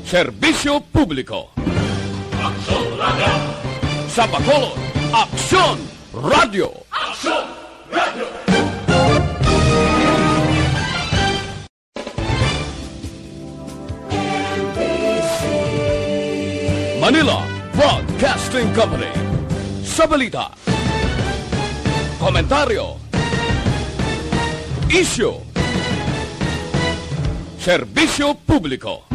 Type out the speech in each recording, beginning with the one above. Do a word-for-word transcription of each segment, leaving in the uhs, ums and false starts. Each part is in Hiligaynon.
Serbisyo publiko. Aksyon Radio. Sa Bacolod, Aksyon Radio. Aksyon Radio. Manila Broadcasting Company. Sa balita, komentaryo, isyu, serbisyo publiko.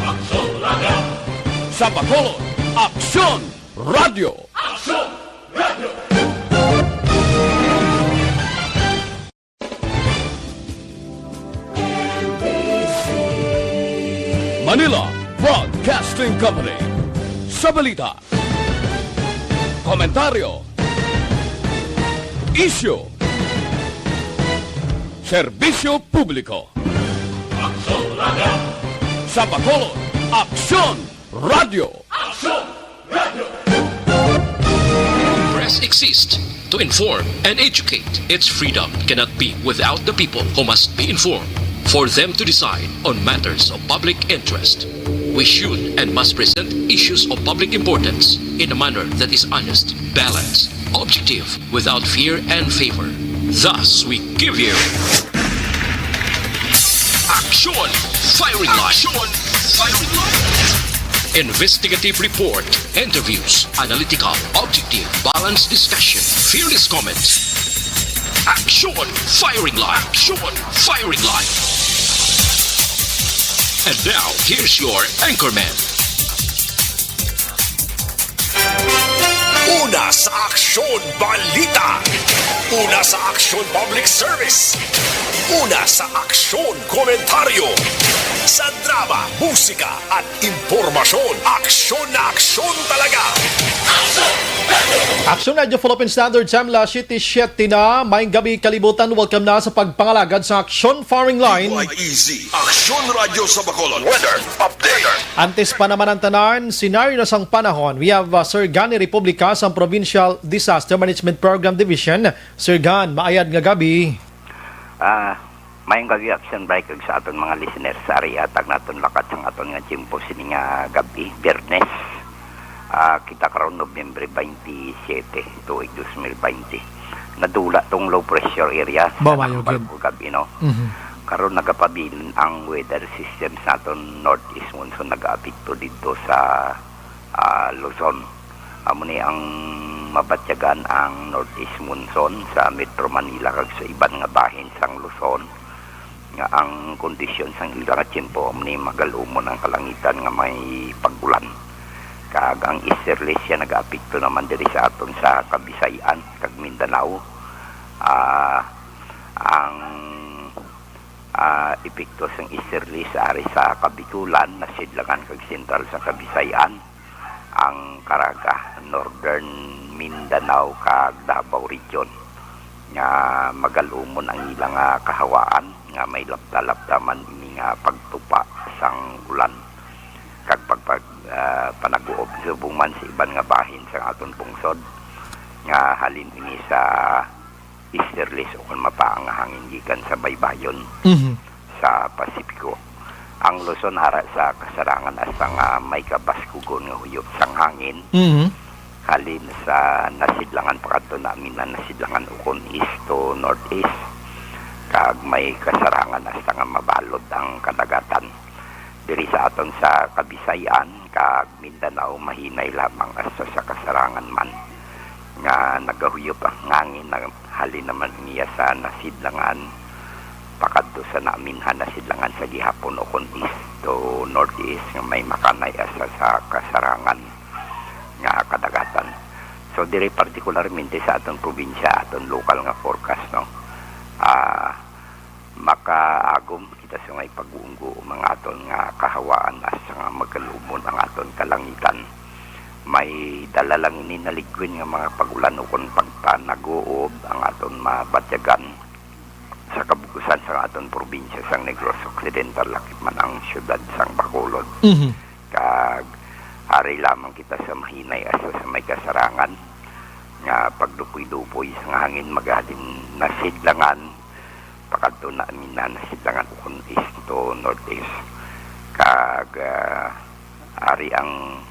Aksyon Radio. Sa Bacolod, Aksyon Radio. Aksyon Radio. Manila Broadcasting Company. Sa balita, komentaryo, isyu, serbisyo publiko. Aksyon Radio. Sa Bacolod, Aksyon Radio. Aksyon Radio. Press exists to inform and educate. Its freedom cannot be without the people, who must be informed for them to decide on matters of public interest. We should and must present issues of public importance in a manner that is honest, balanced, objective, without fear and favor. Thus, we give you Aksyon Firing Line. Aksyon Firing Line. Investigative report, interviews, analytical, objective, balanced discussion, fearless comments. Aksyon Firing Line. Aksyon Firing Line. And now, here's your anchorman. Una sa Aksyon Balita. Una sa Aksyon Public Service. Una sa Aksyon Komentaryo. Sa drama, musika, at impormasyon, aksyon na aksyon talaga. Aksyon Radio Philippine Standard Time, alas siyete siyete na. Maayong gabi, kalibutan. Welcome na sa pagpangalagad sa Aksyon Firing Line. Easy. Aksyon Radio sa Bacolod. Weather update. Antes pa naman ang tanan, senaryo na sang panahon. We have, uh, Sir Gani Republica sang Provincial Disaster Management Program Division. Sir Gan, maayad nga gabi. Ah, maayong gabi, Aksyon Bike, kag sa aton mga listeners sa ari, hatag naton lakat sang aton nga tiyempo sini nga gabi, Biyernes. Ah, kita karon, Nobyembre twenty-seven, tuig dos mil twenty. Nadula tong low pressure area sa Ba, mayo nakambal gid. Ko gabi, no? Mhm. Karon nagapabilin ang weather system sa aton northeast monsoon, nagaapekto didto sa, ah, Luzon. Amo ni ang mabatyagan ang northeast monsoon sa Metro Manila kag sa iban nga bahin sang Luzon, nga ang kondisyon sang ila nga tiyempo amo ni magalumon ang kalangitan nga may pag-ulan. Kag ang easterlies siya nagaapekto naman diri sa aton sa Kabisayan kag Mindanao. Ah, ang, ah, epekto sang easterlies ari sa Kabikulan, Nasidlangan kag sentral sa Kabisayan, ang Caraga, Northern Mindanao kag Davao Region, nga magalumon ang ila nga kahawaan nga may lapta-lapta man ini nga pagtupa sang ulan kag pagpag-, ah, panaguob, subong man sa iban nga bahin sang aton pungsod nga halin ini sa easterlies o kon mapaang nga hangin gikan sa baybayon Mhm. sa Pasipiko. Ang Luzon ara sa kasarangan hasta nga may kabaskugon nga huyop sang hangin. Mhm. Halin sa Nasidlangan pakadto na Mindanao, Nasidlangan ukon east to northeast, kag may kasarangan hasta nga mabalod ang kadagatan. Diri sa aton sa Kabisayan kag Mindanao, mahinay lamang hasta sa kasarangan man nga nagahuyop ang hangin na halin naman niya sa Nasidlangan pakadto sa naminhan, Nasidlangan sa gihapon ukon east to northeast nga may makanay hasta sa kasarangan nga kadagatan. So, diri partikularmente sa aton probinsya, aton lokal nga forecast, no? Ah, makaagom kita sa may pag-uunggo ang aton nga kahawaan hasta nga magalumon ang aton kalangitan. May dala lang ini naligwin nga mga pag-ulan ukon pagpanaguob ang aton mabatyagan sa kabug-usan sang aton probinsya sang Negros Occidental, lakip man ang siyudad sang Bacolod. Mhm. Kag ari lamang kita sa mahinay hasta sa may kasarangan nga pagdupoy-dupoy sang hangin, magahalin Nasidlangan pakadto na Mindanao, Nasidlangan ukon east to northeast. Kag, ah, Ari ang,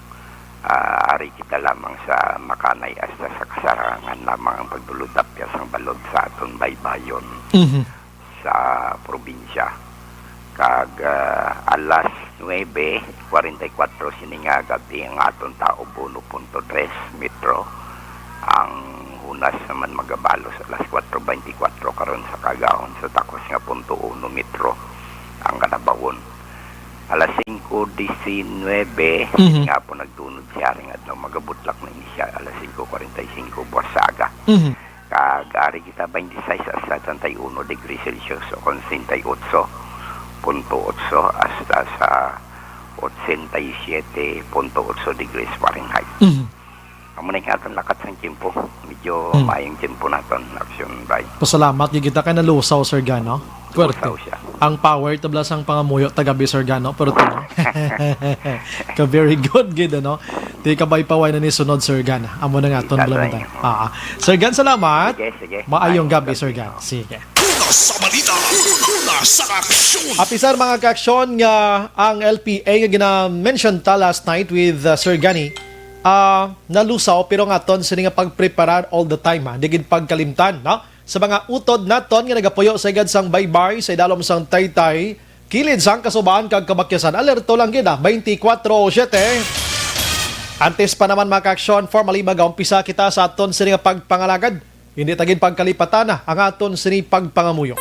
ah, ari kita lamang sa makanay, hasta sa kasarangan lamang ang pagdulod-tapyas sang balod sa aton baybayon Mhm. sa probinsya. Kag, ah, alas nuebe kwarenta y kuwatro sini nga gab-i, ang aton taob uno punto tres metro. Ang hunas naman magabalos alas kuwatro beintikwatro karon sa kaagahon, sa takos nga punto uno metro ang kalabawon. Alas singko disinwebe, Mhm. nga po nagtunod siya ring adlaw, magabutlak na ini siya alas singko kwarenta y singko buwas sa aga. Mhm. Kag ari kita twenty-six hasta treinta y uno degrees Celsius o kon sesenta y ocho punto ocho hasta sa ochenta y siete punto ocho degrees Fahrenheit. Mhm. Amo na yung aton lakat sang tiyempo. Medyo Hmm. maayong tiyempo naton, Action Bay. Pasalamat gyud kita kay nalusaw, Sir Gano. Puwerte. Lusaw siya. Ang power, tabla sang pangamuyo, tagabi, Sir Gano, pero tulo. Ka very good gid, ano? Di ka ba ipaway na ni sunod, Sir Gan? Amo na nga, ton, Isa bala lang. Tayo. Ah, ah. Sir Gan, salamat. Sige, sige. Maayong Maayong gabi, gabi. Sir Gan. Sige. Una sa balita, una sa aksyon. Apisar, mga kaaksyon, nga ang L P A nga gina-mention ta last night with, uh, Sir Gani, ah, nalusaw, pero nga ton sini nga pagpreparar all the time, ha. Di gid pagkalimtan, no? Sa mga utod naton nga nagapuyo sa igad sang baybay sa idalom sang Taytay, kilid sang kasubaan kag kabakyasan. Alerto lang gid, ah, twenty-four siete. Antes pa naman, mga kaaksyon, formally magaumpisa kita sa aton sini nga pagpangalagad. Hindi ta gid pagkalipatan, ah, ang aton sini pagpangamuyo.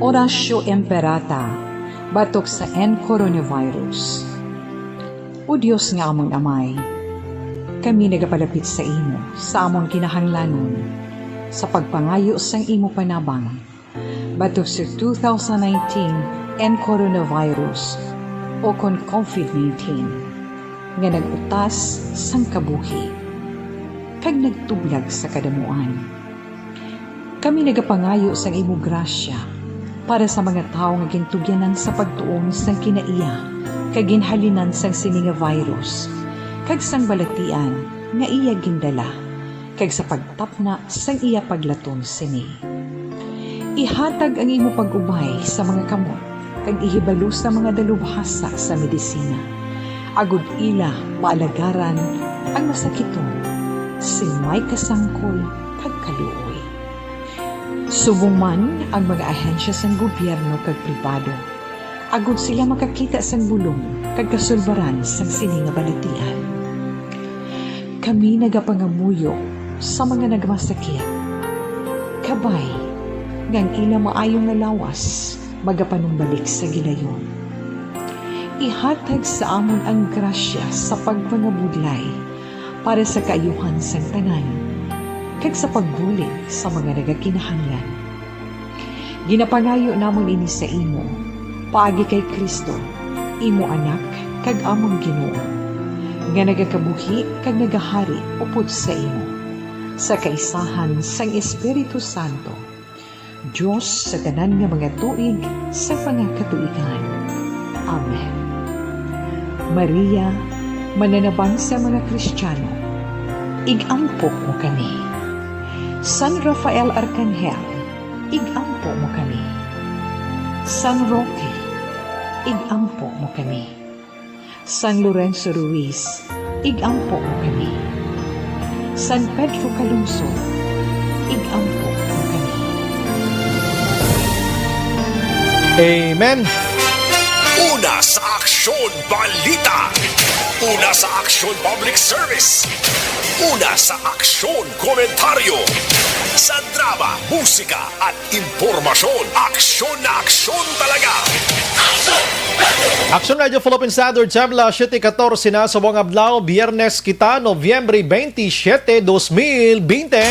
Oratio Imperata, batok sa N coronavirus. O Dios nga amon Amay, kami nagapalapit sa imo sa amon kinahanglanon sa pagpangayo sang imo panabang batok sa two thousand nineteen N coronavirus, o kon covid nineteen, nga nag-utas sang kabuhi kag nagtublag sa kadamuan. Kami nagapangayo sang imo grasya para sa mga tawo nga gintugyanan sa pagtuon sang kinaiya kag ginhalinan sang sini nga virus kag sang balatian nga iya gindala, kag sa pagtapna sang iya paglaton sini. Ihatag ang imo pag-ubay sa mga kamot, kag ihibalo sa mga dalubhasa sa medisina, agod ila maalagaran ang masakiton sing may kasangkol kag kaluoy. Subong man ang mga ahensya sang gobyerno kag pribado, agod sila makakita sang bulong kag kasulbaran sang sini nga balatian. Kami nagapangamuyo sa mga nagmasakit, kabay nga ang ila maayo nga lawas magapanumbalik sa gilayon. Ihatag sa amon ang grasya sa pagpangabudlay para sa kaayuhan sang tanan, kag sa pagbulig sa mga nagakinahanglan. Ginapangayo namon ini sa imo, paagi kay Cristo, imo Anak kag amon Ginoo, nga nagakabuhi kag nagahari upod sa imo, sa kaisahan sang Espiritu Santo, Dios sa tanan nga mga tuig sa mga katuigan. Amen. Maria, mananabang sa mga Kristiyano, ig-ampo mo kami. San Rafael Arkanghel, ig-ampo mo kami. San Roque, ig-ampo mo kami. San Lorenzo Ruiz, ig-ampo mo kami. San Pedro Calungsod, ig-ampo mo kami. Amen. Una sa Aksyon Balita. Una sa Aksyon Public Service. Una sa Aksyon Komentaryo. Sa drama, musika, at impormasyon, aksyon na aksyon talaga. Action Radio Philippine Standard Time, las siete katorse na sa buong adlaw, Biyernes kita, Nobyembre twenty-siete, dos mil bente.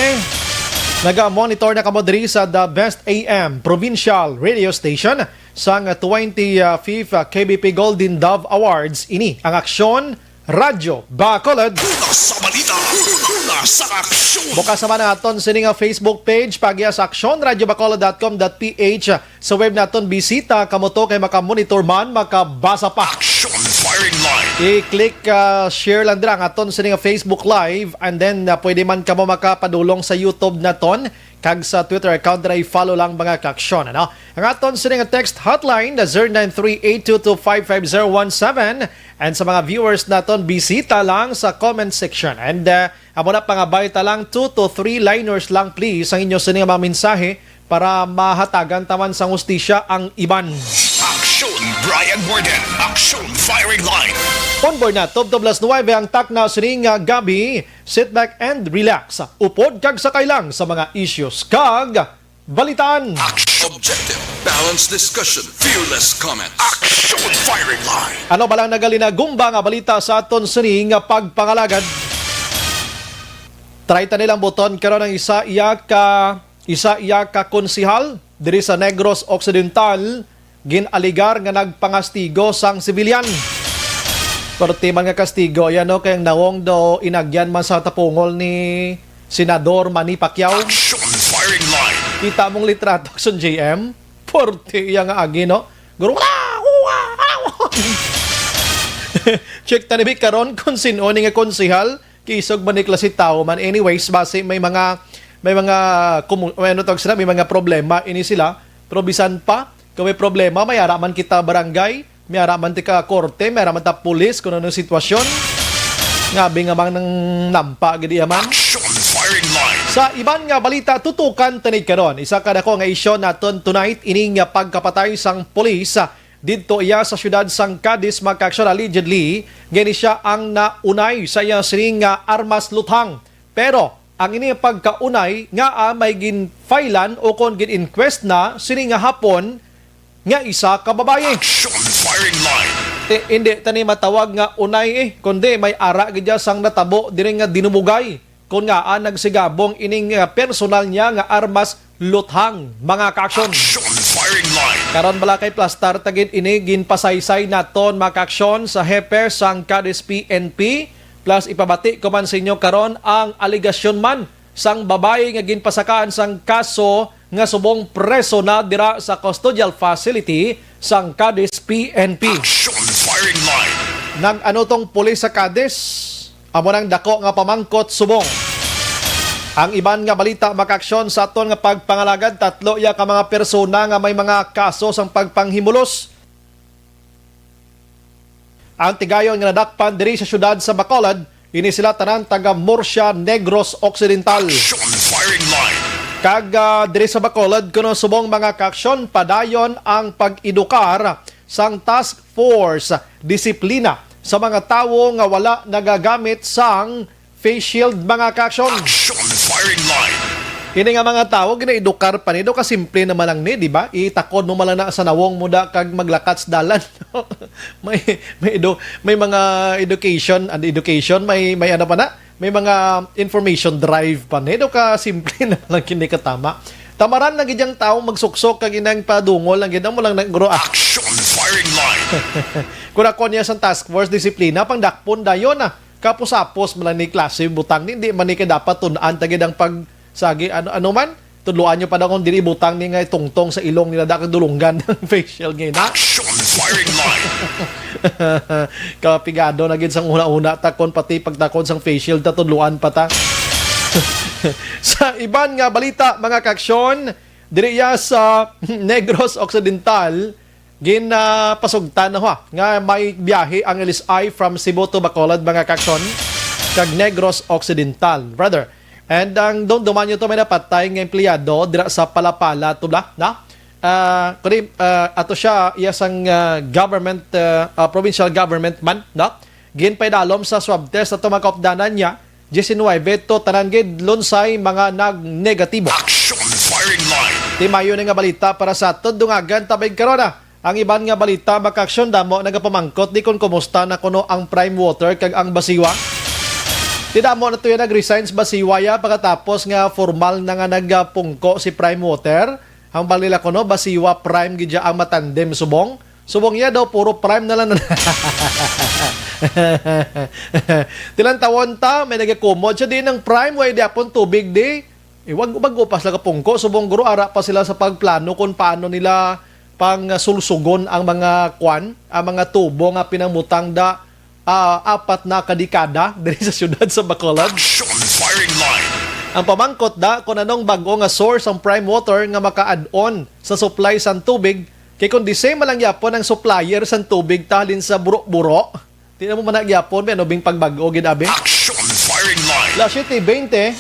Naga-monitor na kamo diri sa The Best A M Provincial Radio Station sang twenty-fifth K B P Golden Dove Awards. Ini ang aksyon Radyo Bacolod. Una sa balita, una sa aksyon. Bukas naman ang aton sini nga Facebook page, pagya sa aksyon, radyo bacolod dot com dot p h. Sa web naton, bisita kamo to kay makamonitor man, makabasa pa. Action firing line. I-click, ah, share lang dira ang aton sini nga Facebook Live, and then, ah, pwede man kamo makapadulong sa YouTube naton kag sa Twitter account dira, i-follow lang, mga kaaksyon, ano? Ang aton sini nga text hotline na zero nine three eight two two five five zero one seven. And sa mga viewers naton, bisita lang sa comment section. And, uh, amo na, pangabay ta lang, two to three liners lang, please, ang inyo sini nga mga mensahe para mahatagan ta man sang hustisya ang iban. Action, Brian Morgan. Action, firing line. On board na, tubtob las nuwebe ang takna sini nga gabi. Sit back and relax. Upod kag sakay lang sa mga issues kag balitaan. Action. Objective. Balanced discussion. Fearless comments. Action firing line. Ano ba lang nagalinagumba nga balita sa aton sini nga pagpangalagad? Try ta nilang buton karon ang isa iya ka, isa iya ka konsehal diri sa Negros Occidental, gin-aligar nga nagpangastigo sang sibilyan. Perti man nga kastigo yan, no? Kay ang nawong daw inagyan man sa tapungol ni Senador Manny Pacquiao. Action firing line. Kita mong litrato, Action J M. Perti iya nga agi, no? Guro, check ta ni, bi, karon kung sino ni nga konsehal, kisog man ni klase tawo man. Anyways, basi may mga, may mga kumu-, may ano tawag sila, may mga problema ini sila. Pero bisan pa, kung may problema, may ara man kita barangay, may ara man tika korte, may ara man ta pulis kung anong sitwasyon. Ngabi nga bang nang nampa gid iya man. Action firing line. Sa iban nga balita, tutukan ta ni karon. Isa ka dako nga isyu naton tonight, ining nga pagkapatay sang pulis, ah, didto iya sa siyudad sang Cadiz, mga kaaksyon. Allegedly, gani siya ang naunay sa iya sining nga armas luthang. Pero ang ini pagkaunay nga, ah, may ginfailan o kon gin-inquest na sini nga hapon nga isa ka babayi. Action firing line. Ti, hindi ta ni matawag nga unay, eh, kundi may ara gid siya sang natabo diri nga dinumugay. Kon ngaa nagsigabong ining, ah, personal niya nga armas luthang, mga kaaksyon. Action firing line. Karon bala kay plastar ta gid ini, ginpasaysay naton, mga kaaksyon, sa hepe sang Cadiz P N P. Plus, ipabati ko man sa inyo karon ang alegasyon man sang babayi nga ginpasakaan sang kaso nga subong preso na dira sa custodial facility sang Cadiz P N P. Action firing line. Nag-ano tong pulis sa Cadiz? Amo nang dako nga pamangkot subong. Ang iban nga balita, mga kaaksyon, sa aton nga pagpangalagad, tatlo iya ka mga persona nga may mga kaso sang pagpanghimulos. Ang tigayon nga nadakpan diri sa siyudad sa Bacolod, ini sila tanan taga Murcia, Negros Occidental. Action firing line. Kag, ah, diri sa Bacolod, kuno subong, mga kaaksyon, padayon ang pag-edukar sang Task Force Disiplina sa mga tawo nga wala nagagamit sang face shield, mga kaaksyon. Action firing line. Ini nga mga tawo, ginaedukar pa ni, do ka simple naman lang ni, di ba? Itakod mo man lang na sa nawong mo da kag maglakat sa dalan. May, may edu-, may mga education, and education, may, may ano pa na, may mga information drive pa ni, do ka simple naman lang kini katama. Tamaran lang gid ang tawo magsuksok kag inang padungol lang gid, amo lang na, guro, ah. Action firing line. Kung ako niya sa task force, disiplina, pang dakpon dayon, ah. Kapos-apos man lang ni klase butang ni, hindi man ni kay dapat tun-an ta gid ang pag, sagi, ano, ano man, tudloan nyo pa daw kung dili butang ni nga tungtong sa ilong nila, dakag dulunggan ang face shield ngayon, ha? Action firing line. Kapigado na gid sang una-una ta, kon pati pagtakod sang face shield ta, tudloan pa ta. Sa iban nga balita, mga kaaksyon, diri iya sa Negros Occidental, gin, ah, pasugtan na, ha, nga may biyahe ang L S I from Cebu to Bacolod, mga kaaksyon, kag Negros Occidental, brother. And ang dumduman nyo to, may napatay nga empleyado dira sa Palapala, Tubla, na? Ah, kundi, ah, ato siya, iya sang, ah, government, ah, ah, provincial government man, no? Ginpaidalom sa swab test ato, mga kaupdanan niya, diecinuebe to tanan gid lunsay mga nag-negatibo. Action firing line. Timayo ni nga balita para sa aton dungagan tabig karon, ah. Ang iban nga balita, mga kaaksyon, damo nagapamangkot di kon kumusta na kuno ang Prime Water kag ang Basiwa. Ti damo na to yan nag-resign sa Basiwa ya pagkatapos nga formal na nga nagapungko si Prime Water. Ang balila kuno, Basiwa Prime gid ya ang matandem subong. Subong niya daw, puro Prime na lang. Tilantawon ta, may nagakumod siya. Di nang Prime, way di apon tubig di. Eh, wag, wag upas lang kapungko. Subong guro, ara pa sila sa pagplano kung paano nila pang sulsugon ang mga kwan, ang mga tubo nga pinangmutang da, ah, apat na kadekada diri sa siyudad sa Bacolod. Action firing line. Ang pamangkot da kung anong bag-o nga source ang Prime Water nga maka-add-on sa supply sang tubig, kay kung the same man lang gyapon ang supplier sang tubig ta halin sa buro-buro, di na mo man na gyapon, may ano bing pagbag-o gid, abi? Action firing line. Las siete veinte.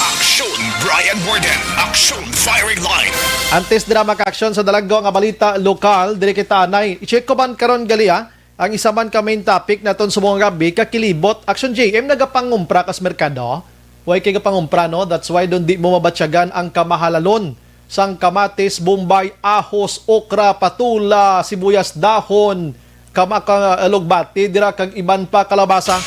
Action Brian Warden. Action firing line. Antes dira maka-action sa dalaggo nga balita lokal, diri kita anay. I-check ko man karon gali, ah, ang isa man ka main topic naton sa mga gabi, kakilibot. Action J M, nagapangumpra ka sa merkado? Way kay gapangumpra, no? That's why doon di mo mabatyagan ang kamahalalon sang kamatis, bombay, ahos, okra, patola, sibuyas dahon, kama ka, ah, lugbati dira kag iban pa, kalabasa.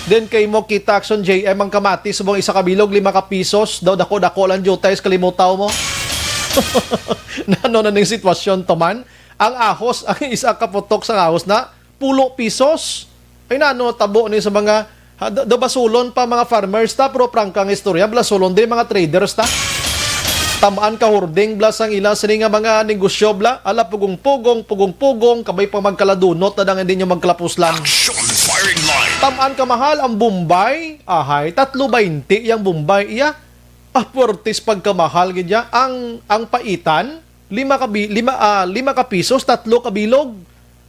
Then kay mo kita, Action J M, ang kamatis subong isa ka bilog, lima ka pisos daw, dako-dako lang jutay sa kalimutaw mo. Nano na ning sitwasyon to man? Ang ahos, ang isa ka putok sa ahos na pulo pisos. Ay, nano tabo ni sa mga, ha, da, da basulon pa mga farmers ta, pero prangka ang istorya, basulon din mga traders ta. Tamaan ka hoarding bla sang ila sini nga mga negosyo bla, ala pugong-pugong, pugong-pugong, kabay pa magkaladunot na dang hindi nyo magkalapuslan. Action firing line. Tamaan ka mahal ang Bombay, ahay, tatlo baynte yang Bombay, iya. Ah, puwertes pagkamahal gid ya. Ang, ang paitan, lima ka bi-, lima, ah, lima ka pisos, tatlo ka bilog.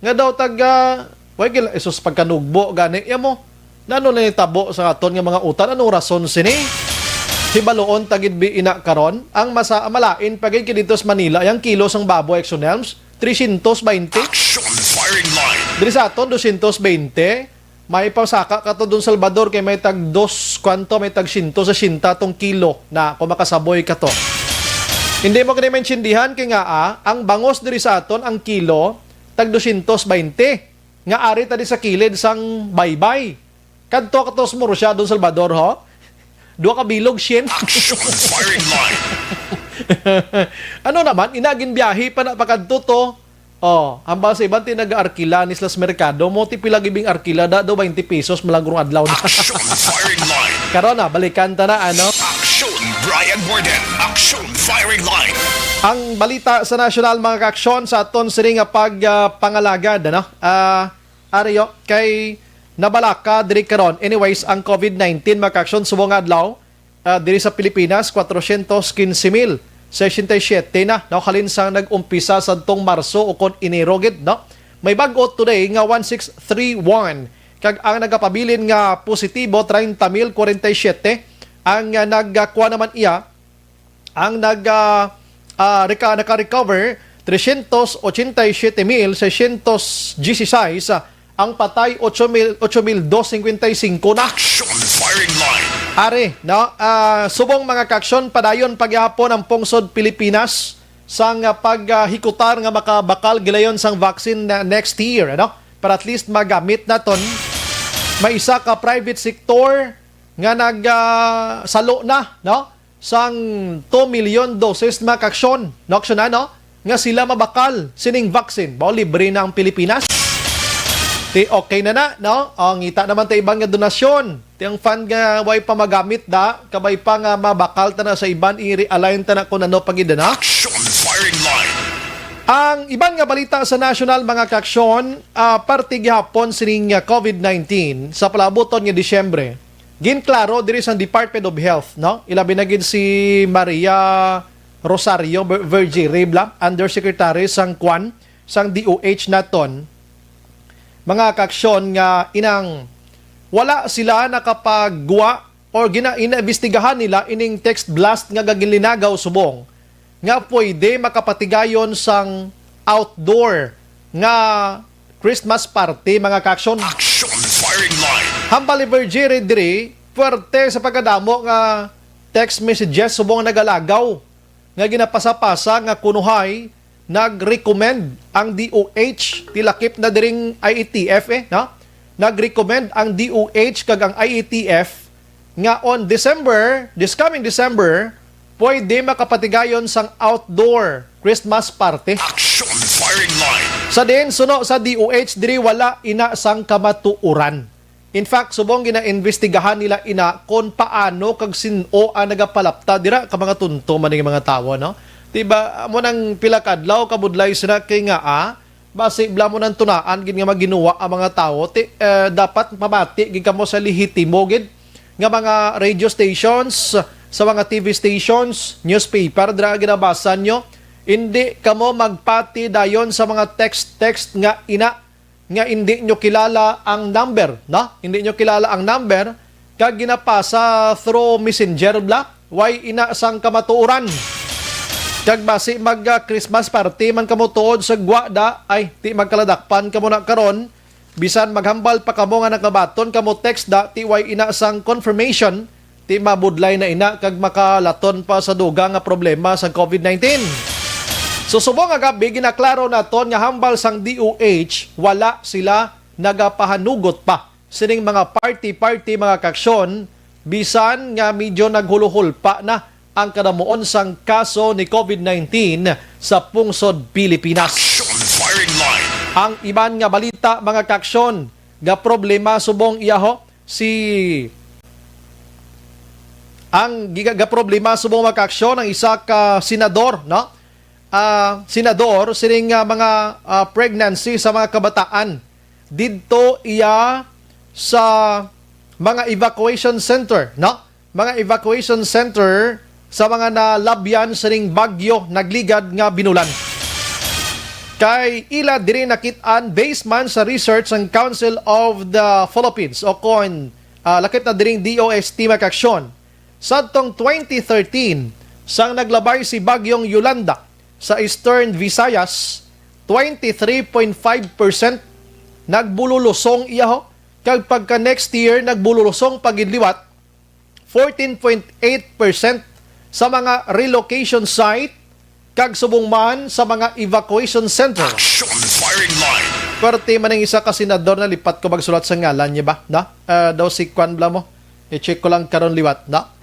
Nga daw taga, way gila, isus pagkanugbo, gani, iya mo. Nano na ni tabo sa aton nga mga utan? Anong rason sini? Hibaloon ta gid bi ina karon, ang masa-, malain pa gid kay dito sa Manila, yang kilo sang baboy, Action Elms, trescientos baynte. Action firing line. Diri sa aton, dosyentos baynte. May pasaka ka to dun Salvador kay may tag dos, kwanto, may tag syentos sesenta tong kilo na kung makasaboy ka to. Hindi mo gani maintindihan kay nga, ah, ang bangos diri sa aton, ang kilo, tag dosyentos baynte. Nga ari ta di sa kilid sang baybay. Kadto ka to sa Murcia, dun Salvador, ho? Dua ka bilog, syen. Action firing line. Ano naman, inagin biyahe pa na pakadto to. Oh, hambal sa iban ti nag-arkila ni sila sa merkado mo, ti pila gibing arkila da do, twenty pesos malagro adlaw na. Action firing line. Karon na, balikan ta na, ano? Action Brian Warden. Action firing line. Ang balita sa nasyonal, mga kaaksyon, sa aton sini nga pag, ah, pangalagad, ano? Ah, Ario, kay nabalaka diri karon. Anyways, ang covid nineteen, mga kaaksyon, subong nga adlaw, ah, diri sa Pilipinas, kwatrosyentos kinse mil sesenta y siyete na, no, halin sang nag-umpisa sadtong Marso ukon Enero gid, no? May bag-o today nga one six three one, kag ang nagapabilin nga positibo, treinta mil kwarenta y siyete. Ang, ah, nagkuha naman iya, ang nag, ah, ah, reka-, naka-recover, tresyentos ochenta y siyete mil seisyentos dieciséis, ah, ang patay, ocho mil, ocho mil dos singkwenta y singko na. Action firing line. Ari, no? Ah, subong, mga kaaksyon, padayon pa gihapon ang pungsod Pilipinas sang, ah, pag, ah, hikutar nga makabakal gilayon sang vaccine na next year, ano? Para at least magamit naton. May isa ka private sector nga nag, ah, salo na, no? Sang two million doses, mga kaaksyon, no, kaaksyon, ano, nga sila mabakal sining vaccine. Mao, libre na ang Pilipinas. Ti okay na na, no? O, ngita naman ta iban nga donasyon. Ti ang fund nga way pa magamit da, kabay pa nga mabakal ta na sa iban, i-realign ta na kung ano pa gid na. Action firing line. Ang iban nga balita sa nasyonal, mga kaaksyon, ah, parte gihapon sining, ah, covid nineteen sa palaabuton nga Disyembre. Ginklaro diri sa Department of Health, no? Ilabi na gid si Maria Rosario Ver-, Vergere bla, Undersecretary sang kwan, sang D O H naton, mga kaaksyon, nga inang wala sila nakapagwa or gina-, inaimbestigahan nila ining text blast nga gaginlinagaw subong nga pwede makapatigayon sang outdoor nga Christmas party, mga kaaksyon. Action firing line. Hambal ni Vergere diri, puwerte sa pagkadamo nga text messages subong nga nagalagaw nga ginapasa-pasa nga kunuhay nag-recommend ang D O H, ti lakip na diring I A T F, eh, no? Nag-recommend ang D O H kag ang I A T F nga on December, this coming December, pwede makapatigayon sang outdoor Christmas party. Action Firing line. Sa din, suno sa D O H, diri wala ina sang kamatuoran. In fact, subong ginaimbestigahan nila ina kon paano kag sin-o ang nagapalapta dira ka mga tunto man ning mga tawo, no? Diba, amo nang pila ka adlaw kabudlay sila kay nga, ah, basi bla mo nang tunaan gid nga maginuwa ang mga tawo, ti, eh, dapat mamati gid kamo sa lehitimo gid nga mga radio stations, sa mga T V stations, newspaper, dira ginabasa nyo. Hindi kamo magpati dayon sa mga text-text nga ina nga hindi nyo kilala ang number, no? Hindi nyo kilala ang number, kag ginapasa through messenger bla, way ina sang kamatuoran. Kag basi mag, ah, Christmas party man kamo tuod sa gwa da, ay, ti magkaladakpan kamo na karon, bisan maghambal pa kamo nga nakabaton kamo text da, ti way ina sang confirmation, ti mabudlay na ina kag makalaton pa sa dugang nga problema sa COVID nineteen. So, subong nga gabi, ginaklaro naton nga hambal sang D O H, wala sila nagapahanugot pa sining mga party-party, mga kaaksyon, bisan nga medyo naghuluholpa na ang kadamuon sang kaso ni COVID nineteen sa pungsod Pilipinas. Action Firing Line. Ang iban nga balita, mga kaaksyon, nga problema subong iyaho si ang giga-, ga problema subong, mga kaaksyon, ang isa ka senador, no? Ah, senador sining, ah, mga, ah, pregnancy sa mga kabataan didto iya sa mga evacuation center, no? Mga evacuation center sa mga nalabyan sining bagyo nagligad nga binulan. Kay ila diri nakit-an, based man sa research sang Council of the Philippines o kon, ah, lakip na diring D O S T, mga kaaksyon. Sadtong twenty thirteen, sang naglabay si Bagyong Yolanda sa Eastern Visayas, twenty-three point five percent nagbululusong iyaho, kag pagka next year, nagbululusong pa gid liwat, fourteen point eight percent sa mga relocation site, kag subong man sa mga evacuation center. Action Firing Line. Pwerte man ang isa ka senador, nalipat ko magsulat sa ngalan niya ba, no? Ah, daw si Kwan bla mo. I-check ko lang karon liwat, no?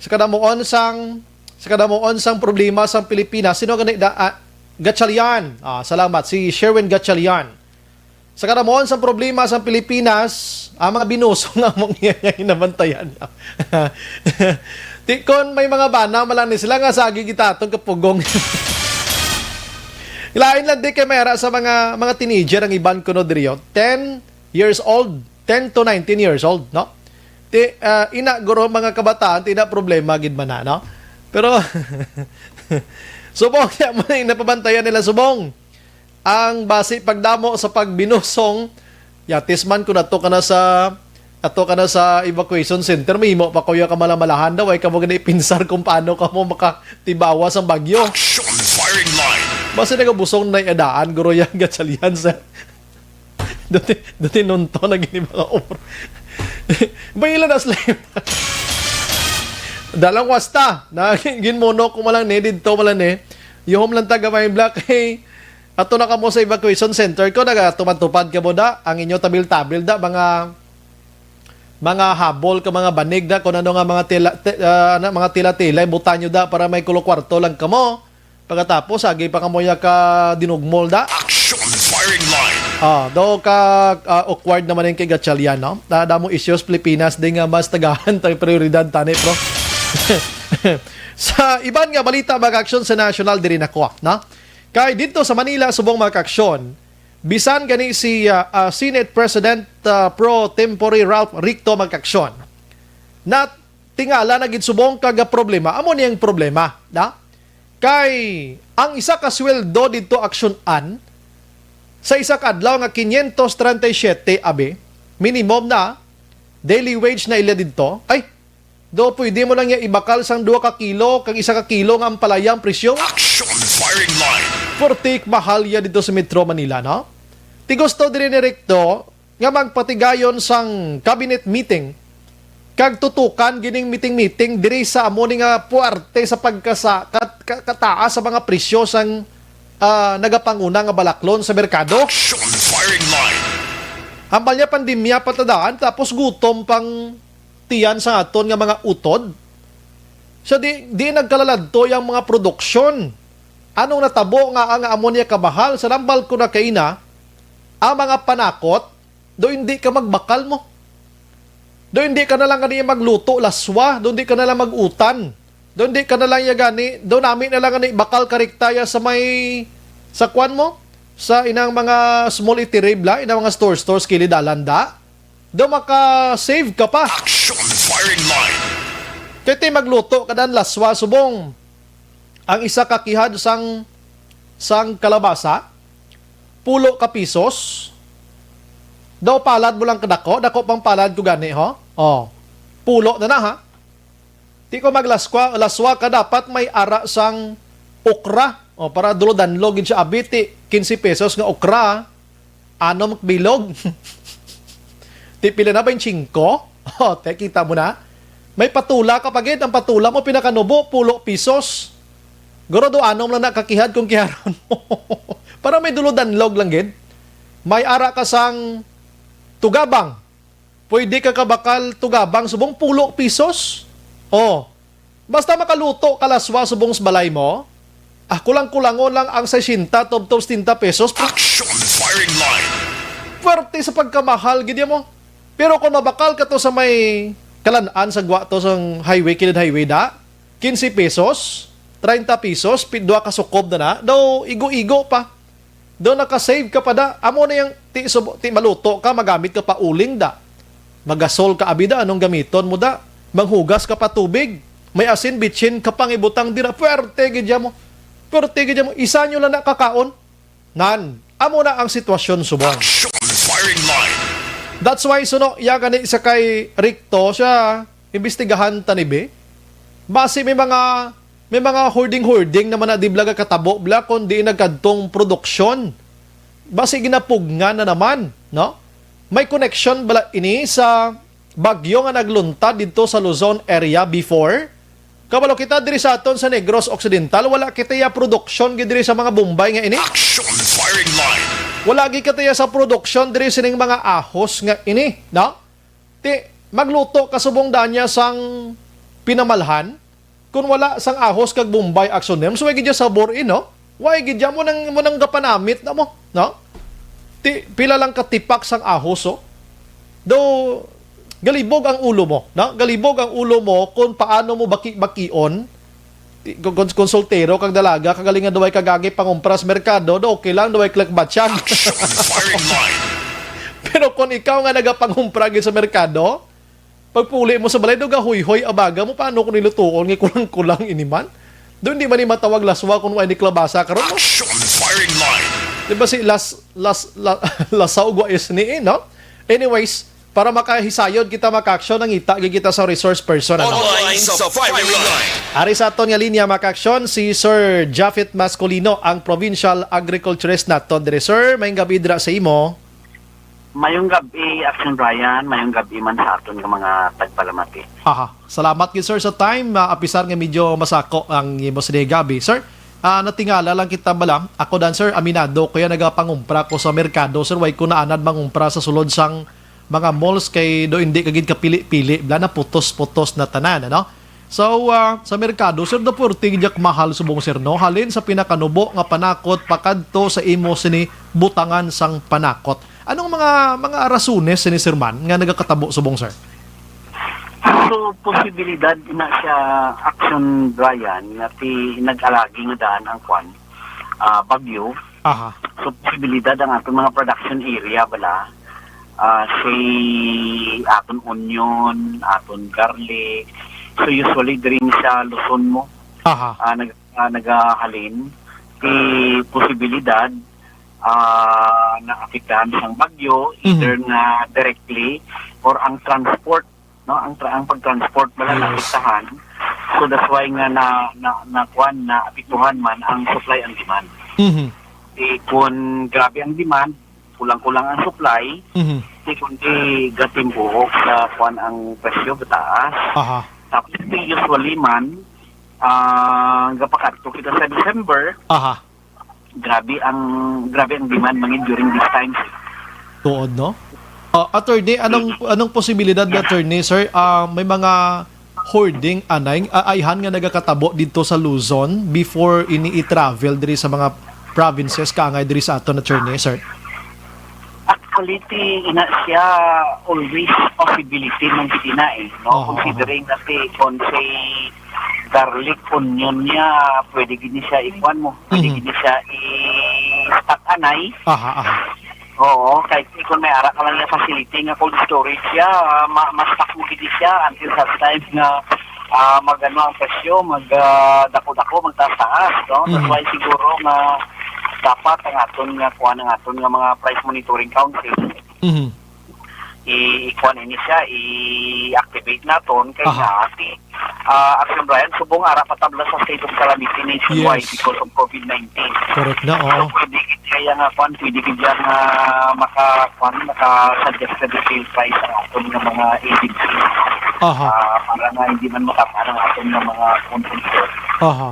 Sa kadamuon sang, sa kadamuon sang problema sang Pilipinas, sino gani da, ah, Gatchalian. Ah, salamat, si Sherwin Gatchalian. Sa kadamuon sang problema sang Pilipinas, ang mga binusong nga among iya nga hinabantayan. Ti kon may mga bana man lang ni sila nga sagi gitaton kapugong. Lain lang di kay may ara sa mga, mga teenager ang iban kuno diri, oh. Ten years old, ten to nineteen years old, no? Ti, ah, ina guro mga kabataan, ti na problema gid man na, no? Pero subong niya mo na yung napabantayan nila subong. Ang basi pagdamo sa pagbinusong, yatis man kung ato ka na sa, ato ka na sa evacuation center, mahimo pa kuya ka malamalahan daw, ay ka mo gani pinsar kung paano ka mo makatibawa sa bagyo. Action Firing Line. Basi nagabusong na yung adaan, guro, yan, Gatchalian, sir. Dati, dati nunto na gini mga or. Baila na slime. Dalang wasta. Na, ginmono ko malang ni, dito malang ni. Yuhom lang taga may black, hey. Ato na kamo sa evacuation center ko, nagatumad-tupad ka mo da, ang inyo tabil-tabil da, mga, mga habol ka, mga banig da, kung ano nga mga tila, ti-, ah, na, mga tila-tila, butan nyo da para may kulo kwarto lang kamo. Pagkatapos, agi pa kamo ya ka dinugmol da. Action Firing Line. Ah, do ka, ah, awkward naman yung kay Gatchalian, no? Da, damo issues Pilipinas, di nga mas tagahan tayo prioridad tani, pro. Sa iban nga balita, mga aksyon sa national, diri na ko, no? Kay dito sa Manila, subong mga kaaksyon, bisan gani si, ah, ah, Senate President, ah, pro tempore Ralph Ricto, mga kaaksyon, na tingala na gid subong kag problema. Amo ni ang problema, na? Kay ang isa ka sweldo dito, aksyon-an, sa isa ka adlaw nga quinientos treinta y siete, abi, minimum na, daily wage na ila dito. Ay, do pwede mo lang niya ibakal sang duha ka kilo kag isa ka kilo nga ampalaya ang presyo. Action Firing Line. Fortik mahal ya dito sa Metro Manila, no? Ti gusto diri ni Ricto nga magpatigayon sang cabinet meeting kag tutukan gining meeting-meeting diri sa amo ni nga puwerte sa pagkasa-, kat-, ka-, kataas sa mga presyo sang, ah, nagapanguna nga balaklon sa merkado. Action Firing Line. Ambal niya pandemya patadaan tapos gutom pang tiyan sa aton nga mga utod. So, di, di nagkalaladto yang mga produksyon. Anong natabo nga ang amo niya kamahal? Sa nambal ko na kaina, ang mga panakot, do hindi ka magbakal mo. Do hindi ka na lang gani magluto, laswa, do hindi ka na lang mag-utan. Do hindi ka na lang ya gani, do nami na lang gani bakal ka riktaya sa may, sa kwan mo, sa inang mga small eatery bla, inang mga store-store sa kilid dalan da. Do maka-save ka pa. Action firing line. Kay ti magluto ka dan laswa subong. Ang isa ka kihad sang, sang kalabasa, pulo ka pisos. Daw palad mo lang kadako, dako pang palad ko gani, ho? Oh. Pulo na na, ha? Ti ko maglaswa, laswa ka dapat may ara sang okra. O, para duludanlo gid siya, abi, ti quince pesos nga okra, anom bilog. Ti pila na, baynte singko? O, te, kita mo na. May patula ka pa gid, ang patula mo pinakanubo, pulo pisos. Guro do anom lang na kakihad kung kiharon mo. Para may duludanlog lang gid. May ara ka sang tugabang. Pwede ka kabakal tugabang subong pulo pisos. Oh, basta makaluto ka laswa subong sa balay mo, ah, kulang-kulangon lang ang sesenta tubtob setenta pesos. Action firing line. Pwerte sa pagkamahal gid mo. Pero kung mabakal ka to sa may kalan-an sa gwa to sa highway, kilid highway da, quince pesos, treinta pesos, pi-, duha ka sukob na na, daw igo-igo pa. Daw naka-save ka pa da. Amo na yang ti, subo-, ti maluto ka, magamit ka pa uling da. Magasol ka, abi da, anong gamiton mo da? Manghugas ka pa tubig. May asin, bitsin ka pang ibutang dira. Puwerte gid ya mo. Puwerte gid ya mo. Isa nyo lang na kakaon. Nan, amo na ang sitwasyon subong. Action firing line. That's why, suno, ya gani sa kay Ricto, siya, imbestigahan ta ni, be. Basi may mga, may mga hoarding-hoarding naman na di bala katabo bala, kundi nagkadtong produksyon. Basi ginapugngan na naman, no? May connection bala ini sa bagyo nga nagluntad didto sa Luzon area before? Kabalo kita diri sa aton sa Negros Occidental, wala kita ya produksyon gid diri sa mga Bombay nga ini. Action firing line. Wala gid kita ya sa produksyon diri sining mga ahos nga ini, no? Ti, magluto ka subong danya sang pinamalhan, kun wala sang ahos kag Bombay Action Nems, way gid ya sabor, eh, no? Way gid ya mo nang, mo nang gapanamit na mo, no? Ti, pila lang ka tipak sang ahos, oh. Daw, galibog ang ulo mo, no? Galibog ang ulo mo kung paano mo baki-bakion. Ti, kung, kung, kung soltero kag dalaga, kagaling nga duway kagagi pangumpra sa merkado, do okay lang, duway click batyan. Action firing line. Pero kung ikaw nga nagapangumpra gid sa merkado, pagpuli mo sa balay, do gahuyhoy, abaga mo, paano ko nilutuon nga kulang-kulang ini man? Do hindi man ni matawag laswa kung way ni klabasa karon, no? Action firing line. Di ba si las, las, la, lasaw gwa is ni, eh, no? Anyways, para makahisayod kita, maka-action, nangita gid kita sa resource person, ano? Online sa firing line. Ari sa aton nga linya, maka-action, si Sir Japhet Mascolino, ang provincial agriculturist naton diri. Sir, may gabi dira sa imo. Mayong gabi, Action Brian. Mayong gabi man sa aton nga mga tagpalamati. Aha. Salamat gid, sir, sa time. Ah, apisar nga medyo masako ang imo sini gabi. Sir, ah, natingala lang kita bala. Ako dan, sir, aminado ko yan, nagapangumpra ko sa merkado, sir. Way ko naanad mangumpra sa sulod sang mga malls kay do hindi ka gid kapili-pili. Bala na putos-putos na tanan, ano? So, ah, sa merkado, sir, do pwerte gid yak mahal subong, sir, no? Halin sa pinakanubo nga panakot pakadto sa imo sini butangan sang panakot. Anong mga, mga rasones sini, sir, man, nga nagakatabo subong, sir? So, posibilidad na siya, Action Brian, nga ti nag-alagi nga daan ang kwan, ah, bagyo. Aha. So, posibilidad ang aton mga production area bala, ah, say, aton onion, aton garlic. So, usually, diri sa Luzon mo, Aha. ah, nag-, ah, nagahalin. Ti posibilidad, ah, naapektahan sang bagyo, Mhm. either nga directly or ang transport, no, ang tra-, ang pag-transport bala Yes. naapektahan. So that's why nga na, na, na kuwan, naapektuhan man ang supply and demand. Mhm. Di kun grabe ang demand, kulang-kulang ang supply, Mhm. di kundi gatimbuhok sa kuwan ang presyo, gataas. Aha. Tapos di usually man, ah, gapakadto kita sa December, Aha. grabe ang, grabe ang demand mangin during this time. Tuod, no? Ah, attorney, anong, anong posibilidad, attorney, sir? Ah, may mga hoarding anay, ah, ayhan nga nagakatabo didto sa Luzon before ini i-travel diri sa mga provinces kaangay diri sa aton, attorney, sir? Actually, ti ina siya, always possibility man gid ina eh, no? Oho, oho. Considering na si, kung si garlic, onion niya, pwede gid ni siya ikuan mo. Pwede Mhm. gid ni siya i-stock anay. Aha, aha. Oo, kahit kung may ara ka lang yung facility nga cold storage siya, ah, ma mas takbo gid siya until sa time nga ah, mag-ano ang presyo, mag ah, dako-dako, magtaas-taas, no? That's Mhm. why siguro nga dapat ang aton nga kuan, ang aton nga mga price monitoring council, Mhm. i ikuan ini siya, i-activate naton kay Aha. nga si ah, Action Brian, subong ara patabla sa state of calamity nationwide Yes. because of COVID nineteen. Correct na, oo. So, pwede gid kaya nga kuan, pwede gid yan nga maka kuan, maka-suggest sa detail price ang aton nga mga agency. Aha. Ah, para nga hindi man matama ang aton nga mga consumption. Aha.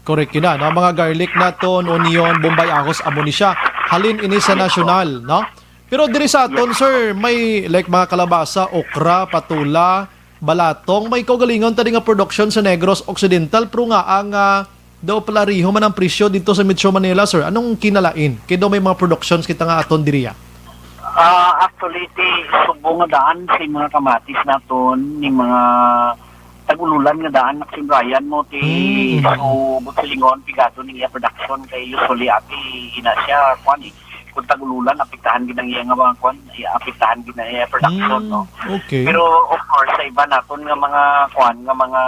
Correct yun na, no? Mga garlic naton, onion, bombay ahos, amo ni siya. Halin ini sa national, no? Pero diri sa aton, sir, may like mga kalabasa, okra, patola, balatong, may kaugalingon tadi nga production sa Negros Occidental, pero nga ang ah, daw palariho man ang presyo dito sa Metro Manila, sir. Anong kinalain? Kay daw may mga productions kita nga aton diriya. Ah, actually, ti subong nga daan sa mga kamatis naton, ni mga tag-ululan nga daan, Action Brian mo, ti Mm. so, buot silingon, pigado ning iya production kay usually ati ina siya, kuan eh, kung tag-ululan, apektahan gid ang iya nga mga kuan, iya, apektahan gid ang iya production, Mm, no? Okay. Pero of course, sa iba naton nga mga kuan, nga mga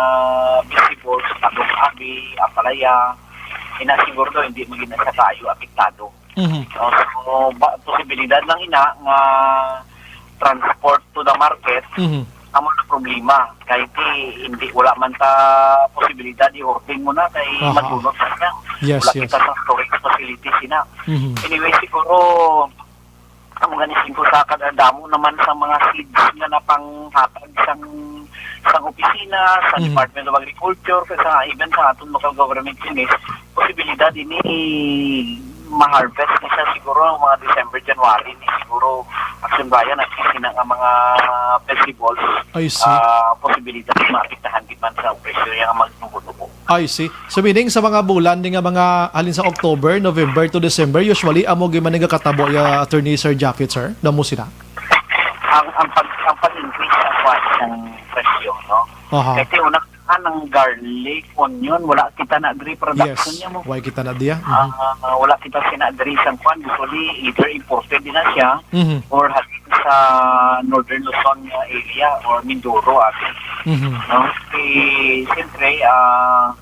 vegetables, talong abi, ampalaya, ina siguro daw hindi mo gid na siya kayo apektado. Mhm. No? So, ba, posibilidad lang ina nga transport to the market, Mhm. amo na problema. Kay ti, hindi, wala man ta posibilidad i-hoarding mo na kay Aha. madunot na siya. Yes, Wala yes. kita sa storage facilities ina. Mhm. Anyway, siguro, amo gani singko sa kada damo naman sa mga seeds nga napanghatag sang, sang opisina, sa Mhm. Department of Agriculture, kag sa, even sa aton local government unit, posibilidad ini ma-harvest ni siya siguro mga December, January ni siguro, Action Brian, at sina nga mga festivals, I see. ah, posibilidad maapektahan gid man sa presyo nga magnubo-nubo. I see. So meaning sa mga bulan ni nga mga halin sa October, November to December, usually amo gyud man nagakatabo ya, Attorney Sir Japhet, sir? Damo sila? Ang ang pag ang pag-increase ang kwan ng presyo, no? Aha. Kasi una ka ng garlic, onion, wala kita na diri production Yes. niya mo. Why kita na diya? Mhm. Ah, wala kita sina diri sa kwan, usually either imported din na siya Mhm. or halin sa Northern Luzon nga area or Mindoro ati. Mhm. No? Kay, siyempre, ah,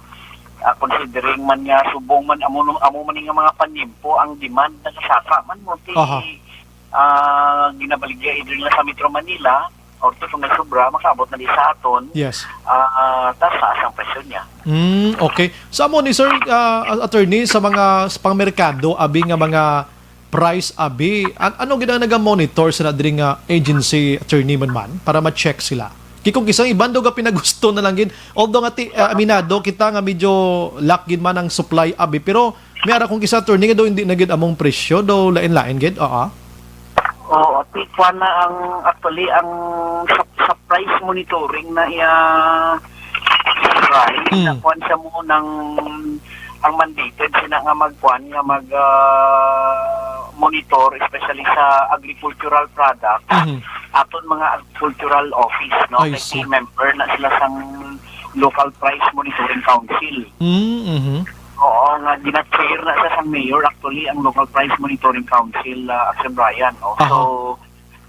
ah, considering man nga subong man amo, amo man nga mga panimpo ang demand nagasaka man mo ti Aha. ah, ginabaligya either lang sa Metro Manila or to kung may sobra, makaabot na di sa aton, Yes. ah, taas-taas ang presyo niya. Mm, okay. Sa amo ni sir, ah, attorney, sa mga sa pangmerkado, abi nga mga price, abi, an- ano gid ang naga-monitor sa na diri nga agency, attorney, man man para ma-check sila? Kay kung isang iban daw ga pinagusto na lang gid, although nga ti, ah, aminado kita nga medyo lack gid man ang supply, abi, pero may ara kung isa, attorney, nga daw hindi na gid among presyo, daw lain-lain gid, oo. Oo, ti kuan na ang, actually, ang sa, sa price monitoring na iya, right, Hmm. na kuan siya mo ng ang mandated sila nga magkuan nga mag ah, monitor, especially sa agricultural product, Mhm. aton mga agricultural office, no? I Kay see. member na sila sang Local Price Monitoring Council. Mm, mhm. Oo, nga gina-chair na sa sang mayor actually ang Local Price Monitoring Council, ah, Action Brian, no? Aha. So,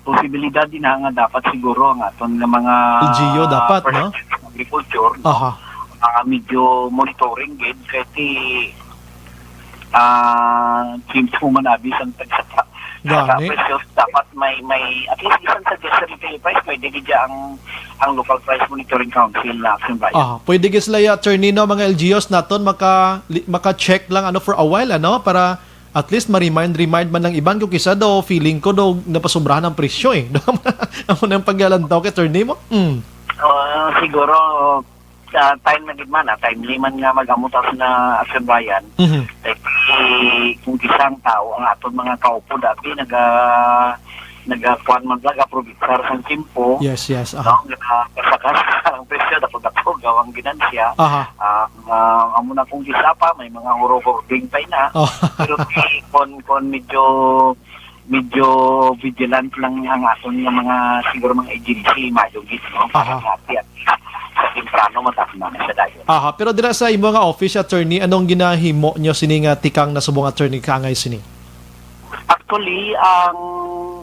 posibilidad din na nga dapat siguro ang aton nga mga L G U dapat, no? Agriculture, no? Aha. Ah, medyo monitoring gid kay ti ah, change mo man abi sang tagsa ka Gani. Presyo, dapat may, may, at least isang suggestion retail price, pwede gid ang, ang Local Price Monitoring Council na Action Brian. Ah, pwede gid sila ya, attorney, no, mga L G Us naton maka li- maka-check lang ano for a while, ano, para at least ma-remind remind man lang iban ko kisa daw feeling ko daw napasobrahan ang presyo eh. Amo nang pagyalantaw kay attorney mo. Mm. Ah, siguro sa time na gid man, ah, timely man nga mag-amo ta sa na Action Brian. Mhm. Like, eh, kung isang tao ang aton mga kaupod, abi, naga, nagakuan man talaga, probinsar sang tiyempo. Yes, yes, aha. No, nga kasakasaka ang presyo, dako-dako gawang ginansya. Aha. Ah, nga, amo na kung isa pa, may mga huro-hurding pa ina. Oh. Pero di, kon, kon medyo, medyo vigilant lang ang aton nga mga, siguro, mga agency, maayo gid, no? Para Aha. sa atin, sa temprano, matapos na siya dayon. Aha, pero dira sa imo nga office, attorney, anong ginahimo nyo sini nga tikang na subong, attorney, kaangay sini? Actually, ang,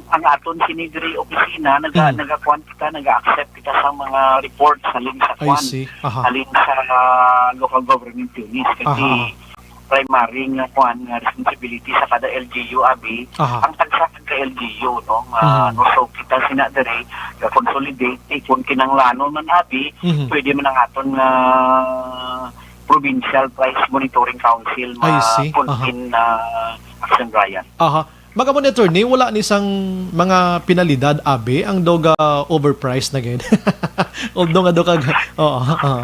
ang aton sini diri opisina, naga-, Mhm. nagakuan kita, naga-accept kita sa mga reports halin sa I kuan, see. Aha. halin sa local government units. Kasi Aha, aha. primary nga kuan, nga responsibility sa kada L G U, abi, Aha. ang tagsa ka L G U, no? Nga, Mhm. no, so kita sina diri, ga-consolidate, eh, kung kinanglanon man, abi, Mhm. pwede man ang aton nga Provincial Price Monitoring Council I see. ma-, Aha. convene na action, Brian. Aha. Magamo ni attorney, wala ni sang mga penalidad, abi, ang daw ga overpriced na gid. Although nga daw kag, oo, oo.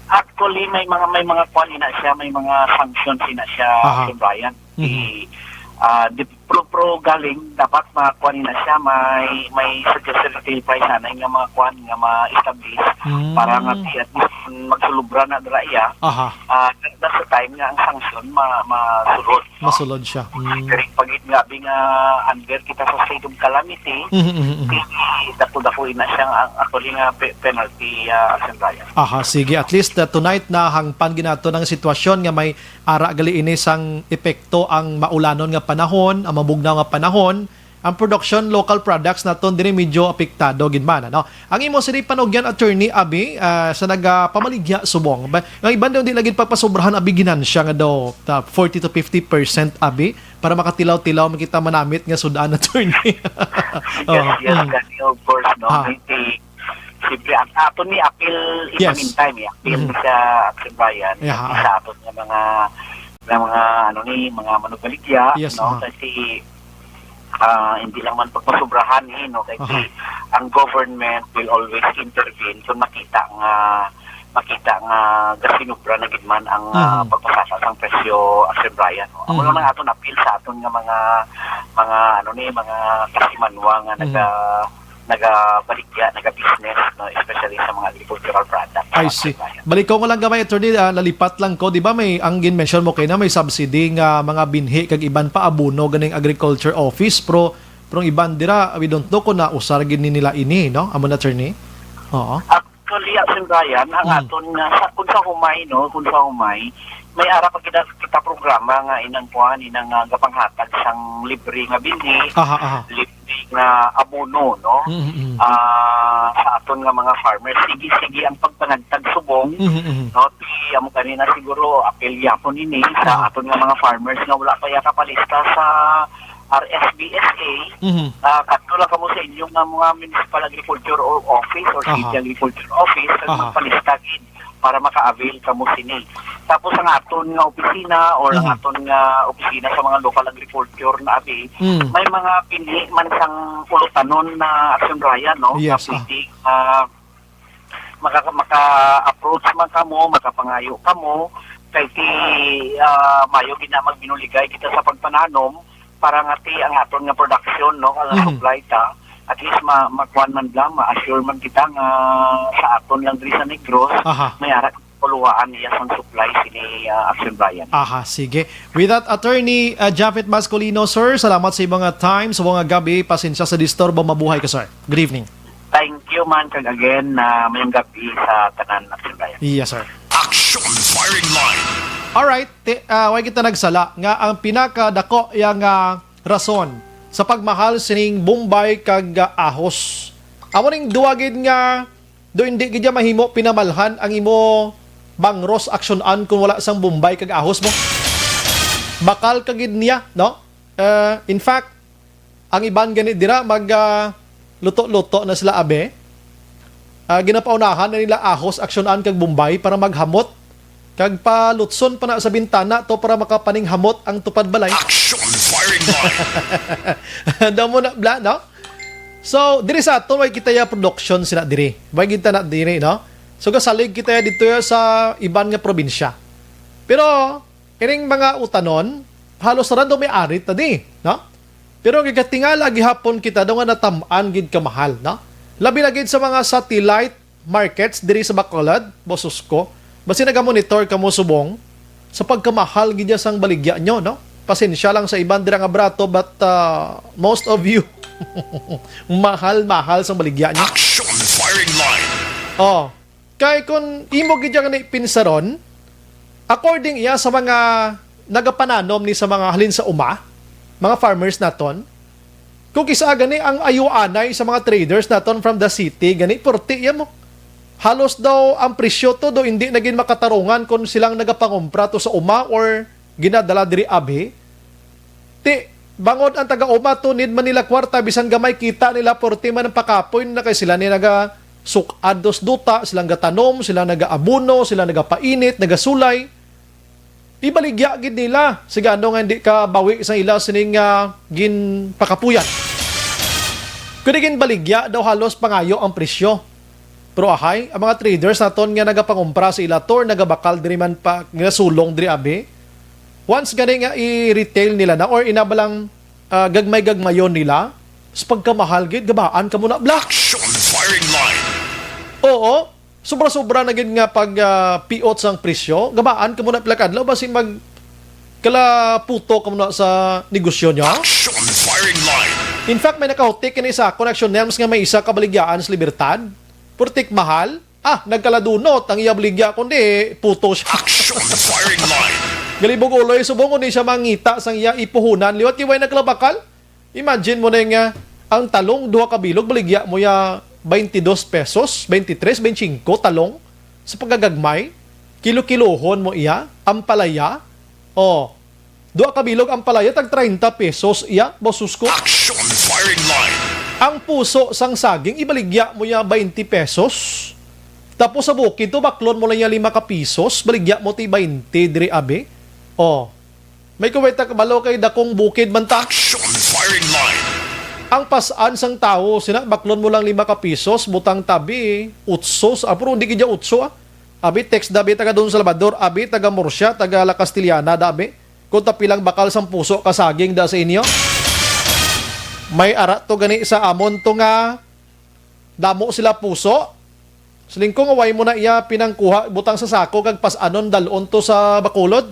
Actually, may mga, may mga kuan ina siya, may mga sanctions ina siya, Aha. Sir Brian. Mhm. I, ah, di, pro, pro galing, dapat mga kuan ina siya, may, may suggested retail price na, nga mga kuan nga ma-establish Mm. para nga ti-, at least magsulubra na dira iya. Aha. Ah, that's the time nga ang sanction ma-, masulod, no? Masulod siya. Mm. Kay pagid nga, abi nga under kita sa state of calamity, Mhm, mhm, mhm. di, dako-dako ina siya nga, actually nga pe-, penalty, ah, action, Brian. Aha, sige. At least, uh, tonight na hangpan ginato ng sitwasyon nga may ara gali ini sang epekto ang maulanon nga panahon, ang mabugnaw nga panahon, ang production, local products naton diri medyo apektado gid man, ano? Ang imo sini panugyan, attorney, abi, ah, sa nagapamaligya subong. Ba, ang iban daw di lagi pagpasobrahan, abi, ginansya nga daw, ah, forty to fifty percent, abi, para makatilaw-tilaw man kita manamit nga sud-an, attorney. Yes, Oo. yes, Mm. Gani, of course, no? Ha. May ti-, siyempre, ang aton ni appeal in the Yes. meantime, eh, appeal Mm. sa Action Bayan, Yeah, sa ah. aton nga mga, nga mga, ano ni, mga manubaligya, Yes, no? ah. Kasi, ah, hindi lang man pagpasubrahan, eh, no? Kasi Aha. ang government will always intervene kung makita nga, makita nga gasinubra na gid man ang, ah, Mhm. pagpasaka sang presyo, Action Bayan, no? Amo lang Mhm. ang aton appeal sa aton nga mga, mga, ano ni, mga kasimanwa nga Mhm. naga-, nagabaligya, naga-business, no, especially sa mga agricultural products. I see. Balik ko lang gamay, attorney, ah, lalipat lang ko, di ba, may ang gin-mention mo kay na may subsidy nga mga binhi kag iban pa abono ganing agriculture office, pero, pero ang iban dira, we don't know kung nausar gid ni nila ini, no? Amo na, attorney? Oo. Actually, Action Bayan, ang Mhm. aton nga, sa, kung sa humay, no, kung sa humay, may ara pa kita, kita programa nga inang kuan, inang, ah, gapanghatag sang libre nga binhi, Aha, aha. libre nga abono, no? Mm, mm. Ah, sa aton nga mga farmers, sige-sige ang pagpangagtag subong, Mm, mm. no? Ti, amo ganina siguro, apil gyapon ini sa Aha. aton nga mga farmers nga wala pa yata palista sa R S B S A. Mhm. Ah, kadto lang kamo sa inyong nga mga municipal agriculture o-, office or Aha. city agriculture office, kag Aha. magpalista gid para maka-avail kamo sini. Tapos ang aton nga opisina or ang Hmm. aton nga opisina sa mga local agriculture na abi, Hmm. may mga binhi man sang pulutan na Action Bayan, no? Yes, Nga ah. pwede, ah, maka-, maka-approach man kamo, makapangayo kamo, kay ti, ah, mayo gid na magbinuligay kita sa pagpananom para nga ti ang aton nga production, no, nga Mhm. supply ta, at least ma-, makuan man lang, ma-assure man kita nga sa aton lang diri sa Negros, Aha. may ara puluhaan niya sang supply sini, ah, Action Bayan. Aha, sige. With that, Attorney, ah, Japhet Mascolino, sir, salamat sa imong, ah, time, sa mga gabi. Pasensya sa disturbo. Mabuhay ka, sir. Good evening. Thank you man, kag again, na mayong gabi sa tanan, Action Bayan. Yes, sir. Action Firing Line. Alright, ti-, ah, way kita nagsala nga ang pinakadako yang, ah, rason sa pagmahal sining bombay kag, ah, ahos. Amo ning duwa gid nga do hindi gid ya mahimo pinamalhan ang imo bangros aksyonan kung wala sang bombay kag ahos mo. Bakal ka gid niya, no? Eh, in fact, ang iban gani dira mag, ah, luto-luto na sila, abe. Ah, ginapaunahan na nila ahos, aksyonan kag bombay para maghamot. Kag palutson pa na sa bintana to para makapaninghamot ang tupad balay. Action Firing Line. Damo na bla, no? So, diri sa aton, way kita ya production sila diri. Way kita na diri, no? So, gasalig kita ya dito ya sa iban nga probinsya. Pero, ining mga utanon, halos random may arit na di, no? Pero gagatingala gihapon kita daw nga natam-an gid kamahal, no? Labi na gid sa mga satellite markets diri sa Bacolod, bosos ko. Basi nagamonitor kamo subong sa pagkamahal gid niya sang baligya nyo, no? Pasensya lang sa iban dira nga barato, but, uh, most of you, mahal-mahal sang baligya nyo. Action firing line. Oh, kay kung imo gid yang ni pinsaron, according iya sa mga nagapananom ni sa mga halin sa uma, mga farmers naton, kung kisa gani ang ayuanay sa mga traders naton from the city, gani, purti iya mo. Halos daw ang presyo to do hindi na gid makatarungan kung silang nagapangumpra to sa uma or ginadala diri abi. Ti, bangod ang taga-uma to need man nila kwarta, bisan gamay kita nila, purti man ang pakapoy na kay sila ni nagasuk-ad dos duta, silang gatanom, sila nagaabuno, sila nagapainit, nagasulay. Ibaligya gid nila, sigano nga hindi ka bawi sa ila sining, ah, ginpakapuyan. Kundi ginbaligya daw halos pangayo ang presyo. Pero ahay, ang mga traders naton nga nagapangumpra sa ila to or nagabakal diri man pa nga sulong diri abi. Once gani nga i-retail nila na or inabalang, ah, gagmay-gagmayon nila, sa pagkamahal gid, gabaan ka muna, bla. Action firing line. Oo, sobra-sobra na gid nga pag, ah, piot sang presyo, gabaan ka muna pila ka adlaw, basi mag kalaputo ka muna sa negosyo niya. Action firing line. In fact, may nakahutik kini sa akon, Action Nelms, nga may isa ka baligyaan sa Libertad. Purtik mahal. Ah, nagkaladunot ang iya baligya, kundi puto siya. Action firing line. Galibog uloy, subong ni siya mangita sang iya ipuhunan. Liwat kay way nagkalabakal. Imagine mo na nga, ang talong, duha ka bilog, baligya mo ya twenty-dos pesos, twenty-tres, twenty-singko talong sa pagkagagmay. Kilo-kilohon mo iya, ampalaya. Oh, duha ka bilog ampalaya, tag treinta pesos iya, bosos ko. Action firing line. Ang puso sang saging, ibaligya mo ya twenty pesos. Tapos sa bukid to, baklon mo lang ya lima ka pisos, baligya mo ti twenty diri, abi. Oh, may kuwenta kabalo kay dakong bukid man ta. Action firing line. Ang pasan sang tawo, sina, baklon mo lang lima ka pisos, butang tabi, utso, sa, ah, pero hindi gid ya utso, ah. Abi, text dabi taga Don Salvador, abi, taga Murcia, taga La Castellana, dabi. Kung tapilang bakal sang puso ka saging da sa inyo. May ara to gani sa amon to nga damo sila puso. Siling ko nga way mo na iya pinangkuha, butang sa sako kag pas-anon dalon to sa Bacolod.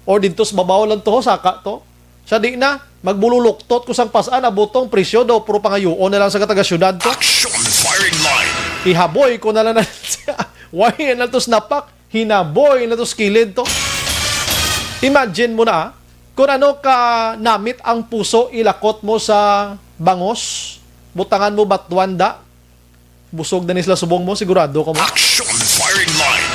Or didto sa babaw lang to, saka to. Sa di na, magbululuktot ko sang pas-an, abutong presyo daw, puro pangayuon na lang sa taga-syudad to. Action firing line. Ihaboy ko na lang na. Way na to snapak. Hinaboy na to sa kilid to. Imagine mo na, ah, kung ano ka namit ang puso, ilakot mo sa bangos, butangan mo batuan da, busog na ni sila subong mo, sigurado ka mo. Action firing line.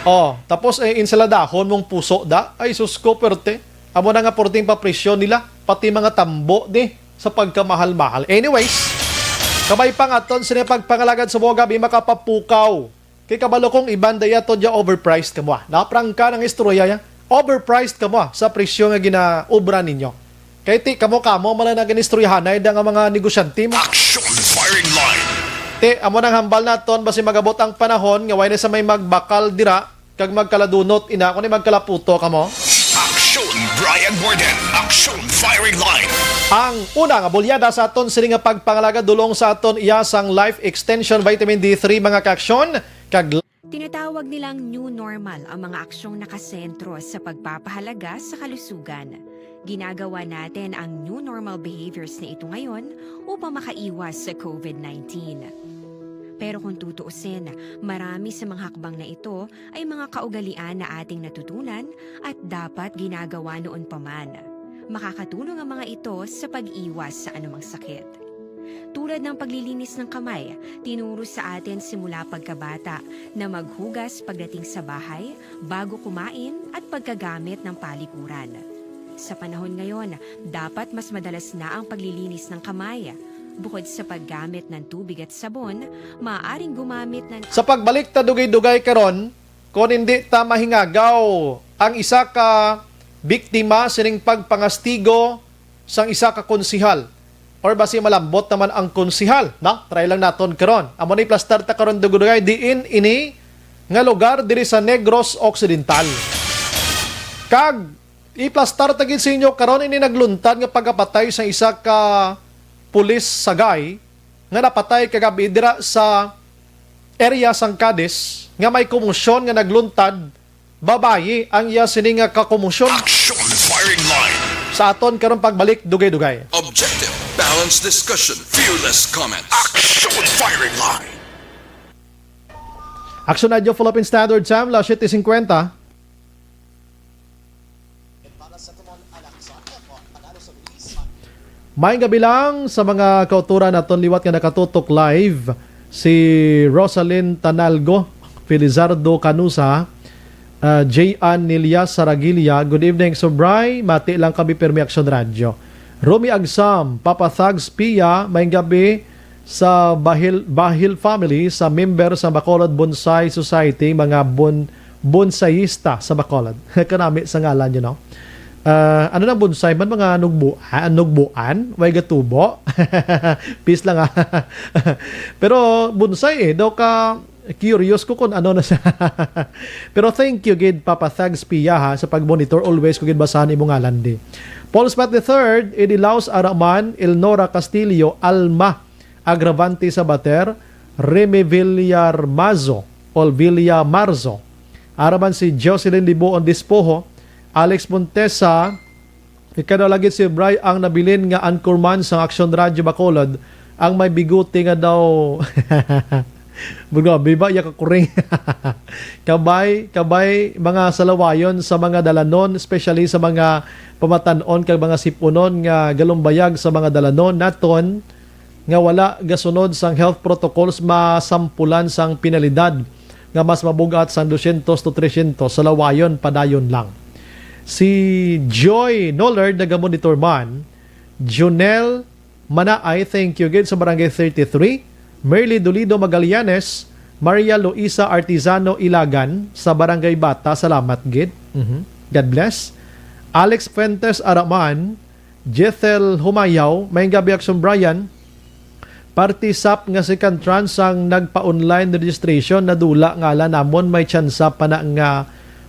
Oh, tapos, eh, insaladahon mong puso da. Ay, sus ko, perte. Amo na nga porting papresyo nila, pati mga tambo di sa pagkamahal-mahal. Anyways, kabay pa nga ton sini pagpangalagad sa mga gabi makapapukaw. Kay kabalo kong iban daya to dya overpriced kamo, ah. Naprangka ng istorya ya. Overpriced kamo, ah, sa presyo nga ginaobra ninyo. Kay ti kamo, kamo man lang naganistoryahanay da nga mga negosyante mo. Action firing line. Ti, amo nang hambal naton, basi magabot ang panahon nga way na sa may magbakal dira kag magkaladunot, ina, kundi magkalaputo kamo. Action, Brian Warden. Action firing line. Ang una nga bulyada sa aton sini nga pagpangalagad dulong sa aton iya sang Life Extension Vitamin D three, mga kaaksyon, kag Tinatawag nilang new normal ang mga aksyong nakasentro sa pagpapahalaga sa kalusugan. Ginagawa natin ang new normal behaviors na ito ngayon upang makaiwas sa covid nineteen. Pero kung tutuusin, marami sa mga hakbang na ito ay mga kaugalian na ating natutunan at dapat ginagawa noon pa man. Makakatulong ang mga ito sa pag-iwas sa anumang sakit. Tulad ng paglilinis ng kamay, tinuro sa atin simula pagkabata na maghugas pagdating sa bahay, bago kumain, at pagkagamit ng palikuran. Sa panahon ngayon, dapat mas madalas na ang paglilinis ng kamay. Bukod sa paggamit ng tubig at sabon, maaaring gumamit ng Sa pagbalik ta dugay-dugay karon, kon hindi ta mahingagaw ang isa ka biktima sining pagpangastigo sang isa ka konsihal, or basi malambot naman ang konsihal, no? Try lang naton karon. Amo ni plastar ta karon dugay-dugay diin ini nga lugar diri sa Negros Occidental. Kag Iplastar ta gid sa inyo karon ini nagluntad nga pagkapatay sa isa ka pulis sagay nga napatay kagabi dira sa area sang Cadiz nga may komosyon nga nagluntad. Babayi ang iya sini nga kakomosyon. Action firing line. Sa aton karon pagbalik, dugay-dugay. Objective, balanced discussion, fearless comments. Action firing line. Action Radio Philippine Standard Time, las siyete cincuenta. Maayong gabi lang sa mga kauturan naton liwat nga nakatutok live, si Rosalyn Tanalgo, Felizardo Canusa, ah, J. Ann Nilia Saragilia. Good evening, Sobray. Mati lang kami, Permi Action Radio. Romy Agsam, Papa Thags Pia, maayong gabi sa Bahil, Bahil family, sa member sa Bacolod Bonsai Society, mga bon, bonsayista sa Bacolod. Kanami sa ngalan, you know. Ah, ano nang bonsai man, mga nugbuan, nugbuan, way gatubo. Peace lang, ah. Pero bonsai eh, daw ka curious ko kung ano na siya. Pero thank you gid, Papa Thags Pia, ha, sa pag-monitor. Always ko gid basahan imong ngalan di. Paul Smith the third, Eddie Laos Araman, Elnora Castillo, Alma Agravante Sabater, Remy Villarmazo, Olvilia Marzo. Araman si Jocelyn Libuon Dispoho, Alex Montesa, ikaw daw lagi si Bry ang nabilin nga anchorman sang Action Radio Bacolod, ang may bigote nga daw. Grabe ba, iya ka kuring. Kabay, kabay, mga salawayon sa mga dalanon, especially sa mga pamatan-on kag mga sipunon nga galumbayag sa mga dalanon naton nga wala gasunod sang health protocols masampulan sang penalidad nga mas mabugat sang dosyentos to tresyentos sa lawayon padayon lang. Si Joy Nollard nagamonitor man, Junel Manaay, thank you gid sa Barangay thirty-three, Merly Dolido Magallanes, Maria Luisa Artizano Ilagan sa Barangay Bata, salamat gid. Mhm. God bless. Alex Fuentes Araman, Jethel Humayaw, maayong gabi, Action Brian. Party sap nga second tranche sang nagpa-online registration, nadula ngalan namon, may tsansa pa na nga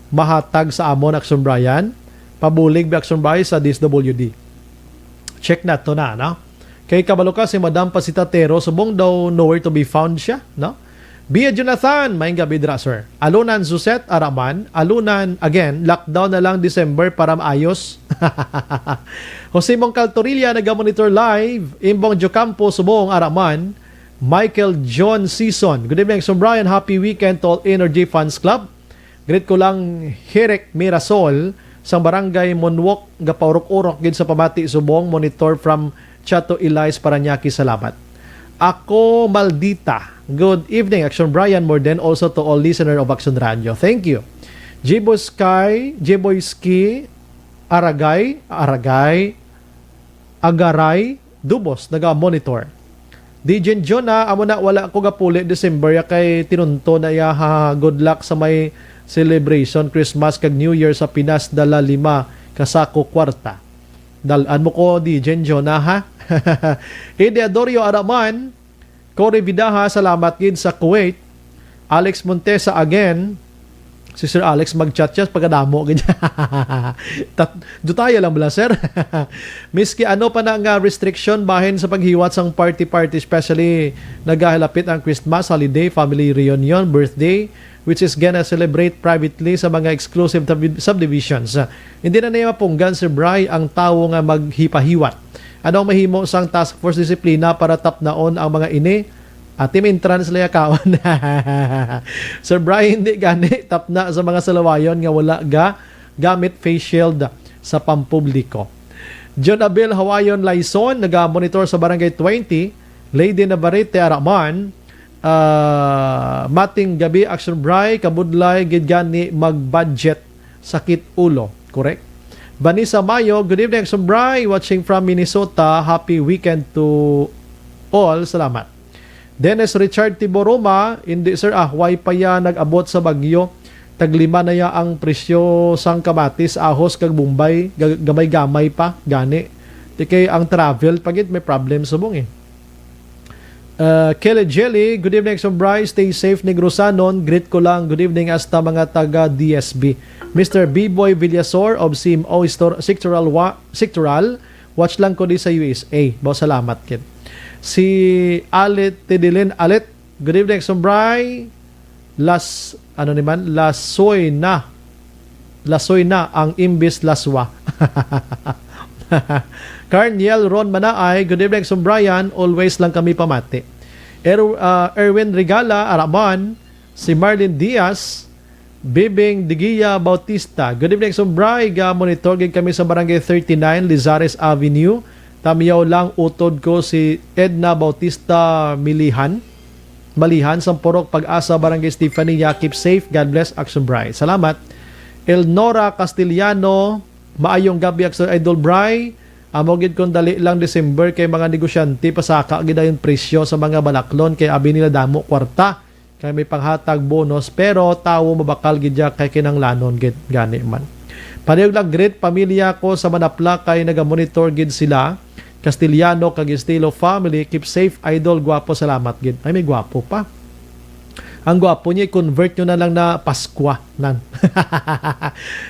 mahatag sa amon, Action Brian. Pabulig bi, Action Brian, sa D S W D. Check nato na, no? Kay kabalo ka, si Madam Pasitatero subong daw nowhere to be found siya, no? Bia Jonathan, maayong gabi dira, sir. Alunan Suzette Araman, alunan again, lockdown na lang December para maayos. Jose Mongcal Torilla nagamonitor live, Imbong Jocampo subong Araman, Michael John Season. Good evening, Sir Brian. Happy weekend to all Energy Fans Club. Greet ko lang Herek Mirasol sang Barangay Monwok, gapaurok-urok gid sa pamati subong, monitor from Chato Ilais, Parañaque. Salamat. Ako Maldita. Good evening, Action Brian, more than also to all listener of Action Radio. Thank you. Jiboy Sky, Jiboy Ski, Aragay, Aragay, Agaray, Dubos, naga-monitor. Dijen Jonah, amo na, wala ko gapuli December ya kay tinunto na iya, ha. Good luck sa may celebration Christmas kag New Year sa Pinas, dala lima ka sako kwarta. Dalan mo ko, Dijen Jonah, ha. Ede Adorio Araman, Cory Vidaha, salamat gid sa Kuwait. Alex Montesa again. Si Sir Alex mag-chat siya pagkadamo gid. Tat-, dutaya lang bala, sir. Miski ano pa na nga restriction bahin sa paghiwat sang party-party, especially nagahalapit ang Christmas, holiday, family reunion, birthday, which is gonna celebrate privately sa mga exclusive tabi-, subdivisions. Hindi na niya mapunggan, Sir Bry, ang tawo nga maghipahiwat. Ano ang mahimo sang task force disiplina para tapnaon ang mga ini? Ati, may entrance laya kaon. Sir Brian, di gani tapna sa mga salawayon nga wala ga gamit face shield sa pampubliko. John Abel Hawaiian Laison, naga-monitor sa Barangay twenty. Lady Navarrete Araman, ah, mating gabi, Action Bry, kabudlay gid gani mag-budget, sakit ulo. Correct? Vanessa Mayo, good evening, Action Bry, watching from Minnesota. Happy weekend to all. Salamat. Dennis Richard Tiboroma, hindi sir, ah, way pa ya nag-abot sa bagyo. Taglima na ya ang presyo sang kamatis, ahos kag bombay, ga-, gamay-gamay pa, gani. Di kay ang travel pa gid may problem subong eh. Uh, Kelly Jelly, good evening, Action Bry. Stay safe, Negrosanon. Greet ko lang, good evening, hasta mga taga D S B. Mister B-Boy Villasor of C M O Histor- Sectoral, wa- Sectoral. Watch lang ko di sa U S A. Bo, salamat, kid. Si Alit Tidilin. Alit, good evening, Action Bry. Las, ano ni man? Lasoy na. Lasoy na ang imbis laswa. Carniel Ron Manaay, good evening, Action Brian. Always lang kami pamati. Er, ah, Erwin Regala, Araman, si Marlene Diaz, Bibing Digia Bautista. Good evening, Action Bry. Ga-monitor gid kami sa Barangay thirty-nine, Lizares Avenue. Tamyaw lang, utod ko si Edna Bautista Milihan. Malihan, Sampurok, Pag-asa, Barangay Estefania. Keep safe. God bless, Action Bry. Salamat. Elnora Castellano, maayong gabi, Action Idol Bry. Amo gid kung dali lang December kay mga negosyante pasaka gid ang presyo sa mga balaklon kay abi nila damo kwarta kay may panghatag bonus, pero tawo mabakal gid ya kay kinanglanon gid gani man. Palihog lang, greet pamilya ko sa Manapla kay naga-monitor gid sila. Castellano kag Estilo family, keep safe, Idol. Gwapo, salamat gid. Ay, may gwapo pa. Ang gwapo niya, i-convert nyo na lang na Paskwa. Nan.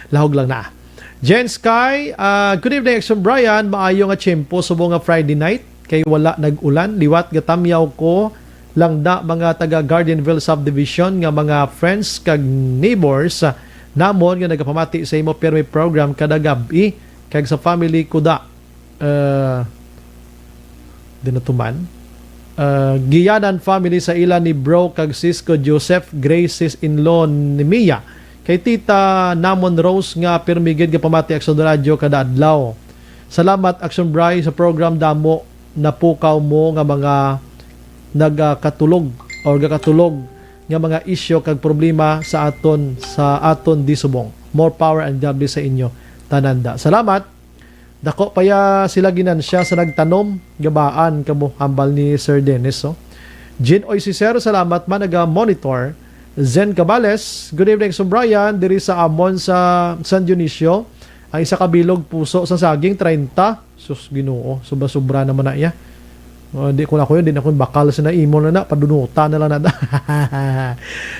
Lahog lang na. Jen Sky, ah, good evening, Action Brian. Maayo nga tiyempo subong nga Friday night kay wala nag-ulan. Liwat gatamyaw ko lang da mga taga Gardenville Subdivision nga mga friends kag neighbors, ah, namon nga nagapamati sa imo pirmi program kada gab-i kag sa family ko da. Ah, di na tuman. Ah, Giyanan family sa ila ni Bro kag Sis ko Joseph, Grace, sis-in-law ni Mia. Kay Tita namon Rose nga pirmi gid gapamati Action Radio kada adlaw. Salamat, Action Bry, sa program. Damo napukaw mo nga mga nagakatulog or gakatulog nga mga isyu kag problema sa aton, sa aton di subong. More power and God bless sa inyo tanan da. Salamat. Dako pa ya sila ginansya sa nagtanom, gabaan kamo, hambal ni Sir Dennis, oh. Jean Oy, si Sir, salamat man, naga-monitor. Zen Cabales, good evening, Sir Brian, diri sa amon sa San Dionisio. Ang isa ka bilog puso sa saging, treinta. Sus, Ginoo, sobra-sobra naman na iya. Oh, di ko na ko yun, di na ko bakal sa na imo na na, padunuta na lang na.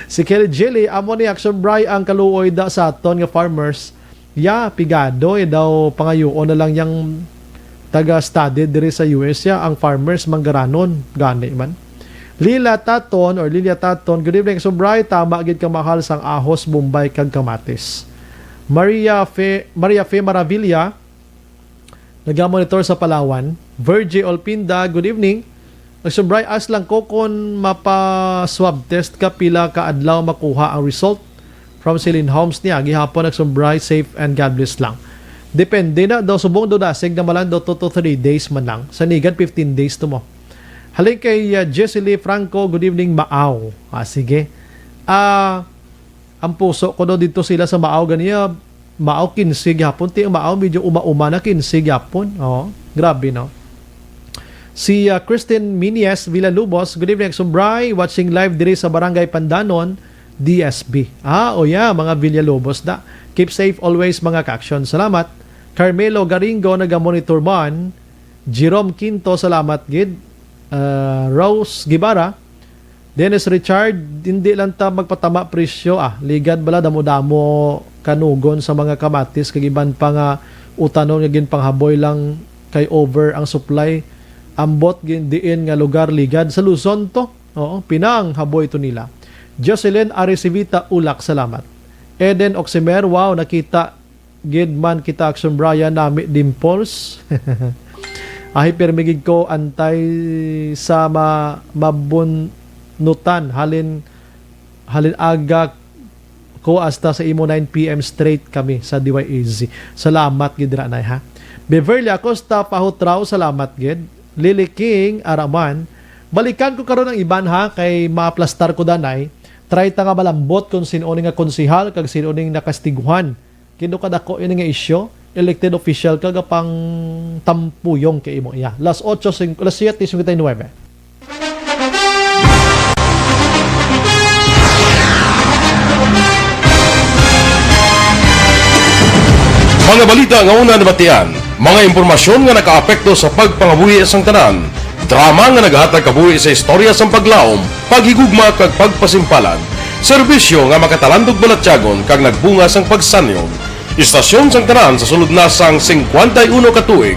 Si Kelly Jilly, amo ni Action Bry ang kaluoy da sa aton nga farmers. Ya, pigado, eh, daw pangayuon na lang yang taga-study diri sa U S ya, ang farmers manggaranon, gani man. Lila Taton or Lilia Taton, good evening, Action Bry. Tama gid ka, mahal, sang ahos, bombay, kag kamatis. Maria Fe, Maria Fe Maravilla, naga-monitor sa Palawan. Virgie Olpinda, good evening. Action Bry, ask lang ko kung mapa-swab test ka, pila ka adlaw makuha ang result from Celine Homes niya. Gihapon, Action Bry, safe and God bless lang. Depende na daw, subong daw dasig na malang daw two to three days man lang. Sa Nigan, fifteen days to mo. Halin kay, uh, Jessie Lee Franco, good evening, Maaw. Ah, sige. Ah, ang puso ko daw dito sila sa Maaw ganiya, Maaw quince gihapon, ti ang Maaw medyo uma-uma na, quince gihapon. Oh, grabe, no? Si, ah, Christine Minies Villalobos, good evening, Action Bry, watching live diri sa Barangay Pandanon, D S B. Ah, oh yeah, mga Villalobos da. Keep safe always, mga ka-action. Salamat. Carmelo Garingo, naga-monitor man. Jerome Quinto, salamat gid. Ah, Rose Guevara, Dennis Richard, hindi lang ta magpatama presyo, ah. Ligad bala, damo-damo kanugon sa mga kamatis kag iban pa nga utanon nga ginpanghaboy lang kay over ang supply. Ambot gin-, diin nga lugar ligad sa Luzon to. Oo, pinang haboy to nila. Jocelyn Arisivita Ulak, salamat. Eden Oximer, wow, nakita gid man kita, Action Brian, nami dimples. Ahi, pirmi gid ko antay sa ma-, mabunutan. Halin, halin aga ko hasta sa imo nine P M straight kami sa D Y A Z. Salamat gid ra, Nay, ha. Beverly Acosta Pahutraw, salamat gid. Lily King Araman, balikan ko karon ang iban, ha, kay maaplastar ko danay. Try ta nga malambot kung sino ni nga konsehal kag sino ning nakastiguhan. Kino kadako ini nga isyu, elected official ka gapang tampuyong kay imo iya. Las otso sing-, las siete cincuenta y nueve. Mga balita nga una nabatian, mga impormasyon nga nakaapekto sa pagpangabuhi sang tanan, Drama nga naghatag kabuhi sa istorya sang paglaom, paghigugma, kag pagpasimpalan. Serbisyo nga makatalandog balatyagon kag nagbunga sang pagsanyon. Istasyon sang tanan sa sulod na sang singkwenta y uno ka tuig.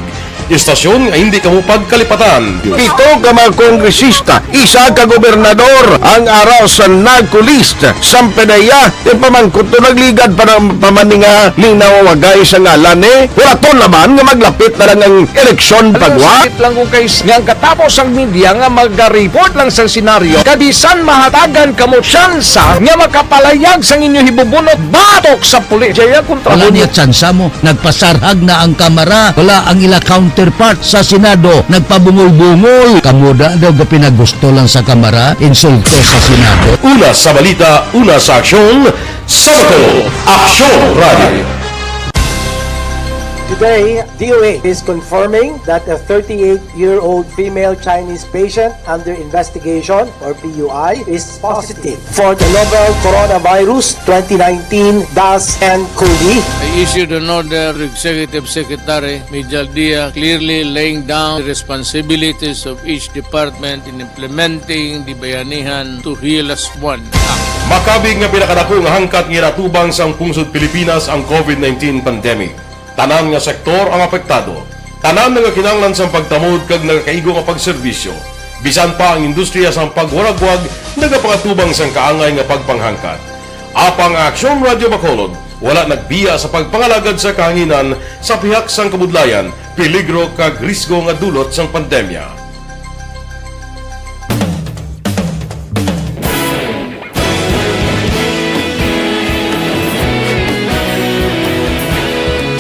Istasyon nga hindi kamo pagkalipatan. Pito ka mga kongresista, isa ka gobernador ang araw sa NAGCOLEST sang PDEA. Ti pamangkot to, nagligad pa na, pa man ni nga linawagay sa ngalan, eh. Huraton naman nga maglapit na lang ang eleksyon. Alam mo, pagwa. Sakit lang kung kay s-, nga ang katapos ang media nga maga-report lang sa senaryo, kabisan mahatagan kamo tsansa nga makapalayag sang inyo hibubunot batok sa pulis. Jaya kontra. Wala mo niya tsansa mo. Nagpasarhag na ang Kamara. Wala ang ila counterpart sa Senado. Nagpabungol-bungol. Kamo da daw gapinagusto lang sa Kamara, insulto sa Senado. Una sa balita, una sa aksyon, sa Bacolod, Aksyon Radio. Today, D O A is confirming that a thirty-eight-year-old female Chinese patient under investigation, or P U I, is positive for the novel coronavirus twenty nineteen dash N cov. I issued an order to Executive Secretary Mijal Dia, clearly laying down the responsibilities of each department in implementing the Bayanihan to Heal Us One Act. Makabig nga pinakadako nga hangkat nga ginatubang sang pungsod Pilipinas ang covid nineteen pandemic. Tanan nga sektor ang apektado. Tanan nga kinahanglan sang pagtamod kag nagakaigo nga pagserbisyo. Bisan pa ang industriya sang pagwaragwag nagapangatubang sang kaangay nga pagpanghangkat. Apang ang Aksyon Radio Bacolod wala nagbiya sa pagpangalagad sa kahanginan sa pihak sang kabudlayan, peligro kag risgo nga dulot sang pandemya.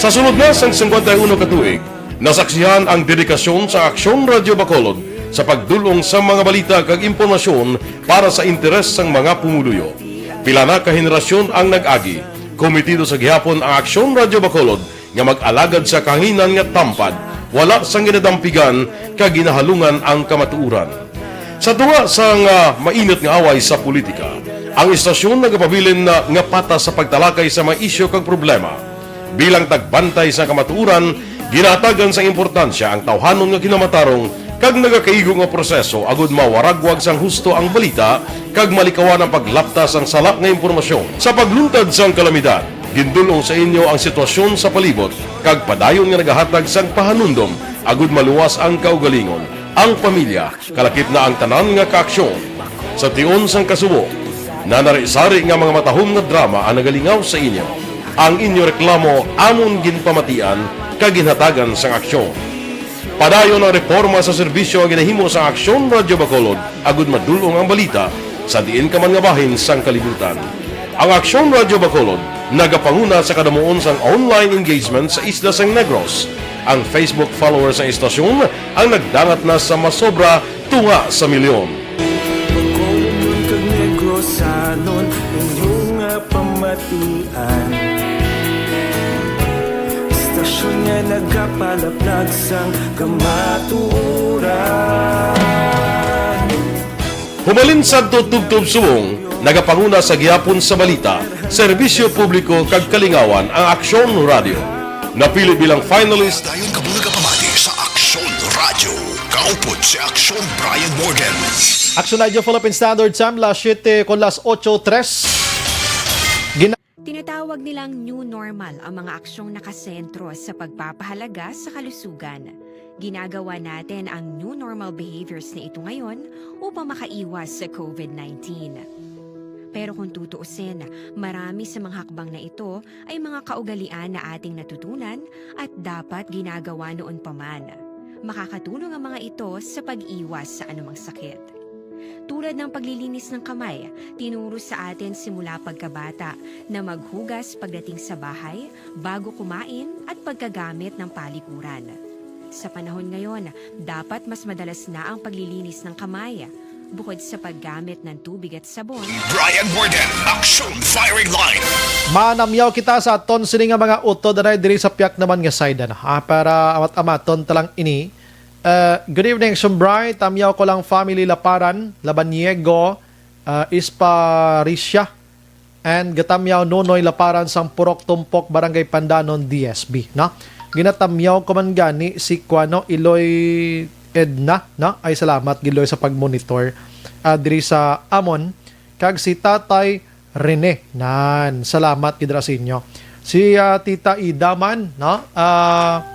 Sa sulod na sang singkwenta y uno ka tuig, nasaksihan ang dedikasyon sa Aksyon Radio Bacolod sa pagdul-ong sa mga balita kag impormasyon para sa interes sang mga pumuluyo. Pila na ka henerasyon ang nag-agi. Kometido sa gihapon ang Aksyon Radio Bacolod nga mag-alagad sa kahanginan nga tampad, wala sang ginadampigan kag ginahalungan ang kamatuoran. Sa tunga sang, ah, mainit nga away sa politika, ang istasyon nagapabilin na nga patas sa pagtalakay sa mga isyu kag problema. Bilang tagbantay sa kamatuoran, ginahatagan sang importansya ang tawhanon nga kinamatarong kag nagakaigo nga proseso agud mawaragwag sang husto ang balita kag malikawan ang paglapta sang sala nga impormasyon. Sa pagluntad sang kalamidad, gindul-ong sa inyo ang sitwasyon sa palibot kag padayon nga nagahatag sang pahanumdom agud maluwas ang kaugalingon, ang pamilya, kalakip na ang tanan nga kaaksyon. Sa tion sang kasubo, nanari-sari nga mga matahom nga drama ang nagalingaw sa inyo. Ang inyo reklamo amon ginpamatian kag ginhatagan sang aksyon. Padayon ang reporma sa serbisyo nga ginahimo sang Aksyon Radio Bacolod agud madul-ong ang balita sa diin ka man nga bahin sang kalibutan. Ang Aksyon Radio Bacolod nagapanguna sa kadamuon sang online engagement sa isla sang Negros. Ang Facebook followers sang istasyon ang nagdangat na sa masobra tunga sa milyon. Bacolodnon kag Negrosanon, inyo nga pamatian. Istasyon nga nagapalaplag sang kamatuoran. Humalin sadto tubtob subong, nagapanguna sa gihapon sa balita, serbisyo publiko kag kalingawan ang Aksyon Radio. Napili bilang finalist. Dayon kamo nagapamati sa Aksyon Radio. Kaupod si Aksyon Brian Morgan. Aksyon Radio Philippine Standard Time, las siete con las ocho tres. Gina- Tinatawag nilang new normal ang mga aksyong nakasentro sa pagpapahalaga sa kalusugan. Ginagawa natin ang new normal behaviors na ito ngayon upang makaiwas sa covid nineteen. Pero kung tutuusin, marami sa mga hakbang na ito ay mga kaugalian na ating natutunan at dapat ginagawa noon pa man. Makakatulong ang mga ito sa pag-iwas sa anumang sakit. Tulad ng paglilinis ng kamay, tinuro sa atin simula pagkabata na maghugas pagdating sa bahay, bago kumain, at pagkagamit ng palikuran. Sa panahon ngayon, dapat mas madalas na ang paglilinis ng kamay, bukod sa paggamit ng tubig at sabon. Brian Morgan, Aksyon Firing Line. Manamyaw kita sa aton sini nga mga utod anay diri sa piyak naman nga side, ano, ha, para amat-amaton ta lang ini. Uh, good evening, Sumbray. Tamyaw ko lang family Laparan, Labaniego, uh, Isparisia, and gatamyaw Nonoy Laparan sang Purok Tumpok, Barangay Pandanon, D S B, no? Ginatamyaw ko man gani si kuano, Iloy Edna, no? Ay, salamat gid, Loy, sa pag-monitor, ah, diri sa amon. Kag si Tatay Rene, nan, salamat gid ra sa inyo. Si, ah, Tita Ida man, no? Ah,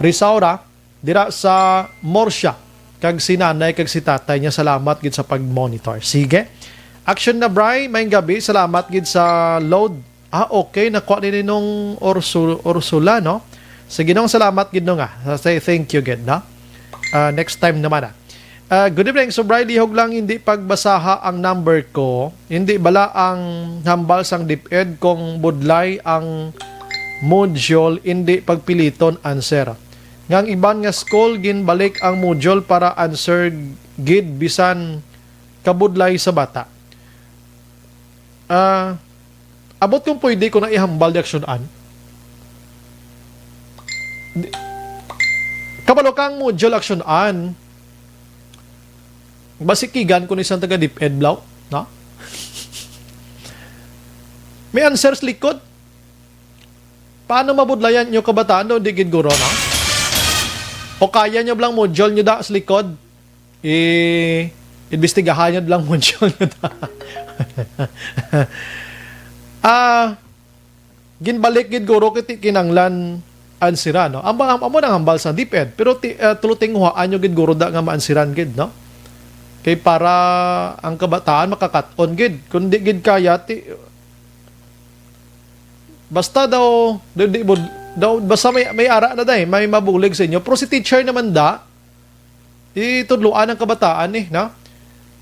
Risaura, dira sa Murcia. Kag si nanay kag si tatay niya, salamat gid sa pag-monitor. Sige. Action na, Bri. Maayong gabi. Salamat gid sa load. Ah, okay. Nakuha ni Ninong Ursu-, Ursula, no? Sige, Nong, salamat gid, Nong, ah. Say thank you gid, no? Ah, next time naman, ah. Ah, good evening, Subray. Lihog lang hindi pagbasaha ang number ko. Hindi bala ang hambal sang DepEd kung budlay ang module, hindi pagpiliton answer. Nga ang iban nga school, ginbalik ang module para answer gid bisan kabudlay sa bata. Ah, abot kung pwede ko na ihambal di aksyon-an. Di-, kabalo ka ang module aksyon-an. Basikigan ko ni isang taga DepEd, Blau, no? May answers likod. Paano mabudlayan nyo kabataan do? Di gid guro, no? O kaya nyo blang module nyo da sa likod? I-, imbestigahan nyo blang module nyo da. Ah, ginbalik gid guro kiti kinanglan ansira, no? Amo, amo, amo nang hambal sa DepEd, pero ti-, ah, tulo tinguhaan nyo gid guro da nga maansiran gid, no? Kay para ang kabataan makakat-on gid. Kung di gid kaya, ti-, basta daw, di, di, bud-, daw, basta may, may ara na day, may mabulig sa inyo. Pero si teacher naman da, itudloan ang kabataan eh, no?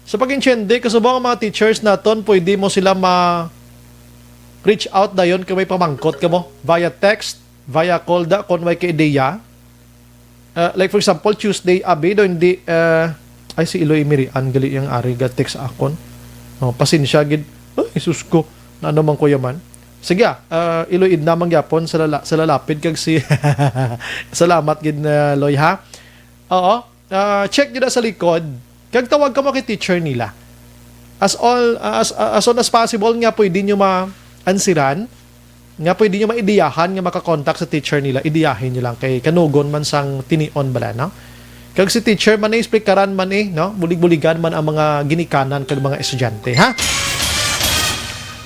Sa pag-intindi, kasubong ang mga teachers naton, pwede mo sila ma-reach out dayon kung may pamangkot ka mo via text, via call da, kung may ka-ideya. Ah, like for example, Tuesday, abi, do, hindi, ah, ay, si Iloy Mirian, gali yung ari, ga-text sa akon. Oh, pasensya, gid. Ay, Jesus ko, na ano man ko yaman. Sige, ah, ah, Iloy, id naman gyapon sa lala-, sa lalapid, kag si, salamat, gid na, Loy, ha? Oo. Ah, check nyo na sa likod. Kag tawag ka mo kay teacher nila. As all, ah, as, ah, as soon as possible nga pwede nyo ma-ansiran, nga pwede nyo maidiyahan nga makakontak sa teacher nila, idiyahin nyo lang kay kanugon man sang tinion bala, no? Kag si teacher man eh, explikaran man eh, no? Bulig-buligan man ang mga ginikanan kag mga estudyante, ha?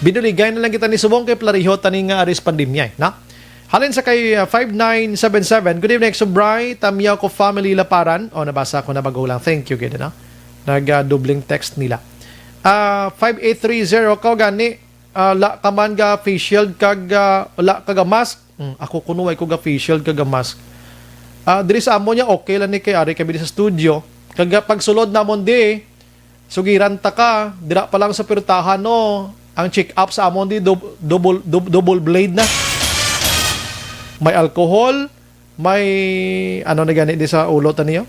Binuligay na lang kita ni subong kay plariho tani nga aris pandemya, eh, no? Halin sa kay, uh, five nine seven seven, "Good evening, Subray. Tamyaw ko family Laparan." O, nabasa ko na bago lang. Thank you, gid, no? Nag, uh, dobleng text nila. Ah, five eight three zero, "Kaw gani, ah, la ka man ga face shield kag, ah, la ka ga mask?" Hmm, ako kuno, way ko ga face shield kag ga mask. Ah, diri sa amo niya, okay lang ni kay ari kami di sa studio. Kag, ah, pagsulod namon di, sugiran ta ka, dira pa lang sa pirtahan, no? Ang check-up sa amon di, dub-, double, dub-, double blade na. May alcohol, may ano na gani di sa ulo ta niyo?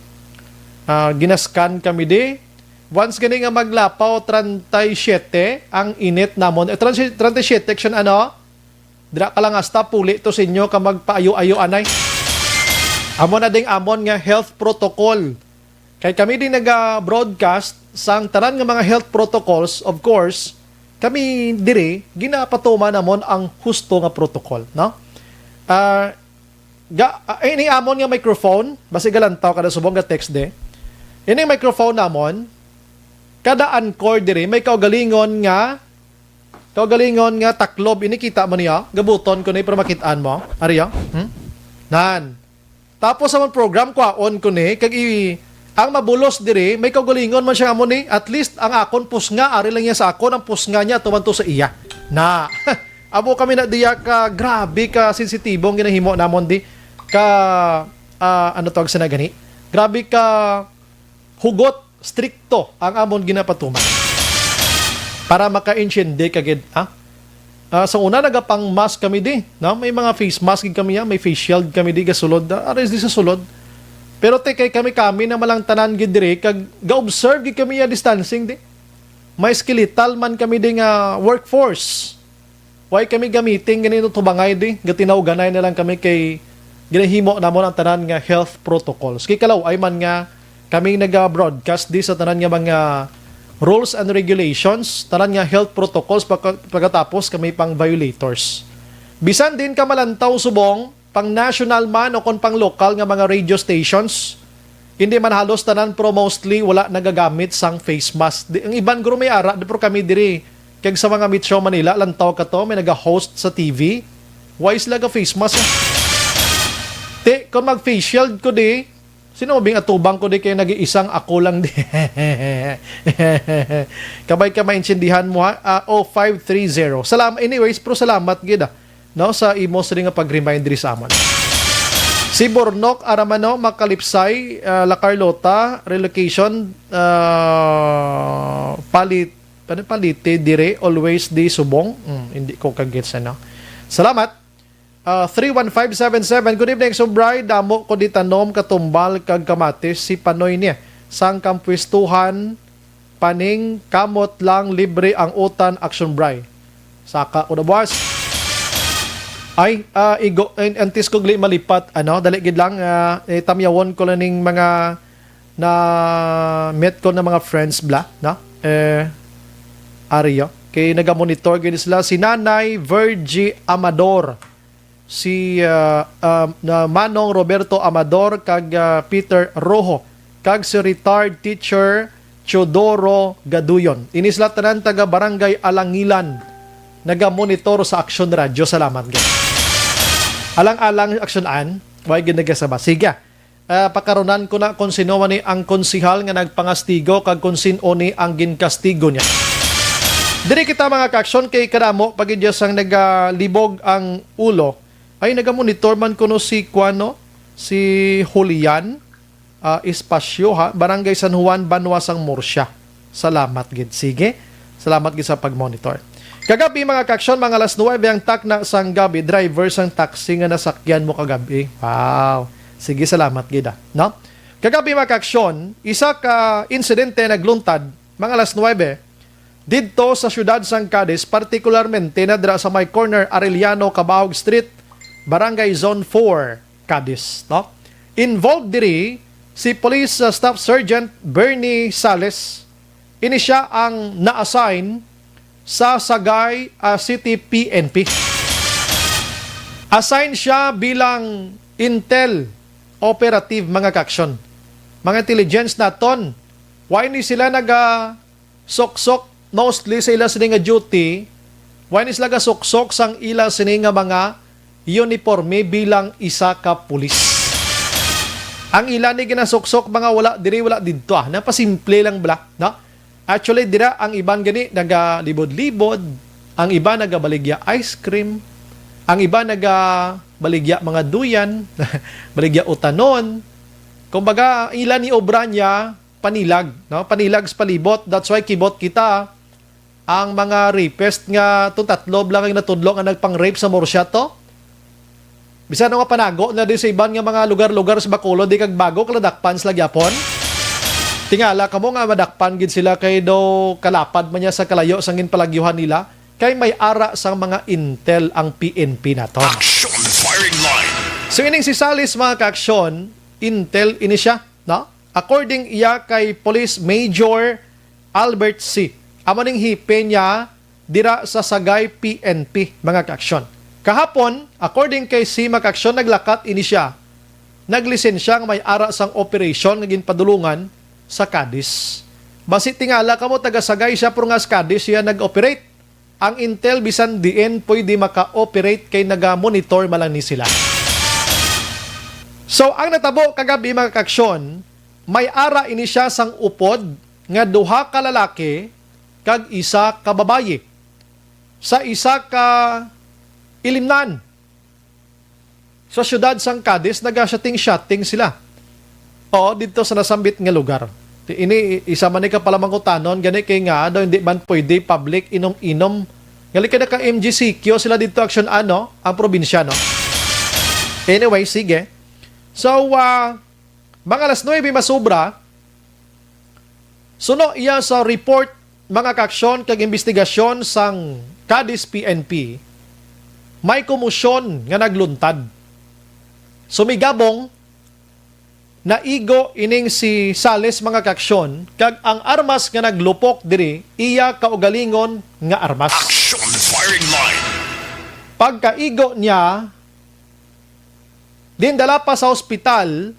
Ah, ginaskan kami di. Once gani nga maglapaw treinta y siete ang init namon. Eh, treinta y siete, action, ano? Dira ka lang hasta puli to sa inyo ka magpaayo-ayo anay. Amo na ding amon nga health protocol. Kay kami din naga-broadcast sang tanan nga mga health protocols, of course, kami diri ginapatuman namon ang husto nga protocol, no? Ah, ga, ah, ini amon nga microphone, basi galantaw kada subong ga text de. Ini microphone namon, kada anchor diri may kaugalingon nga, kaugalingon nga taklob. Ini kita mo niya, gabuton ko ni para makit-an mo. Ari, oh. Hmm? Nan. Tapos sa mga program, kwaon ko ni, kag i-, ang mabulos diri, may kaugalingon man siya amo ni, at least ang akon pusnga, ari lang niya sa akon, ang pusnga niya, tuman to sa iya. Na, amo kami na diya ka, grabe ka sensitibo ang ginahimo namon di, ka, ah, ano tawag sa nagani? Grabe ka hugot, strikto ang amon ginapatuman para maka-intindi ka gid, ha? Ah, sa una, nagapang mask kami di, no? May mga face mask gid kami, ha? May face shield kami di, gasulod, ah, aris di sa sulod. Pero te, kay kami, kami na malangtanan gid diri, kag ga-observe gid kami ya distancing di. May skeletal man kami di nga workforce. Way kami gamiting ganito tubangay di, gatinawganay na lang kami kay ginahimo namon ang tanan nga health protocols. Kay kalaw-ay man nga kami naga-broadcast di sa tanan nga mga rules and regulations, tanan nga health protocols, pagka-, pagkatapos kami pang violators. Bisan din ka malantaw subong, pang national man o kon pang lokal nga mga radio stations, Hindi man halos tanan, pero mostly wala nagagamit sang face mask. Di, ang iban guro may ara, di, pero kami diri, kag sa mga Metro Manila, lantaw ka to, may naga-host sa T V. Why sila ga face mask? Ti, kung mag-face shield ko di, sino bing atubang ko di kay nag-iisang ako lang di? Kabay ka maintindihan mo ha? Ah, oh five three zero. Salam-, anyways, pero salamat gid ah, no, sa imo sini nga pag-remind diri sa amon. Si Bornok Aramano, Makalipsay, ah, La Carlota, relocation, ah, palit, ano, palite dire, always di subong. Hmm, hindi ko kagets, ano. Salamat. Ah, three one five seven seven. Good evening, Subray. Damo ko di tanom, katumbal, kag kamatis. Si Panoy niya. Sang kampwestuhan, paning kamot lang, libre ang utan, Action Bray. Saka ko na buwas. Ay, ah, igo, ay, antes ko gali malipat, ano, dali gid lang, ah, eh, tamyawon ko lang ning mga na met ko na mga friends bla, no? Eh, Ario. Kay naga-monitor gid sila si Nanay Virgie Amador, si, ah, ah, na Manong Roberto Amador, kag, ah, Peter Rojo, kag si retired teacher Teodoro Gaduyon. Ini sila tanan taga Barangay Alangilan, naga-monitor sa Aksyon Radyo. Salamat gid. Alang-alang Aksyon an, way gid nagasaba. Sige. Ah, pakarunan ko na kung sino man ni ang konsihal nga nagpangastigo kag kung sin-o ni ang ginkastigo niya. Diri kita, mga kaaksyon, kay kadamo pa gid sang nagalibog ang ulo. Ay, nagamonitor man kuno si kuano, si Julian, ah, Espasyo, ha, Barangay San Juan, Banwa sang Murcia. Salamat gid. Sige. Salamat gid sa pag-monitor. Kagabi, mga kaaksyon, mga alas nuwebe ang takna sang gabi, driver sang taxi nga nasakyan mo kagabi. Wow. Sige, salamat gid, ah. No? Kagabi, mga kaaksyon, isa ka insidente nagluntad, mga alas nuwebe, didto sa siyudad sang Cadiz, partikularmente na dira sa may corner Arellano Cabahog Street, Barangay Zone four, Cadiz, no? Involved diri si Police, uh, Staff Sergeant Bernie Sales. Ini sia ang na-assign sa Sagay, uh, City P N P. Assign siya bilang intel operative, mga kaaksyon. Mga intelligence naton, why ni sila naga suksok, mostly sa ila sini nga duty, wala ni sila gasuksok sang ila sini nga mga uniporme bilang isa ka pulis. Ang ila ni ginasuksok, mga wala diri, wala didto, ah. Napasimple lang bala, no? Actually, dira ang iban gani nagalibod-libod, ang iba nagabaligya ice cream, ang iba nagabaligya mga duyan, baligya utanon. Kumbaga, ang ila ni obra niya, panilag, no? Panilag sa palibot. That's why kibot kita ang mga rapist nga tong tatlo lang ang natudlo nga nagpang-rape sa Murcia to. Bisan nga panago na di sa iban nga mga lugar-lugar sa Bacolod, di kag bago kaladakpan sila gyapon. Tingala kamo nga madakpan gid sila kay daw kalapad man niya sa kalayo sang ginpalagyuhan nila, kay may ara sang mga intel ang P N P naton. Action firing line. So ining si Salis, mga kaaksyon, intel ini siya, no? According iya kay Police Major Albert C. Amo ning hipe niya dira sa Sagay P N P, mga kaaksyon. Kahapon, according kay C, mga kaaksyon, naglakat ini siya. Naglisensya nga may ara sang operasyon nga ginpadulungan sa Cadiz. Basi tingala kamo taga Sagay siya, pero nga sa Cadiz siya nag-operate. Ang intel bisan diin pwede maka-operate kay naga-monitor man lang ni sila. So, ang natabo kagabi, mga kaaksyon, may ara ini siya sang upod nga duha ka lalaki kag isa ka babayi sa isa ka ilimnan sa siyudad sang Cadiz, naga-shooting-shooting sila. Oo, didto sa nasambit nga lugar. Ini, isa man ni ka pala mangutanon, gani kay nga daw hindi man pwede public inom-inom. Gali kay naka-M G C Q sila didto, action ano, ang probinsya, no? Anyway, sige. So, ah, mga alas nuwebe masubra, suno iya sa report, mga kaaksyon, kag imbestigasyon sang Cadiz P N P, may komosyon nga nagluntad. Sumigabong, naigo ining si Sales, mga kaaksyon, kag ang armas nga naglupok diri, iya kaugalingon nga armas. Action firing line. Pagkaigo niya, dindala pa sa ospital,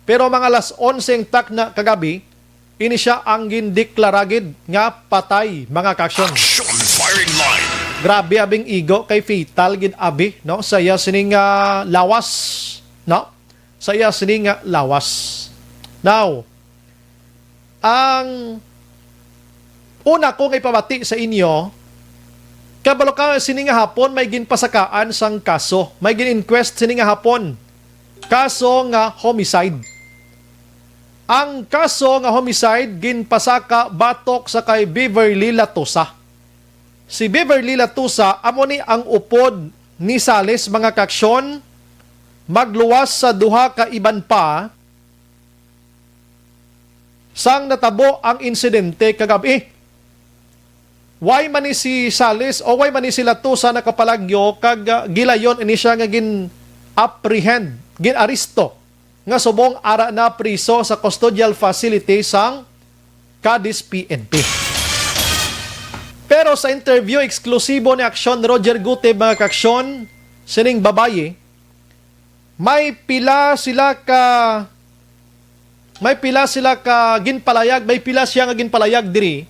Pero mga alas onse ang takna kagabi, ini siya ang gindeklara gid nga patay, mga kaaksyon. Action firing line. Grabe abing igo kay fatal gid abi, no? Sa iya sining, ah, lawas, no? Sa iya sining, ah, lawas. Now, ang una ko nga ipabati sa inyo, kabalo ka sini nga hapon may ginpasakaan sang kaso, may gin-inquest sini nga hapon. Kaso nga homicide. Ang kaso nga homicide ginpasaka batok sa kay Beverly Latosa. Si Beverly Latosa amo ni ang upod ni Sales, mga kaaksyon, magluwas sa duha ka iban pa sang natabo ang insidente kagab-i. Why man ni si Sales o why man ni si Latosa nakapalagyo kag, ah, gilayon ini siya nga gin-apprehend, gin-aresto nga subong ara na priso sa custodial facility sang Cadiz P N P. Pero sa interview eksklusibo ni Aksyon Roger Guteb, mga kaaksyon, sining babayi, may pila sila ka, may pila sila ka ginpalayag, may pila siya nga ginpalayag diri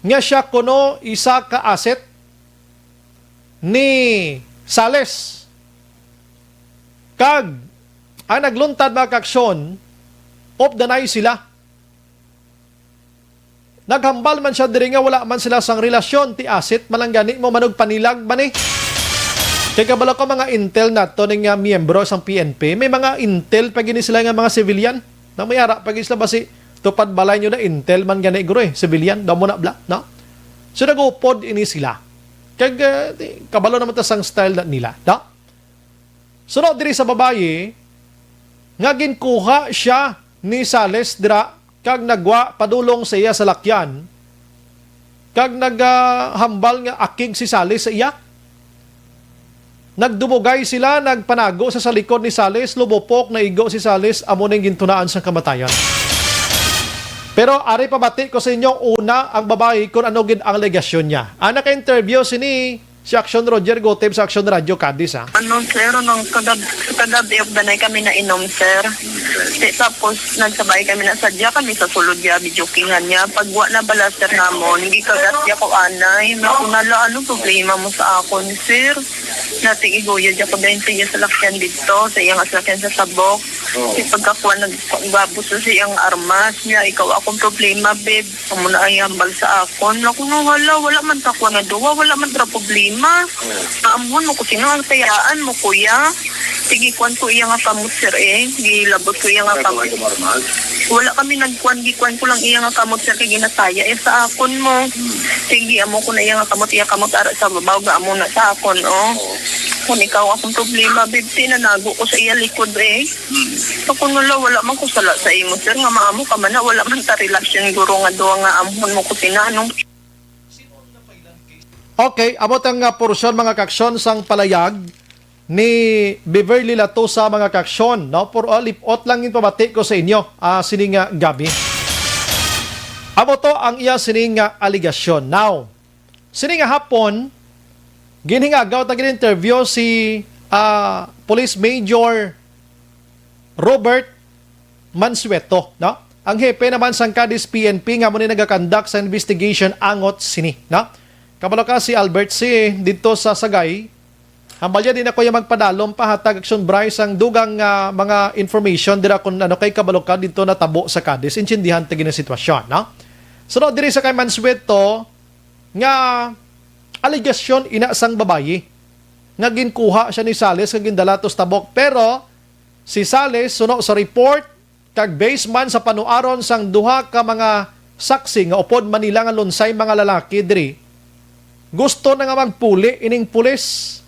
nga siya kuno isa ka asset ni Sales. Kag ang nagluntad, mga kaaksyon, updanay sila. Naghambal man siya diri nga wala man sila sang relasyon, ti asset man lang gani mo, manugpanilag man ni. Kay kabalo ko mga intel nato ni nga miyembro sang P N P, may mga intel pa gini sila nga mga civilian. Na may ara pa gini sila basi tupad balay nyo na intel man gani guro eh, civilian, daw mo na bla, no? So nagupod ini sila. Kag, ah, di, kabalo naman ta sang style na nila, no? Sunod diri sa babayi nga ginkuha siya ni Sales dira kag nagwa padulong sa iya salakyan kag nagahambal nga akig si Sales sa iya. Nagdumugay sila, nagpanago sa, sa likod ni Sales, lumupok, naigo si Sales, amo ning gintunaan sang kamatayon. Pero ari pabati ko sa inyo, una, ang babayi kung ano gid ang alegasyon niya. Ang naka-interview sini si Action Roger Guteb sa Action Radio Cadiz, ha? Ano, sir, nung kagab-, kagabi, ug danay kami nainom, sir. Di, tapos, nagsabay kami na sadya kami sa sulod niya, videokingan niya. Pag wa na bala, sir, namon, gikagat niya ko anay. May kunala, ano problema mo sa akon, sir? Nati iguyod niya ko dahil sa iya salakyan dito, sa iyang salakyan sa sabok. Oh. Di pagkakuha, nag-, nagbabos sa iyang armas niya. Ikaw akong problema, babe. Amo na ang hambal sa akon. Ako na, hala, wala man ta kuwan nga duwa, wala man ta problema. Hmm. Amon mo ko, sino ang tayaan mo, kuya? Sige, kuwan ko iya nga kamot, sir, eh. Gilabot ko iya nga kamot. Wala kami nagkuwan, gikuwan ko lang iya nga kamot, sir, kay ginataya iya sa akon mo. Hmm. Sige, amo ko na iya nga kamot, iya kamot ara sa babaw, ga amo na sa akon, oh. Oo. Kung ikaw akong problema, babe, tinanago ko sa iya likod, eh. Hmm. Ako nula, wala man ko sala sa imo, sir, nga maamo ka man na, wala man ta relasyon, guro, nga duha nga amhon mo ko sinanong. Okay, abot ang, ah, porsyon, mga kaaksyon, sang palayag ni Beverly Latosa, mga kaaksyon, no? Por, ah, lipot lang yung pabati ko sa inyo, ah, sini nga gabi. Amo to ang iya sini nga aligasyon. Now, sini nga hapon, ginhingagaw ta gin-interview si, ah, Police Major Robert Mansueto, no? Ang hepe naman sang Cadiz P N P nga amo ni nagakandak sa investigation angot sini, no? Kabalo ka si Albert C dito sa Sagay. Hambal niya, di na ko yung magpadalom pa hatag Action Bryce ang dugang, ah, mga information dira kung ano kay kabalo ka dito natabo sa Cadiz. Intindihan ta gid ang sitwasyon, no? Sunod diri sa kay Mansueto nga aligasyon ina sang babayi nga ginkuha siya ni Sales nga gindala to sa tabok. Pero si Sales, suno sa report, kag based man sa panuaron sang duha ka mga saksi nga upod man nila nga lunsay mga lalaki diri, gusto na nga magpuli ining pulis,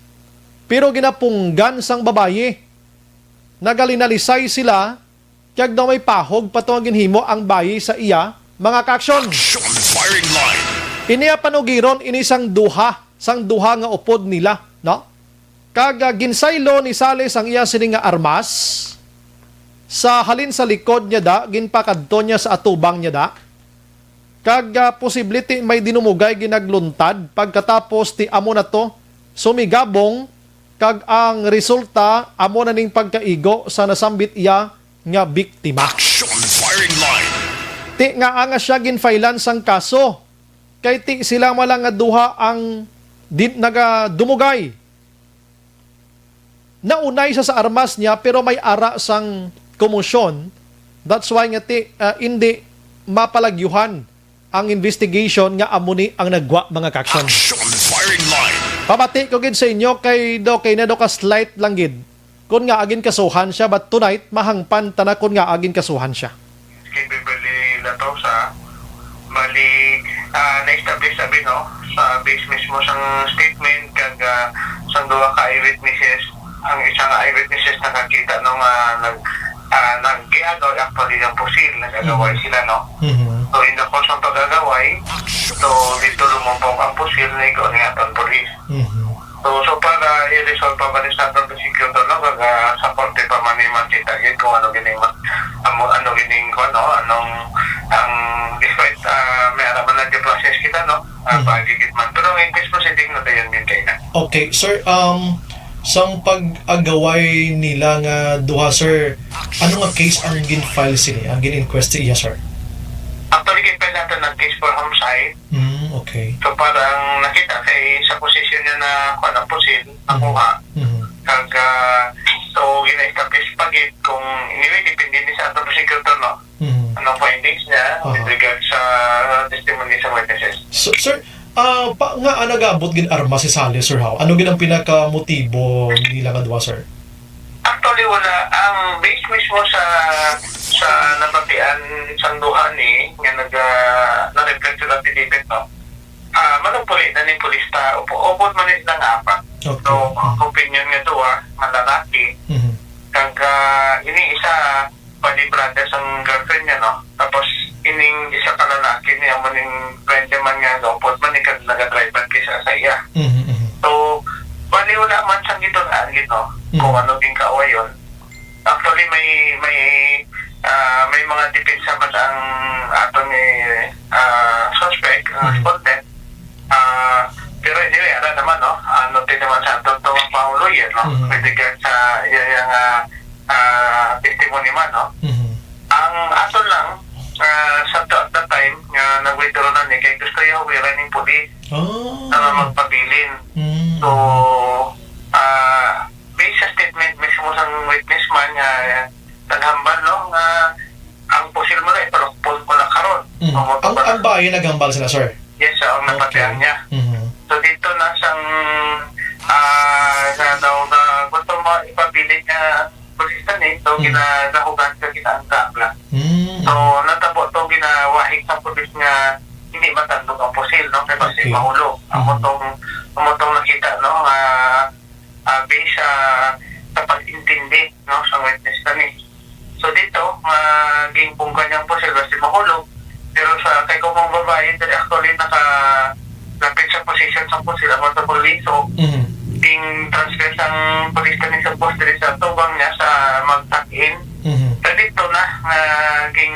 pero ginapunggan sang babayi. Nagalinalisay sila, kag daw may pahog pa to nga ginhimo ang bayi sa iya, mga kaaksyon. Action firing line. Ini ang panugiron ini sang duha, sang duha nga upod nila, no? Kag, ah, ginsaylo ni Sales ang iya sini nga armas. Sa halin sa likod niya da, ginpakadto niya sa atubang niya da. Kag, ah, posible ti may dinumugay ginagluntad pagkatapos ti amo na to sumigabong, kag ang resulta amo na ning pagkaigo sa nasambit iya nga biktima. Action firing line. Ti nga anga siya ginfailan sang kaso. Kay ti sila man lang nga duha ang di-, nagadumugay. Naunay sa, sa armas niya, pero may ara sang komosyon. That's why nga ti, ah, indi mapalagyuhan ang investigation nga amo ni ang nagwa mga ka-action. Action firing line. Pamati ko gid sa inyo kay do, kay na do ka slight lang gid. Kun nga agin kasuhan siya, but tonight, mahangpan ta na kun nga agin kasuhan siya. Kay Beverly Latosa, bali, ah, na-establish abi, no, sa base mismo sang statement kag, ah, sang duha ka eyewitnesses. Ang isa nga eyewitnesses nakakita, no, nga nag, ah, nag-, giagaway actually ng pusil, nag-agaway Mhm. sila, no? Mhm. So, in the course ng pag-agaway, so, dito lumubog ang pusil, na ikaw ni atong pulis. Mhm. So, so para i-resolve pa man sa atong prosecutor, no, kag, ah, sa korte pa man ni makita gid kung ano gini ma-, amo, ano gini, kung ano, anong, ang, despite, ah, may ara man lang due process kita, no, ah, Mhm. pagigit man. Pero ang English proceeding na dayon din kayo na. Okay, sir, um, sang pag-agaway nila nga duha, sir, ano nga case ang gin-file sini, ang gin-inquest sa iya, sir? Actually, gin-file natin ng case for homicide. Mm, okay. So, parang nakita kay sa posisyon niya na kuwan ang pusil, nakuha. Mhm. Kag, ah, so, gina-establish pa gid kung, anyway, depende ni sa atong prosecutor, no? Mhm. Anong findings niya Aha. with regard sa testimony sa witnesses? So, sir, ah, pa, nga, ah, nag-abot gid armas si Sally, sir, how? Ano gid ang pinakamotibo nila nga duha, sir? Actually, wala. Ang base mismo sa, sa nabatian sang duha ni, nga nag, ah, na-reflect sa affidavit, no? Ah, manugpuli na ni pulis ta, upo-, upod man ni sila nga apat. Okay. So, Mhm. ang opinion nga duha, nga lalaki, Mhm. kag, ah, ini isa, bali brother sang girlfriend niya, no? Tapos, ining isa ka lalaki niya, mo ning friend niya man nga, gaupod man, ni kag naga-drive man kisa sa iya. Mhm, mhm. So, bali wala man sang gitun-an gid, no? Mhm. Kung ano gin kaawayon. Actually, may, may, ah, may mga depensa man ang ato ni, ah, suspect, ang Mhm. respondent. Ah, pero anyway, ara naman, no? Ano din naman sa ato to, mga lawyer, no? Mhm. With regard sa iya, iya nga, ah, testimony man, no? Mhm. Ang ato lang, ah, sa to, at that time, nga nag-withdraw na ni, kay gusto niya huwiran ning pulis Oh. na magpabilin. Mm. So, ah, based sa statement mismo sang witness man nga naghambal, no, nga ang pusil mo na ipalukpon ko na karon. Mm. Amo to Ang, pala. Ang bayi naghambal sila, sir? Yes, sir, ang Okay. napatihan niya. Mhm. So, dito na sang, ah, na daw na gusto mo ipabilin nga pulis na ni, so, Mm. gina-, nahugan ka, ginaangga lang. Mm. So, natabo to, ginawahig sa pulis nga hindi matandog ang pusil, no? Kay basi Okay. mahulog. Amo Mhm. tong, amo tong nakita, no, nga ah, based sa, sa pag-intindi, no, sa witness kami. So dito, nga ginpunggan niyang pusil basi mahulog, pero sa kay kung ang babayi diri actually nakalapit sa position sa pusil, amo sa puliso, Mhm. ging-transfer sang pulis kami sa post diri sa tubang niya sa magtakin. Mhm. So dito na, nga ging,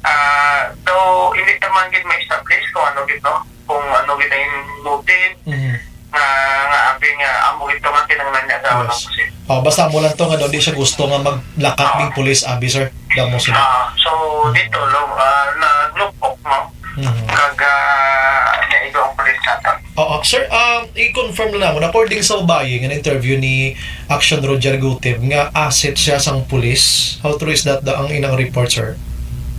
ah, though hindi ta man gid ma-establish kung ano gid, no? Kung ano gid ang motive Mhm. nga, nga abi nga amo gid to nga kinahanglan niya daw Yes. ng pulis. Oh, basta mo lang to nga daw di siya gusto nga maglakat Ah. ning pulis, abi, sir. Damo sila. Ah, so, dito, lo-, ah, naglupok, no? Mhm. Kag, ah, niya igo ang pulis nato. Oo, sir, um, i-confirm lang namon, according sa babayi nga na-interview ni Action Roger Gutib, nga asset siya sang pulis. How true is that, da, ang inang report, sir?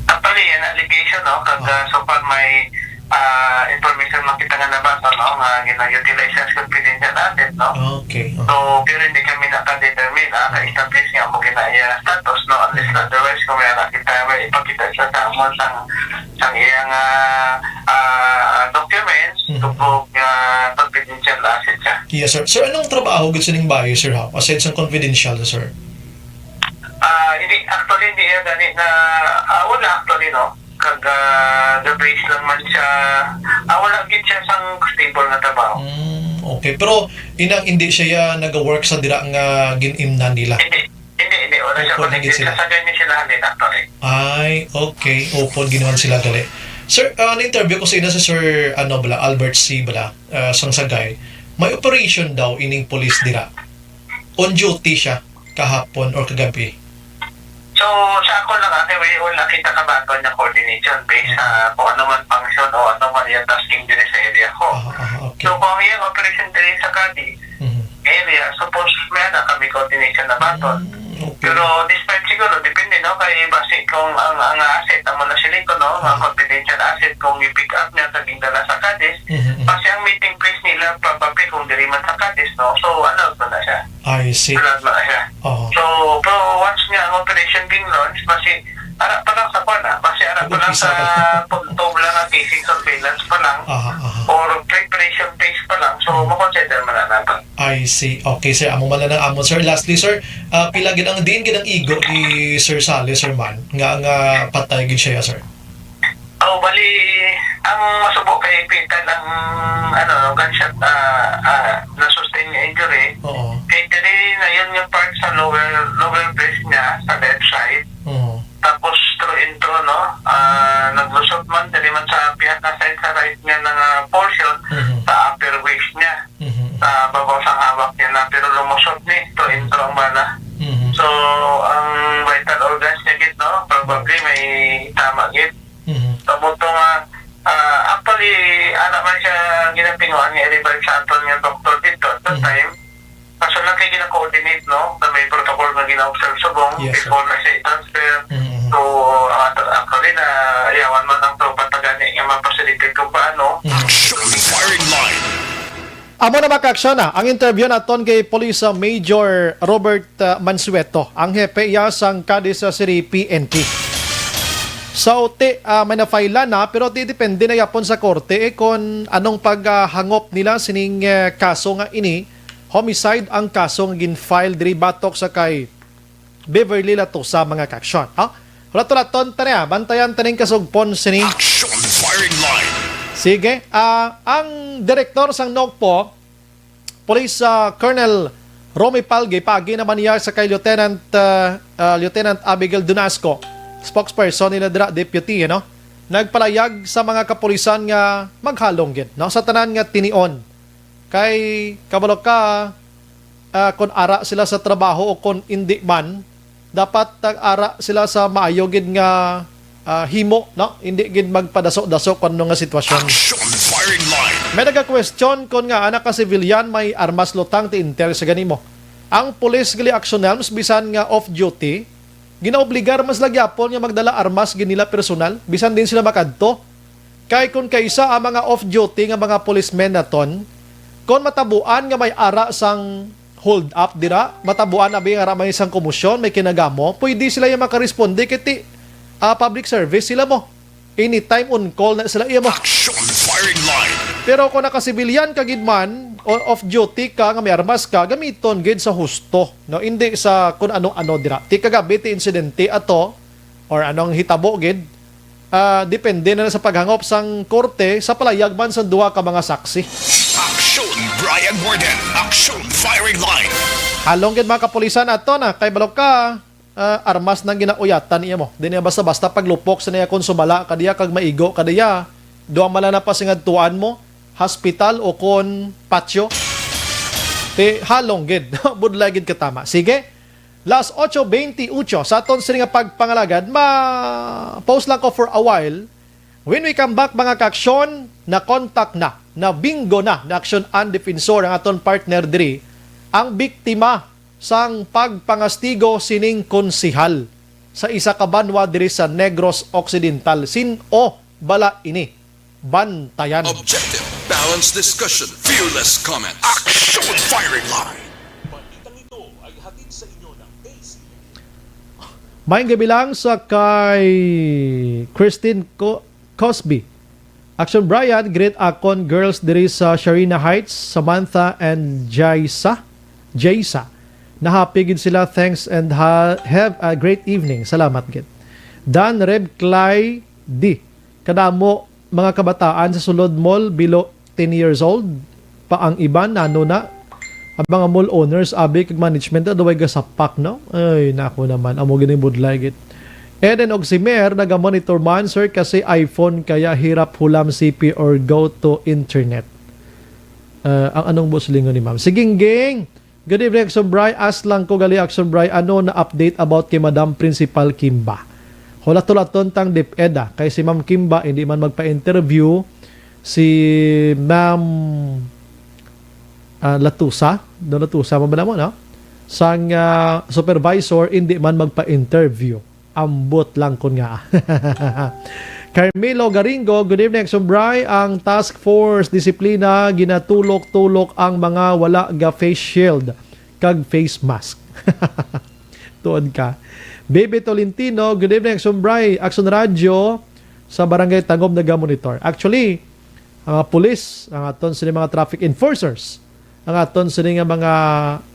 Actually, yan allegation, no? Kag, Ah. ah, so far may ah, information man kita nga nabasa, no, nga gina-utilize as confidential asset, no? Okay, oh. So, pero hindi kami naka-determine, ah, na-establish nga mo ginaya status, no, unless Mm. otherwise, kung may ara kita, may ipakita siya sa amon sang, sang iyang, ah, ah, documents to Mm. prove nga confidential asset siya. Yes, sir. Sir, anong trabaho gid sining bayi, sir, ha? Aside sa confidential, sir? Ah, hindi, actually, hindi yan gani na, ah, wala actually, no? Kag, ah, the base lang man siya, ah, wala gid siya sang stable nga trabaho. Mm, okay. Pero, inang hindi siya ya naga-work sa dira nga gin-imnan nila? Hindi, hindi, hindi. Wala siya Upod na gid connected sila. Sa sagay ni sila, hindi, actually. Ay, okay. Upod gid naman sila gali. Sir, ah, na-interview ko sa ina si Sir, ano, bala, Albert C. bala, ah, sang Sagay. May operation daw ining police dira. On duty siya kahapon or kagabi. So, sa ako lang, ah, kay wala kita kabaton nga coordination based sa kung ano man function o ano man yung tasking diri sa area ko. Ah, ah, okay. So, kung ang iyang operation diri sa Cadiz Mhm. area, suppose may ana kami coordination na baton. Mm, okay. Pero despite siguro, depende, no, kay basi kung ang, ang asset, amo na sila ko, no, nga Ah. confidential asset, kung i-pick up niya sa gindala sa Cadiz, Mhm, mhm. basi ang meeting place nila, probably kung diri man sa Cadiz, no, so allowed mo na siya. I see. Allowed mo na siya. Oo. So, pero once nga ang operation being launched, basi ara pa lang sa kwan, ah, basi ara pa lang Nag-umpisa sa pa lang. punto lang ang basic surveillance pa lang Aha, aha. or preparation phase pa lang, so Mhm. makonsider man na nato. I see. Okay, sir. Amo man lang ang amon, sir. Lastly, sir, ah, pila gid ang, diin gid ang igo ni Sir Sale, Sir Man, nga, nga patay gid siya, sir? Oh, bali, ang masubo kay fatal ang, ano, gunshot, ah, ah, na-sustain nga injury. Oo. Kay diri na yun yung part sa lower, lower breast niya, sa left side. Oo. Tapos through and through, no, ah, naglusot man, diri man sa pihak na side sa right niya nga portion, Mhm. sa upper waist niya, Mhm. sa babaw sang hawak niya na, pero lumusot ni, through and through ang bala. Mhm. So, ang vital organs niya gid, no, probably may tama gid. Mhm. Sa buto nga, ah, actually, ana man siya ginatinguan nga i-revive sa aton nga doktor dito at that Mhm. time. Kaso lang kay gina-coordinate, no, na may protocol nga gina-observe subong Yes, sir. before na siya i-transfer. Mhm, mhm. So, ang ato, actually, na yawan man ang tropa tagani nga ma-facilitate kung paano. Mhm. Action firing line. Amo na, mga ka-aksyon, ah, ang interview naton kay Police, ah, Major Robert, ah, Mansueto, ang hepe iya sang Cadiz, ah, City P N P. So, ti, ah, may na-file na, pero ti depende na yapon sa korte, eh, kung anong paghangop nila sining, eh, kaso nga ini, homicide ang kaso nga gin-file diri batok sa kay Beverly Latosa, mga ka-aksyon. Ha? Hulat-hulaton ta niya, bantayan ta ning kasugpon sini. Action firing line. Sige, ah, ang direktor sang NOCPO, Police, ah, Colonel Romy Palge, paagi naman niya sa kay Lieutenant, ah, ah, Lieutenant Abigail Dunasco, spokesperson nila dira, deputy, you know, nagpalayag sa mga kapulisan nga maghalong gid, no, sa tanan nga tinion. Kay kabalo ka, ah, kung ara sila sa trabaho o kung indi man, dapat nag-ara sila sa maayo gid nga, ah, himo, no? Hindi gid magpadaso-daso kung ano nga sitwasyon. Action firing line. May naga-question kung nga anak ka civilian may armas lutang ti intel sa ganimo. Ang pulis gali action helms bisan nga off duty, ginaobligar man sila gyapon nga magdala armas gid nila personal, bisan din sila makadto. Kay kon kaisa ang mga off-duty nga mga policemen naton, kon matabuan nga may ara sang hold up dira, matabuan abi nga ara may isang komosyon, may kinagamo, pwede sila yung makaresponde kay ti, ah, public service sila mo. Anytime on call na sila iya mo. Action firing line. Pero kung naka-civilian ka gid man, o off-duty ka, nga may armas ka, gamiton gid sa husto, no? Hindi sa kung ano-ano dira. Ti kagabi ti insidente ato, or anong hitabo gid, ah, depende na sa paghangop sang korte sa palayag man sang duha ka mga saksi. Action, Brian Warden. Action, firing line. Halong gid mga kapulisan ato na kay balo ka, ah, armas nang ginauyatan niya mo. Di niya basta-basta paglupok sa niya kung sumala ka diya kag maigo ka diya. Duha man lang na pasingadtuan mo, hospital o kon patio. Ti halong gid, budlay gid katama. Sige, Las ocho veintiocho, sa aton sini nga pagpangalagad, ma-pause lang ko for a while. When we come back, mga kaaksyon, na-contact na, na-bingo na, na aksyon ang defensor, ang aton partner diri, ang biktima sang pagpangastigo sining konsihal sa isa ka banwa diri sa Negros Occidental. Sin-o bala ini? Bantayan. Objective, balanced discussion, fearless comment. Action firing line. Balitang ito ay hatid sa inyo ng A C M. Maayong gabi lang sa kay Christine Co-, Cosby. Action Brian, greet akon girls diri sa Sharina Heights, Samantha and Jaisa. Jaisa. Nahappy gid sila. Thanks and ha-, have a great evening. Salamat gid. Dan Reb Clay D. Kadamo mga kabataan sa sulod mall below ten years old pa ang iban, nano na. Ang mga mall owners, abi kag management, aduway gasapak, no? Ay, nako naman, amo gini budlay gid. Eden og si Mer, naga-monitor man, sir, kasi iPhone, kaya hirap hulam C P or go to internet. Ah, ang anong boss lingon ni ma'am? Sige, ging. Good evening, Action Bri. Ask lang ko gali, Action Bri, ano na update about kay Madam Principal Kimba? Hulat-hulaton tang DepEd, ah. Kay si Ma'am Kimba, hindi man magpa-interview, si Ma'am, ah, Latusa, no, Latusa, mabala mo, no? Sang, ah, supervisor, hindi man magpa-interview. Ambot lang kon nga. Carmelo Garingo, good evening, Action Bri. Ang task force disiplina, ginatulok-tulok ang mga wala ga face shield kag face mask. Tuod ka. Baby Tolentino, good evening, Action Bri. Action Radio sa Barangay Tangub nagamonitor. Actually, ang mga pulis, ang aton sini mga traffic enforcers, ang aton sini nga mga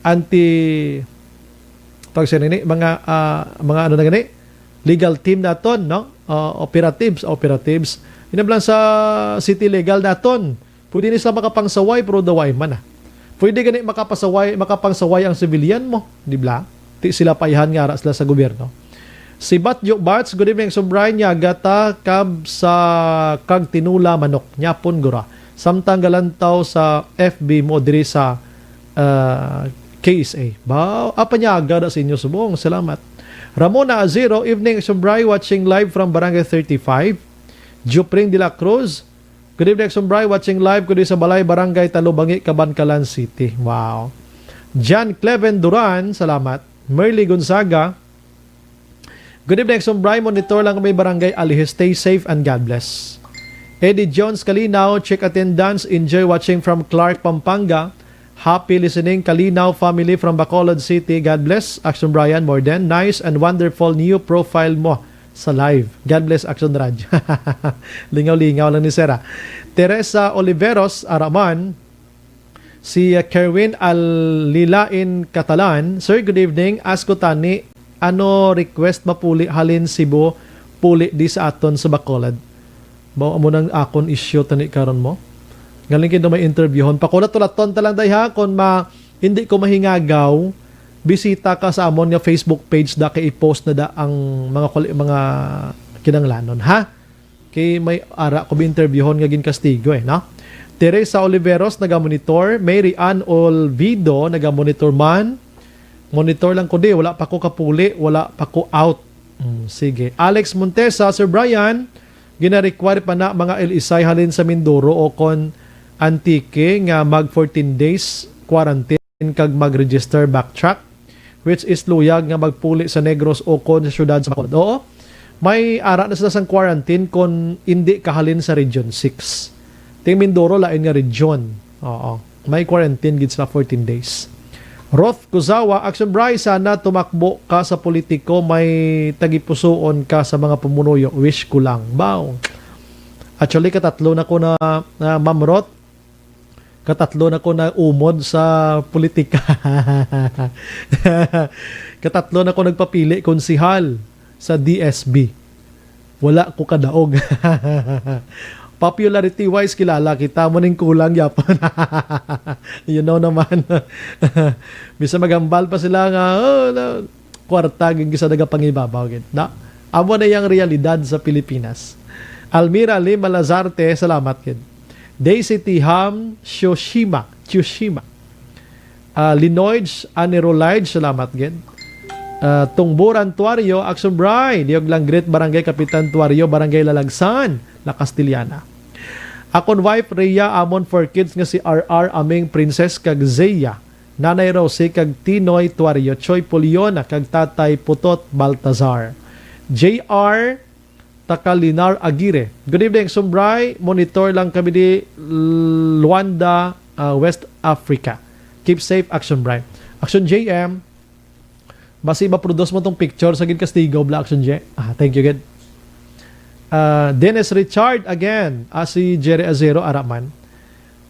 anti, tawag sini ni, mga, ah, mga ano na gani, legal team naton, no? Ah, operatives, operatives. Inam lang sa city legal naton. Pwede ni sila makapangsaway, pero daway man, ah. Pwede gani makapasaway, makapangsaway ang civilian mo, di ba? Ti sila paihan nga ara sila sa gobyerno. Si Batyo Bats, good evening, Action Bri, nya gata kab sa kag tinula manok, nyapon gura. Samtang galantaw sa F B mo diri sa, ah, K S A. Ba, apa niya agada sa inyo subong? Salamat. Ramona Azero, evening, Action Bri, watching live from Barangay thirty-five. Jupring de la Cruz, good evening, Action Bri, watching live ko diri sa balay, Barangay Talubangi, Kabankalan City. Wow. Jan Cleven Duran, salamat. Merly Gonzaga, good evening, Action Bri. Monitor lang kami, Barangay Alihe. Stay safe and God bless. Eddie Jones Kalinaw, check attendance. Enjoy watching from Clark, Pampanga. Happy listening, Kalinaw family from Bacolod City. God bless, Action Brian Morden. Nice and wonderful new profile mo sa live. God bless, Action Raj. Lingaw-lingaw lang ni Sir, ah. Teresa Oliveros Araman, si, uh, Kerwin Alilain Catalan, "Sir, good evening. Ask ko tani, ano request mapuli halin Cebu, puli di sa aton sa Bacolod?" Mao amo nang akon issue tani karon mo. Galing kay may interviewon. Pakulat-ulaton ta lang, day, ha, kung ma-, hindi ko mahingagaw, bisita ka sa amon nga Facebook page, da kay i-post na da ang mga kuli-, mga kinanglanon, ha? Kay may ara ko bi-interviewon nga ginkastigo, eh, no? Teresa Oliveros nagamonitor, Mary Ann Olvido nagamonitor man. Monitor lang ko di, wala pa ko kapuli, wala pa ko out. Mm, sige. Alex Montesa, "Sir Brian, gina-require pa na mga L S I halin sa Mindoro o kon Antique nga mag fourteen days quarantine kag mag-register backtrack, which is luyag nga magpuli sa Negros o kon sa syudad sa Bacolod." Oo. May ara na sila sang quarantine kon indi kahalin sa Region six. Ting Mindoro lain nga region. Oo. May quarantine gid sila fourteen days. Roth Kuzawa, "Action Bri, sana tumakbo ka sa politiko, may tagipusuon ka sa mga pumunuyo. Wish ko lang." Baw. Actually, katatlo na ko na, na, Ma'am Roth, katatlo na ko na umod sa politika. Katatlo na ko nagpapili konsihal sa D S B. Wala ko kadaog. Popularity wise, kilala kita. Mo ning kulang gyapon. You know naman. Bisa maghambal pa sila nga, "Oh, na, kwarta gid sa nagapangibabaw gid." Na, amo na yang realidad sa Pilipinas. Almira Lima Lazarte, salamat gid. Daisy Tiham Tsushima, Tsushima. Ah, Linoids Anirolaid, salamat gid. Ah, Tungburan Tuario, Action Bri, liog lang greet Barangay Kapitan Tuario, Barangay Lalagsan, La Castellana. Akon wife, Rhea, amon four kids nga si R R, Aming, Princess, kag Zia. Nanay Rosie, kag Tinoy Tuario, Choy Puliona, kag Tatay Putot Baltazar. J R Takalinar Aguirre. Good evening, Action Bri. Monitor lang kami di Luanda, ah, West Africa. Keep safe, Action Bri. Action J M, basi ma-produce mo tong picture sa ginkastigo, bla, Action J. Ah, thank you, good. Ah, Dennis Richard, again. Ah, si Jerry Azero, ara man.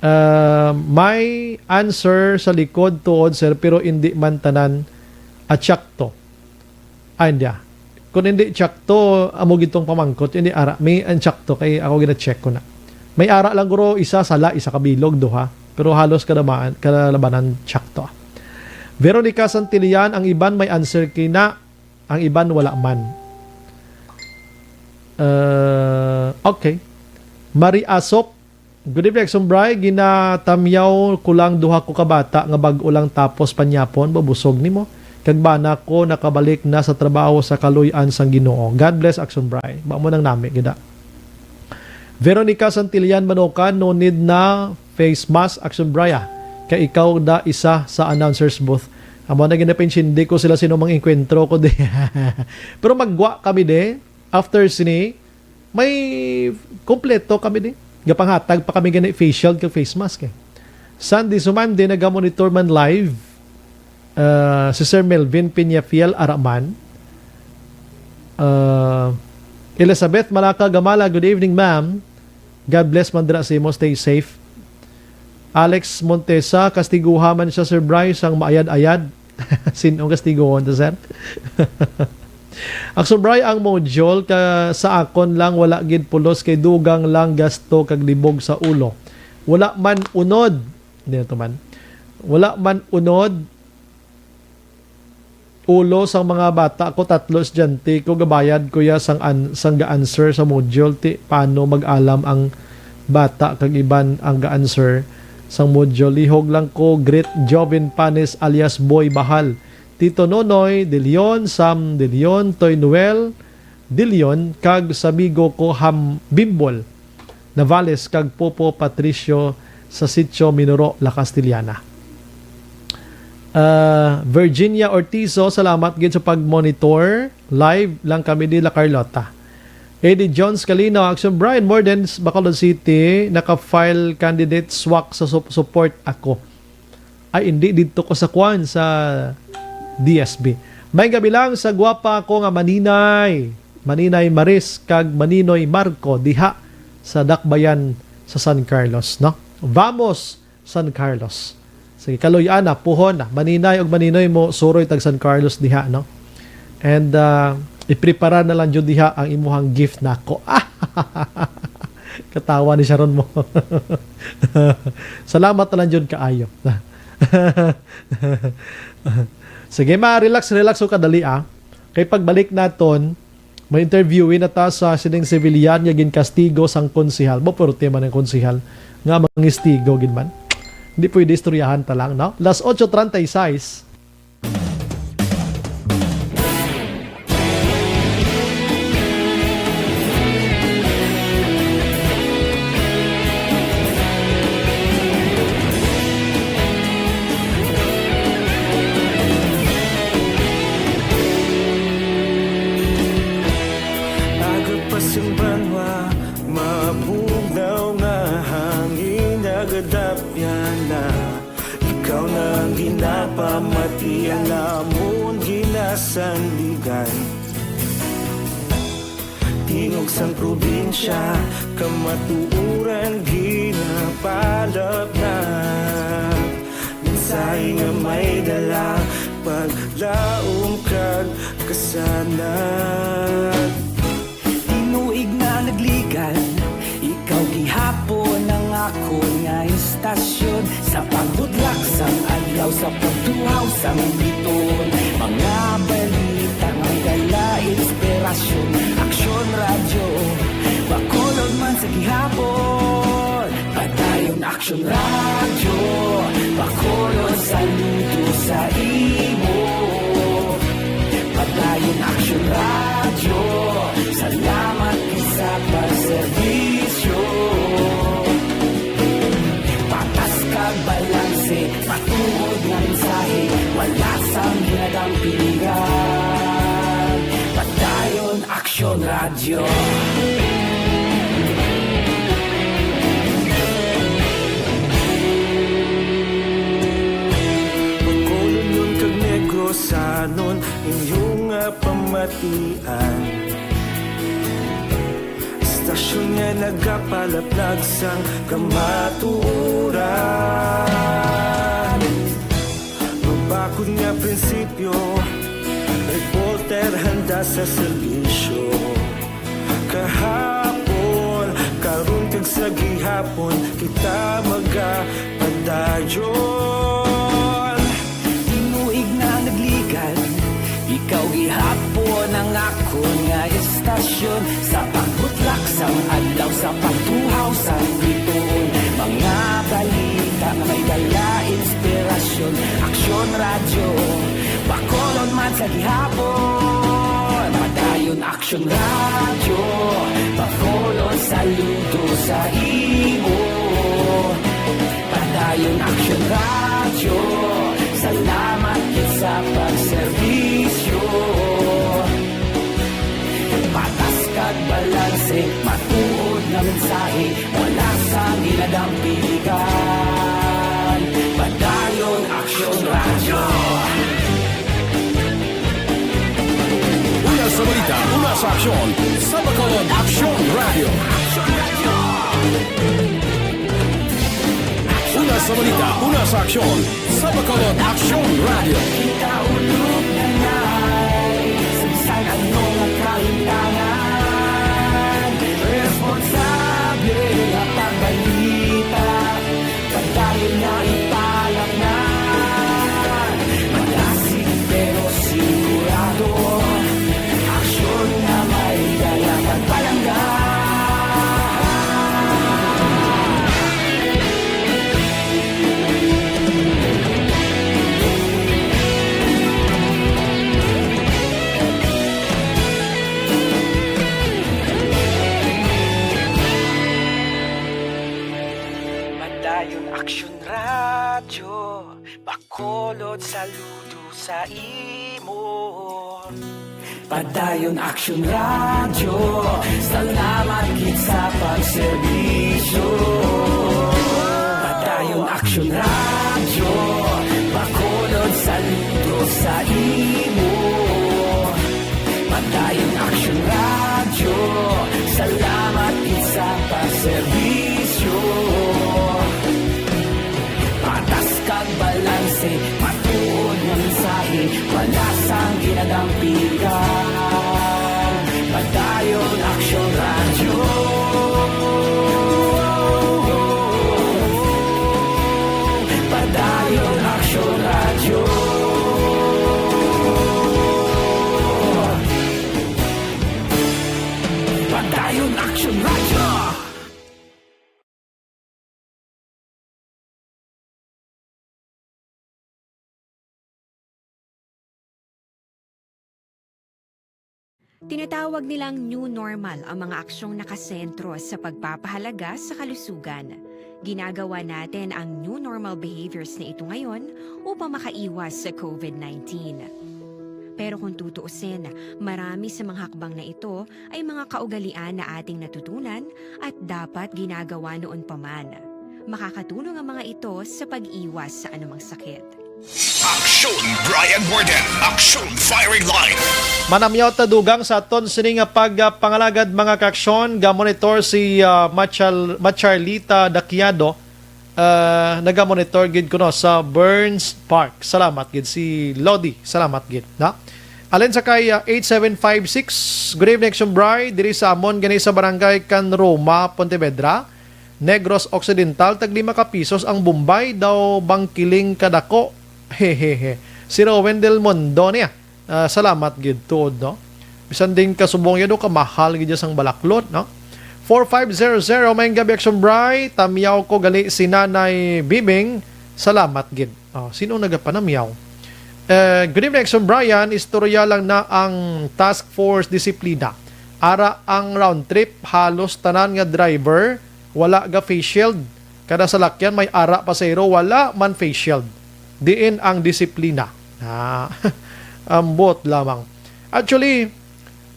Ah, may answer sa likod tuod, sir, pero hindi man tanan atsakto. Ah, hindi, ah. Kung hindi tsakto, amo gid tong pamangkot, hindi ara. May ang tsakto kay ako gina-check ko na. May ara lang guro, isa sala, isa kabilog, duha. Pero halos kalabanan, kalabanan tsakto, ah. Veronica Santillan, ang iban may answer kina, ang iban wala man. Uh, okay. Marie Asop, Good evening, Action Bri. Ginatamyaw ko lang duha ko ka bata nga bag-o lang tapos panyapon, mabusog nimo. Kag bana ko nakabalik na sa trabaho sa kaluy-an sang Ginoo. God bless, Action Bri. Ba mo nang nami, gida. Veronica Santillan Manokan, no need na face mask, Action Bri, ah. Kay ikaw da isa sa announcers booth. Amo na ginapinchindi ko sila sino mang engkwentro ko di. Pero maggwa kami di. After sini, may kompleto kami di. Gapanghatag pa kami gani face shield kag face mask, eh. Sandy Sumande, nagamonitor man live. Ah, si Sir Melvin Peñafiel Araman. Ah, Elizabeth Malaka Gamala, good evening, ma'am. God bless man dira sa imo. Stay safe. Alex Montesa, kastiguha man siya, Sir Bryce, ang maayad-ayad. Sin-ong kastiguhon to, sir? Ang, Sir Bryce, ang module ka sa akon lang wala gid pulos kay dugang lang gasto kag libog sa ulo. Wala man unod. Hindi na to man. Wala man unod ulo sang mga bata ko, tatlo estudyante ko, gabayad ko ya sang an-, sang ga-answer sa module, ti paano mag-alam ang bata kag iban ang ga-answer sang module. Lihog lang ko, greet Jovin Panes alias Boy Bahal, Tito Nonoy De Leon, Sam De Leon, Toy Noel, De Leon, kag sa amigo ko Ham Bimbol Navales kag Popo Patricio sa Sitio Minoro, La Castellana. Ah, Virginia Ortizo, salamat gid sa pag-monitor. Live lang kami di La Carlota. Eddie Jones Calino, Action Brian, more than Bacolod City, naka-file candidate swak sa sup-, support ako. Ay, hindi, dito ko sa kwan, sa D S B. May gabi lang sa gwapa ko nga Maninay. Maninay Maris kag Maninoy Marco diha sa Dakbayan sa San Carlos, no? Vamos, San Carlos. Sige, kaluy-an na, puhon na. Maninay og Maninoy mo, suroy tag San Carlos diha, no? And, ah, iprepara na lang jud diha ang imuhang gift nako. Katawa ni Sharon mo. Salamat na lang jud kaayo. Sige, ma, relax, relax ko kadali, ah. Kay pagbalik naton, may interviewin na ta sa sining civilian nga ginkastigo sang konsehal. Mo, pero tema ng konsehal nga mangistigo gid man. Hindi pwede istoryahan ta lang, no? Las ocho treinta y seis. Aga pa sing banwa, mabugnaw nga hangin nagadapyan na. Ikaw na ang ginapamati, ang amon ginasandigan. Tingog sang probinsya, kamatuoran ginapalapnap. Mensahe nga may dala, paglaom kag kasanag. Tinuig na nagligan, ikaw gihapon ang akon nga istasyon. Sa pagbudlak sang adlaw, sa pagtuhaw sang biton, mga balita nga dala inspirasyon. Aksyon Radyo, Bacolod man sa gihapon. Padayon Aksyon Radyo, Bacolod, saludo sa imo. Padayon Aksyon Radyo, salamat gid sa pagserbisyo. Patas kag balanse, matuod nga mensahe, wala sang ginadampingan. Padayon Aksyon Radyo. Bacolod kag Negrosanon, inyo nga pamatian. Istasyon nga nagapalaplag sang kamatuoran. Mabakod nga prinsipyo, reporter handa sa serbisyo. Kahapon, karon kag sa gihapon, kita magapadayon. Tinuig na nagligan, ikaw gihapon ang ako Nga istasyon sa pagbutlak sang adlaw, sa pagtuhaw sang bituon, mga balita nga may dala inspirasyon. Aksyon Radyo, Bacolod man sa gihapon. Padayon Aksyon Radyo, Bacolod saludo sa imo. Padayon Aksyon Radyo, salamat gid sa pagserbisyo. Patas kag balanse, matuod nga mensahe, wala sang ginadampigan. Padayon Aksyon Radyo. Una sa balita, una sa aksyon, sa Bacolod Aksyon Radyo. Una sa balita, una sa aksyon, sa Bacolod Aksyon Radyo. Kita ulog na nai, sa bisan ano nga kahintangan, responsable nga pagbalita, padayon na ipalaknan. Malasig pero sigurado, aksyon nga may dala kag palangga. Padayon Aksyon Radyo, Bacolod saludo sa imo. Padayon Aksyon Radyo, salamat gid sa pagserbisyo. Padayon Aksyon Radyo, Bacolod saludo sa imo. Padayon Aksyon Radyo, salamat gid sa pagserbisyo. Patas kag balanse, matuod nga mensahe, wala sang ginadampigan. Padayon Aksyon Radyo. Padayon Aksyon Radyo. Padayon Aksyon Radyo. Tinatawag nilang new normal ang mga aksyong nakasentro sa pagpapahalaga sa kalusugan. Ginagawa natin ang new normal behaviors na ito ngayon upang makaiwas sa covid nineteen. Pero kung tutuusin, marami sa mga hakbang na ito ay mga kaugalian na ating natutunan at dapat ginagawa noon pa man. Makakatulong ang mga ito sa pag-iwas sa anumang sakit. Aksyon Brian Warden, Aksyon Firing Line. Manamyaw ta dugang sa aton sini nga pagpangalagad, mga kaaksyon. Ga-monitor si, ah, Machal-, Macharlita Daquiado, ah, naga-monitor gid kuno sa Burns Park. Salamat gid si Lodi. Salamat gid, na? Alin sa kay, ah, eight seven five six, "Good evening, Action Bri. Diri sa amon gani sa barangay Can Roma, Pontevedra, Negros Occidental, tag lima ka pisos ang bombay daw bangkiling kadako." Hehehe. Si Rowen Del Mundo niya. Ah, salamat gid tuod, no? Bisan din kasubong yan, no, kamahal gid sang balaklot, no? Four five zero zero, "Maayong gabi, Action Bri. Tamyaw ko gali si Nanay Bibing. Salamat gid." Oh, sino nagapanamyaw? Eh, "Good evening, Action Brian. Istorya lang na ang Task Force Disiplina. Ara ang round trip, halos tanan nga driver wala ga face shield. Kada salakyan may ara pasahero, wala man face shield. Diin ang disiplina?" Ah, ambot lamang. Actually,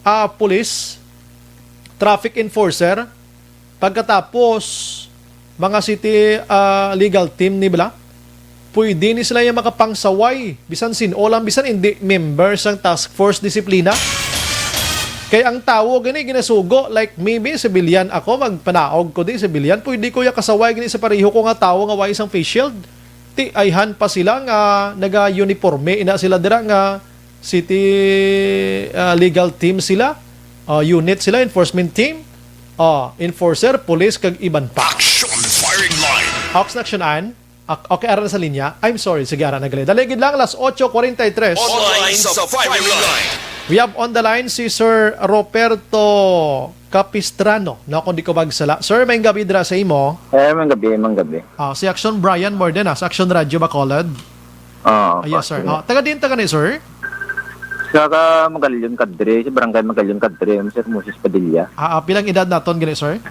ah, police, traffic enforcer, pagkatapos, mga city, ah, legal team ni bala, pwede ni sila yung makapangsaway, bisan sin-o lang, bisan hindi member sang task force disiplina. Kay ang tawo gani ginasugo, like me, be, civilian ako, magpanaog ko di, civilian, pwede ko ya kasaway gani sa pareho ko nga tawo nga way sang face shield. Ti, ayhan pa sila nga naga-uniforme, ina sila dira nga city, ah, legal team sila, ah, unit sila, enforcement team, ah, enforcer, police, kag iban pa. Action Firing Line. Ox na aksyonan. Ak-, okay, ara na sa linya. I'm sorry, sige, ara na gali. Dali gid lang, alas otso cuarenta y tres. Online sa Firing Line. We have on the line si Sir Roberto Capistrano, no, kung di ko magsala. Sir, may gabi dira sa imo. Eh, may gabi, may gabi. Ah, si Action Brian Mordena, sa Action Radio Bacolod. Ah, yes, sir. Ah, taga din, taga ni, sir? Sa ka Magallanes Kadre, sa Barangay Magallanes Kadre, Sir Moses Padilla. Ah, ah, pilang edad naton gani, sir?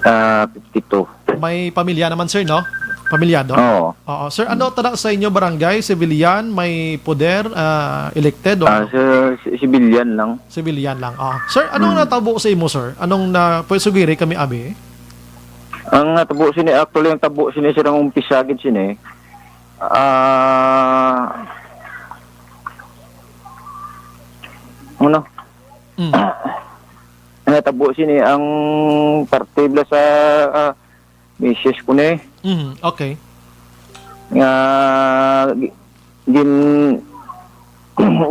Ah, fifty-two. May pamilya naman, sir, no? Pamilyado? Oo. Oo. Sir, ano tala sa inyo barangay? Civilian, may poder, ah, elected, o Ah, ano? Sir, si-, civilian lang. Civilian lang. Ah. Sir, anong Hmm. natabo sa imo, sir? Anong na, pwede sugiri kami, abi? Ang natabo sini, actually, ang tabo sini, sir, ang umpisa gid sini. Ah, ano? Mm. Ang natabo sini, ang parte bala sa, ah, misis ko ni. Mm, okay. Nga, gi-, gin-,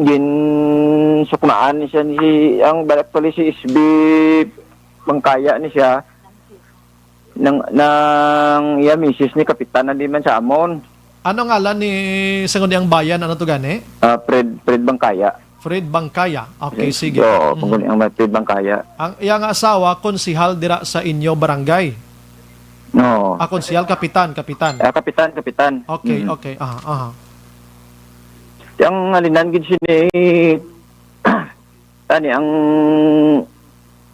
ginsuknaan ni siya ni, ang balat pala si S B Bangkaya ni siya. Nang, nang iya misis ni Kapitan na di man sa amon. Ano ngalan ni, sangod niyang bayan, ano to gani? Ah, Fred, Fred Bangkaya. Fred Bangkaya. Okay, Yes, sige. Oo, Mm. panguli ang Fred Bangkaya. Ang iya nga asawa, konsihal dira sa inyo barangay? Oo. Ah, konsihal, kapitan, kapitan. Ah, kapitan, kapitan. Okay, Mm. okay. Aha, aha. Ang halinan gid sini, tani, ang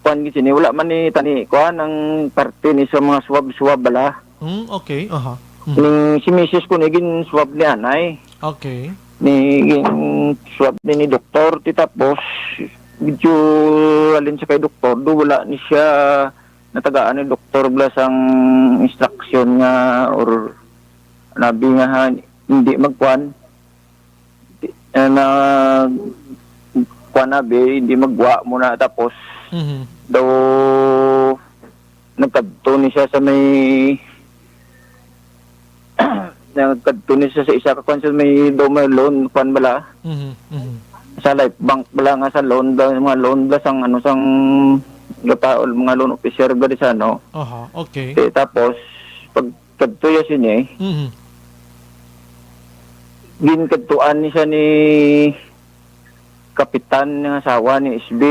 kuan gid sini, wala man ni tani, kuan, ang parte ni sa mga suwab-suwab bala. Hmm, okay. Aha. Mhm. Ning si misis ko ni gin-swab ni anay. Okay. Ni gin-swab ni, ni doktor, ti tapos medyo halin sa kay doktor, do wala ni siya natagaan ni doktor bala sang instruction nga or nabi nga ha, hindi magkuan. Di, eh, na kuan na, be, hindi magwa mo na tapos Mhm. daw nagkadto ni siya sa may nagkadto ni siya sa isa ka kuan sa may daw may loan kuan bala Mhm. Mhm. sa Life Bank bala nga sa loan bala, mga loan bala sang ano sang gataol mga loan officer ba di sa ano. Aha, okay. Eh, tapos pag kadto ya sini Mhm. ginkadtuan ni siya ni kapitan nga asawa ni S B.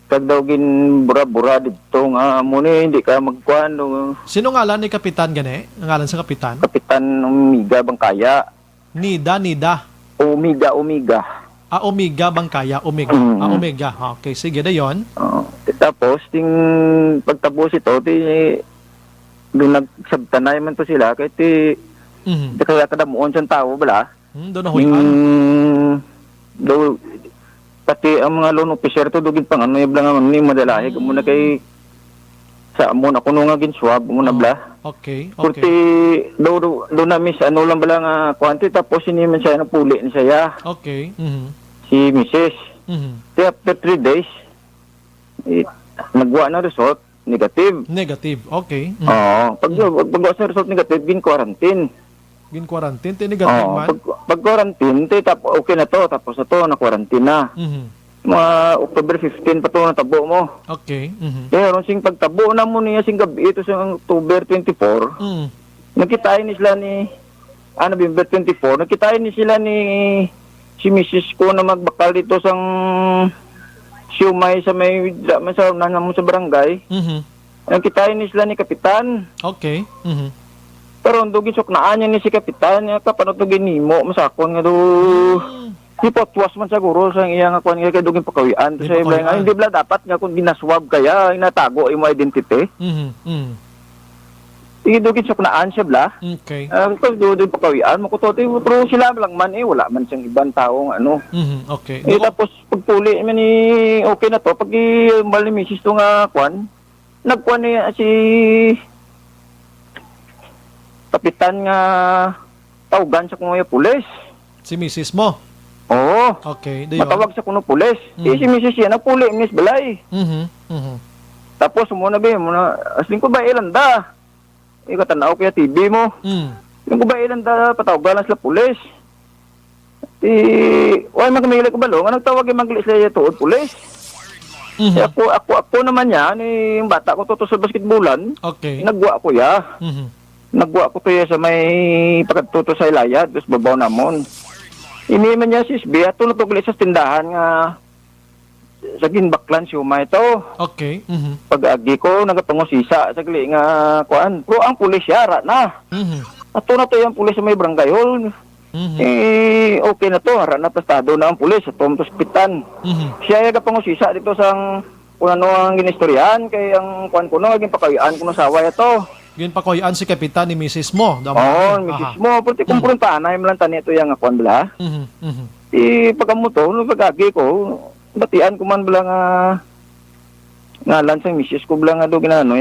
Kag daw ginbura-bura didto nga amo ni hindi ka magkuan, no. Sino ngalan ni kapitan gani? Ang ngalan sa kapitan? Kapitan Omega Bangkaya. Nida, Nida. Omega, Omega. Ah, Omega Bangkaya, Omega. Mm. Ah, Omega. Ah, okay, sige, dayon. Oo. Tapos, ting pagtapos ito, ti, doon nagsabtanay man to sila, kay ti, Mhm. di kaya kadamuon sa tao, bala. Hmm, do nahuy-an. Mm, do, pati ang mga loan officer to, dugid pang ano, yung lang ni madalahig, amo na kay, sa amo na kuno nga ginswab, amo na Oh, bla. Okay, Kurti, okay. do, do, do na miss, ano lang bala nga, kuwanti, tapos hindi man siya napuli ni siya, Okay, mhm. si misis. Mhm. Kaya after three days, eh, nagwa na result, negative. Negative, okay. Mm. Oo. Pag, Mm. pag, pag sa result negative, gin-quarantine. Gin-quarantine, ti negative Oo. man? Pag, pag quarantine, ti tap-, okay na to, tapos na to, na-quarantine na. Mhm. Mga October fifteen pa to natabo mo. Okay. Mhm. Kaya ron sing pagtabo na mo niya sing gabi ito sa October twenty-four, Mm. nagkitain ni sila ni, ah, November twenty-four, nagkitain ni sila ni si misis ko na magbakal dito sang siumay sa may, sa, sa, sa barangay. Mhm. Ang kita ni sila ni Kapitan. Okay. Mhm. Pero ang dugin suknaan niya ni si Kapitan, niya ka, paano to ginimo, masakon nga do. Mm. Di pa tuwas man siguro sa iya nga kuan nga kay dugin pakawian. Di Sa iba nga, pakawian. Hindi bala dapat nga kung ginaswab kaya, inatago imo identity. Mhm. Mhm. Sige, dugin suknaan siya bala. Okay. Ah, ito, do, do, pakawian mo ko to. Pero sila lang man eh, wala man siyang ibang tao nga ano. Mhm. Okay. Eh, Dugo- tapos pagpuli man ni, okay na to, pag i-, bali misis to nga kuan, nagkuan niya si kapitan nga tawgan sa kuya pulis. Si misis mo? Oo. Okay, dayon? Matawag sa kuno pulis. Eh, Mhm. si misis siya, nagpuli, miss balay. Mhm, mhm. Tapos, mo na ba, mo na, asling ko ba, ilanda? Ikaw, tanaw kaya T V mo. Mm. Yung ko ba, ilanda, patawgan lang sila pulis. Ti, wala man kami ko balo, nga nagtawag yung mga sila tuod pulis. Mhm. Eh, ako, ako, ako naman yan, eh, yung bata ko, tuto sa basketballan, Okay. nagwa ko ya. Mhm. Nagwa ko to ya sa may pagkatuto sa Ilaya, tapos babaw namon. Ini man niya, sis B, ato na to gali sa tindahan nga sa ginbaklan siomay to. Okay. Mhm. Pag-agi ko, nagapangusisa sa gali nga kuan. Pero ang pulis siya, ara na. Mhm. Ato na to yung pulis sa may barangay hall. Mhm. Eh, okay na to. Ara na, tastado na ang pulis. Ato ang kapitan. Mhm. Siya yung kapangusisa dito sa kung ano ang ginistoryahan. Kay ang kuan ko no, ginpakayaan ko no saway ato. Ginpakuyaan si kapitan ni misis mo, damo Oo, ni. Misis Aha. Mo. Pwerte Mhm. Kumprontahan na yung lang tani ito yung kuan bala. Mhm. Mhm. Di pagkamuto, nung pag-agi ko, batian ko man bala nga ngalan sang misis ko bala nga do ginano,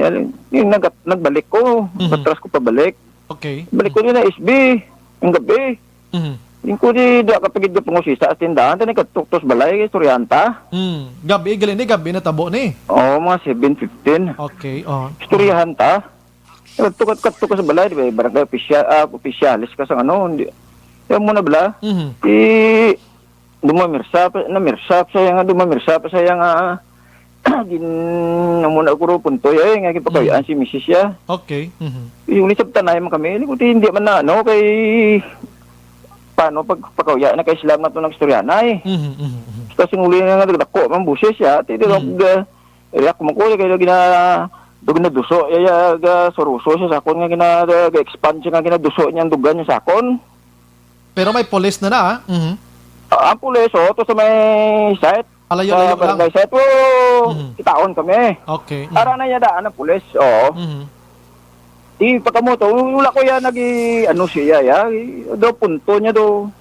yung nag nagbalik ko, Mhm. Batras ko pabalik. Okay. Balik ko din na S B, ang gabi. Mhm. Yung ko di da kapagid ka pangusisa sa tindahan, tani katuktos balay, istoryanta. Mm. Gabi, gali ni, gabi na tabo ni. Oo, mga seven fifteen. Okay, oh. Istoryahan ta. Tukat-tukat sa balay, di ba? Barangay official, ah, officialis ka sa ano, hindi. Yan mo na bala. Mhm. Di, dumamirsa pa, namirsa pa sa iya nga, dumamirsa pa sa iya nga, gin, amo na ko ro punto, eh, nga gipakayaan Mhm. Si misis siya. Okay. Mhm. Yung ulit sa tanay man kami, hindi ko, hindi man na, ano, kay, paano, pag, pakauya, na kay sila na to nagstoryanay. Mhm, mhm, mhm. Tapos yung uli nga, nagdako, man buses siya, ti, di Mhm. Ga, react mo ko, kaya gina, do ginaduso, iya, ga, suruso siya sa akon, nga gina, ga, expand siya, nga ginaduso niya ang dugan niya sa akon. Pero may pulis na na, ah. Mhm. Ah, ang pulis, oh, to sa may site, Palayo-layo sa lang. Barangay site, oh, Mhm. Kitaon kami. Okay. Mhm. Ara na niya daan ang pulis, oo. Mhm. Di pagkamuto, wala ko yan nag-i-, ano siya, ya, do punto niya do.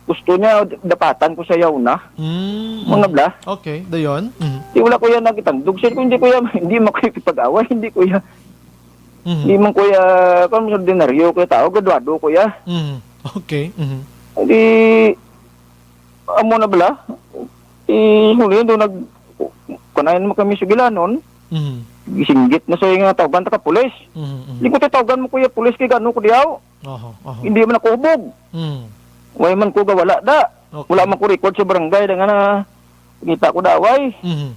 Gusto niya, dapatan ko sa yaw na. Mm. Mga bla. Okay, dayon. Mm. Di wala ko yan nagitandog. Sir, kung hindi ko yan, hindi man ko yung pag-away, hindi ko yan. Mm. Hindi man ko yan, kung ordinaryo ko yung tao, graduado ko yan. Mm. Okay. Mm. Hindi, amo na bala. Eh, huli doon, nag-, kanayan mo kami sa gilanon. Mm. Gisinggit na sa nga tawgan ta ka pulis. Mm, mm. Hindi ko tatawagan mo, kuya, pulis, kay gano ko diyaw. Oho, oho. Hindi man ako hubog. Mm. Way man ko gawala da. Okay. Wala man ko record sa barangay da nga na kita ko da away. Mhm.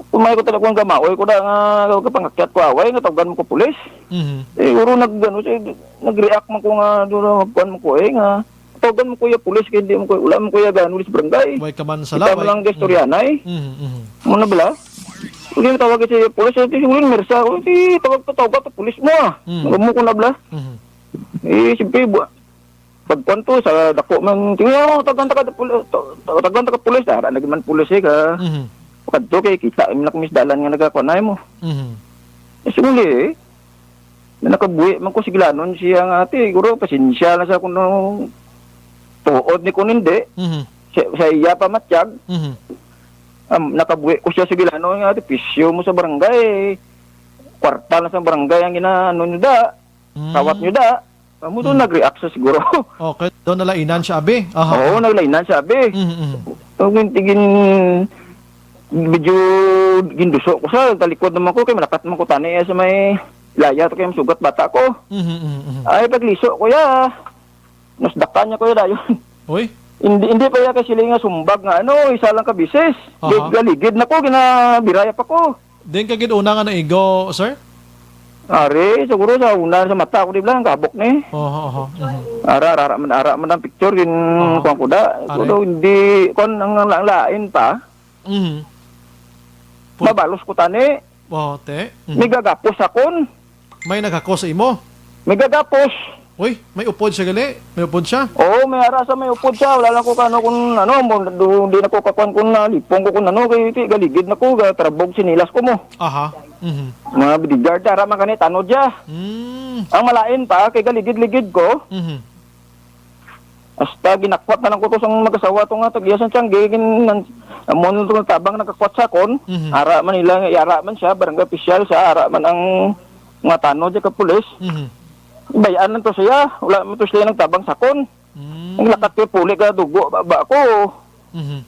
Kung may ko talaga kung gamaoy ko da nga kapangakyat ko away, nga tawgan mo ko pulis. Mhm. Eh, uro nag, ano, siya, nag-react man ko nga, doon, kuwan mo ko eh, nga tawgan mo ko ya pulis, kay hindi mo ko, wala mo ko ya gano sa barangay. Way ka man sa laway. Kita mo lang istorya na eh. Mhm, mhm. Mo na bala? Hindi mo tawag sa pulis, eh, di siguro yung mersa. O, di, tawag pa, tawag pa, pulis mo, ah. Mhm. Ang mo ko na bala? Mhm. Eh, siyempre, bu-, pagkuan to, sa dako man, tingnan mo, tagan taka pul-, to, to, tagan taka pulis, ara lagi man pulis, eh, ka. Mhm. Kadto kay kita, imlak mis dalan nga nagakuan na mo. Mhm. Eh, sumuli, eh. Na nakabuhi man ko, sigilanon siya nga, "Ate, siguro, pasensya na sa kuno tuod ni kuno hindi." Mhm. Sa, sa iya pa matyag, Mhm. um, nakabuhi ko siya, sigilanon nga, "Ate, pisyo mo sa barangay. Kwarta na sa barangay ang ginaano nyo da." Mm. Tawat nyo da. Amo doon Mm. nag-react sa siguro. Okay, doon nalainan siya, abi. Aha. Oo, nalainan siya, abi. Mm, mm. Ang gintigin, medyo ginduso ko sa talikod naman ko, kay malakat man ko tani, eh, sa may laya to, kay masugat bata ko. Mm, mm, mm. Ay, pagliso ko ya. Nasdakan niya ko ya dayon. Uy. Hindi, hindi pa ya kay sila nga sumbag nga, ano, isa lang ka bisis. Aha. Galigid na ko, ginabiraya pa ko. Din ka gid una nga naigo, sir? Ari, siguro sa una sa mata ko, di ba, ang kabok ni. Oho, oho. Mhm. Ara, ara, ara man, ara man ang picture, gin-, Aha. kuwan ko da. Ari. Siguro hindi, kuwan, ang, ang lain pa. Mhm. Pu- Mabalos ko tani. Oh, te. Mhm. May gagapos akon. May naghakos sa imo? May gagapos. Uy, may upod siya gali? May upod siya? Oo, may ara sa may upod siya. Wala lang ko kano kung ano, mo, du-, di na ko kakuan kung nalipong ko kung ano, kay ti, galigid na ko, gatrabog sinilas ko mo. Aha. Mhm. Mga bodyguard, ara man kani, tanod ya. Mm. Ang malain pa, kay galigid-ligid ko. Mhm. Hasta ginakwat na lang ko to sang mag-asawa to nga tag-iya sang tiyanggi, gin-, nan-, amo nung tabang nagkakwat sa akon, Mhm. ara man nila, ara man siya, barangay official siya, ara man ang mga tanod siya ka pulis. Mhm. Bayaan lang to siya, wala man to sila nagtabang sa akon. Mm. Ang lakat ko, puli ka, dugo, baba ko. Mhm.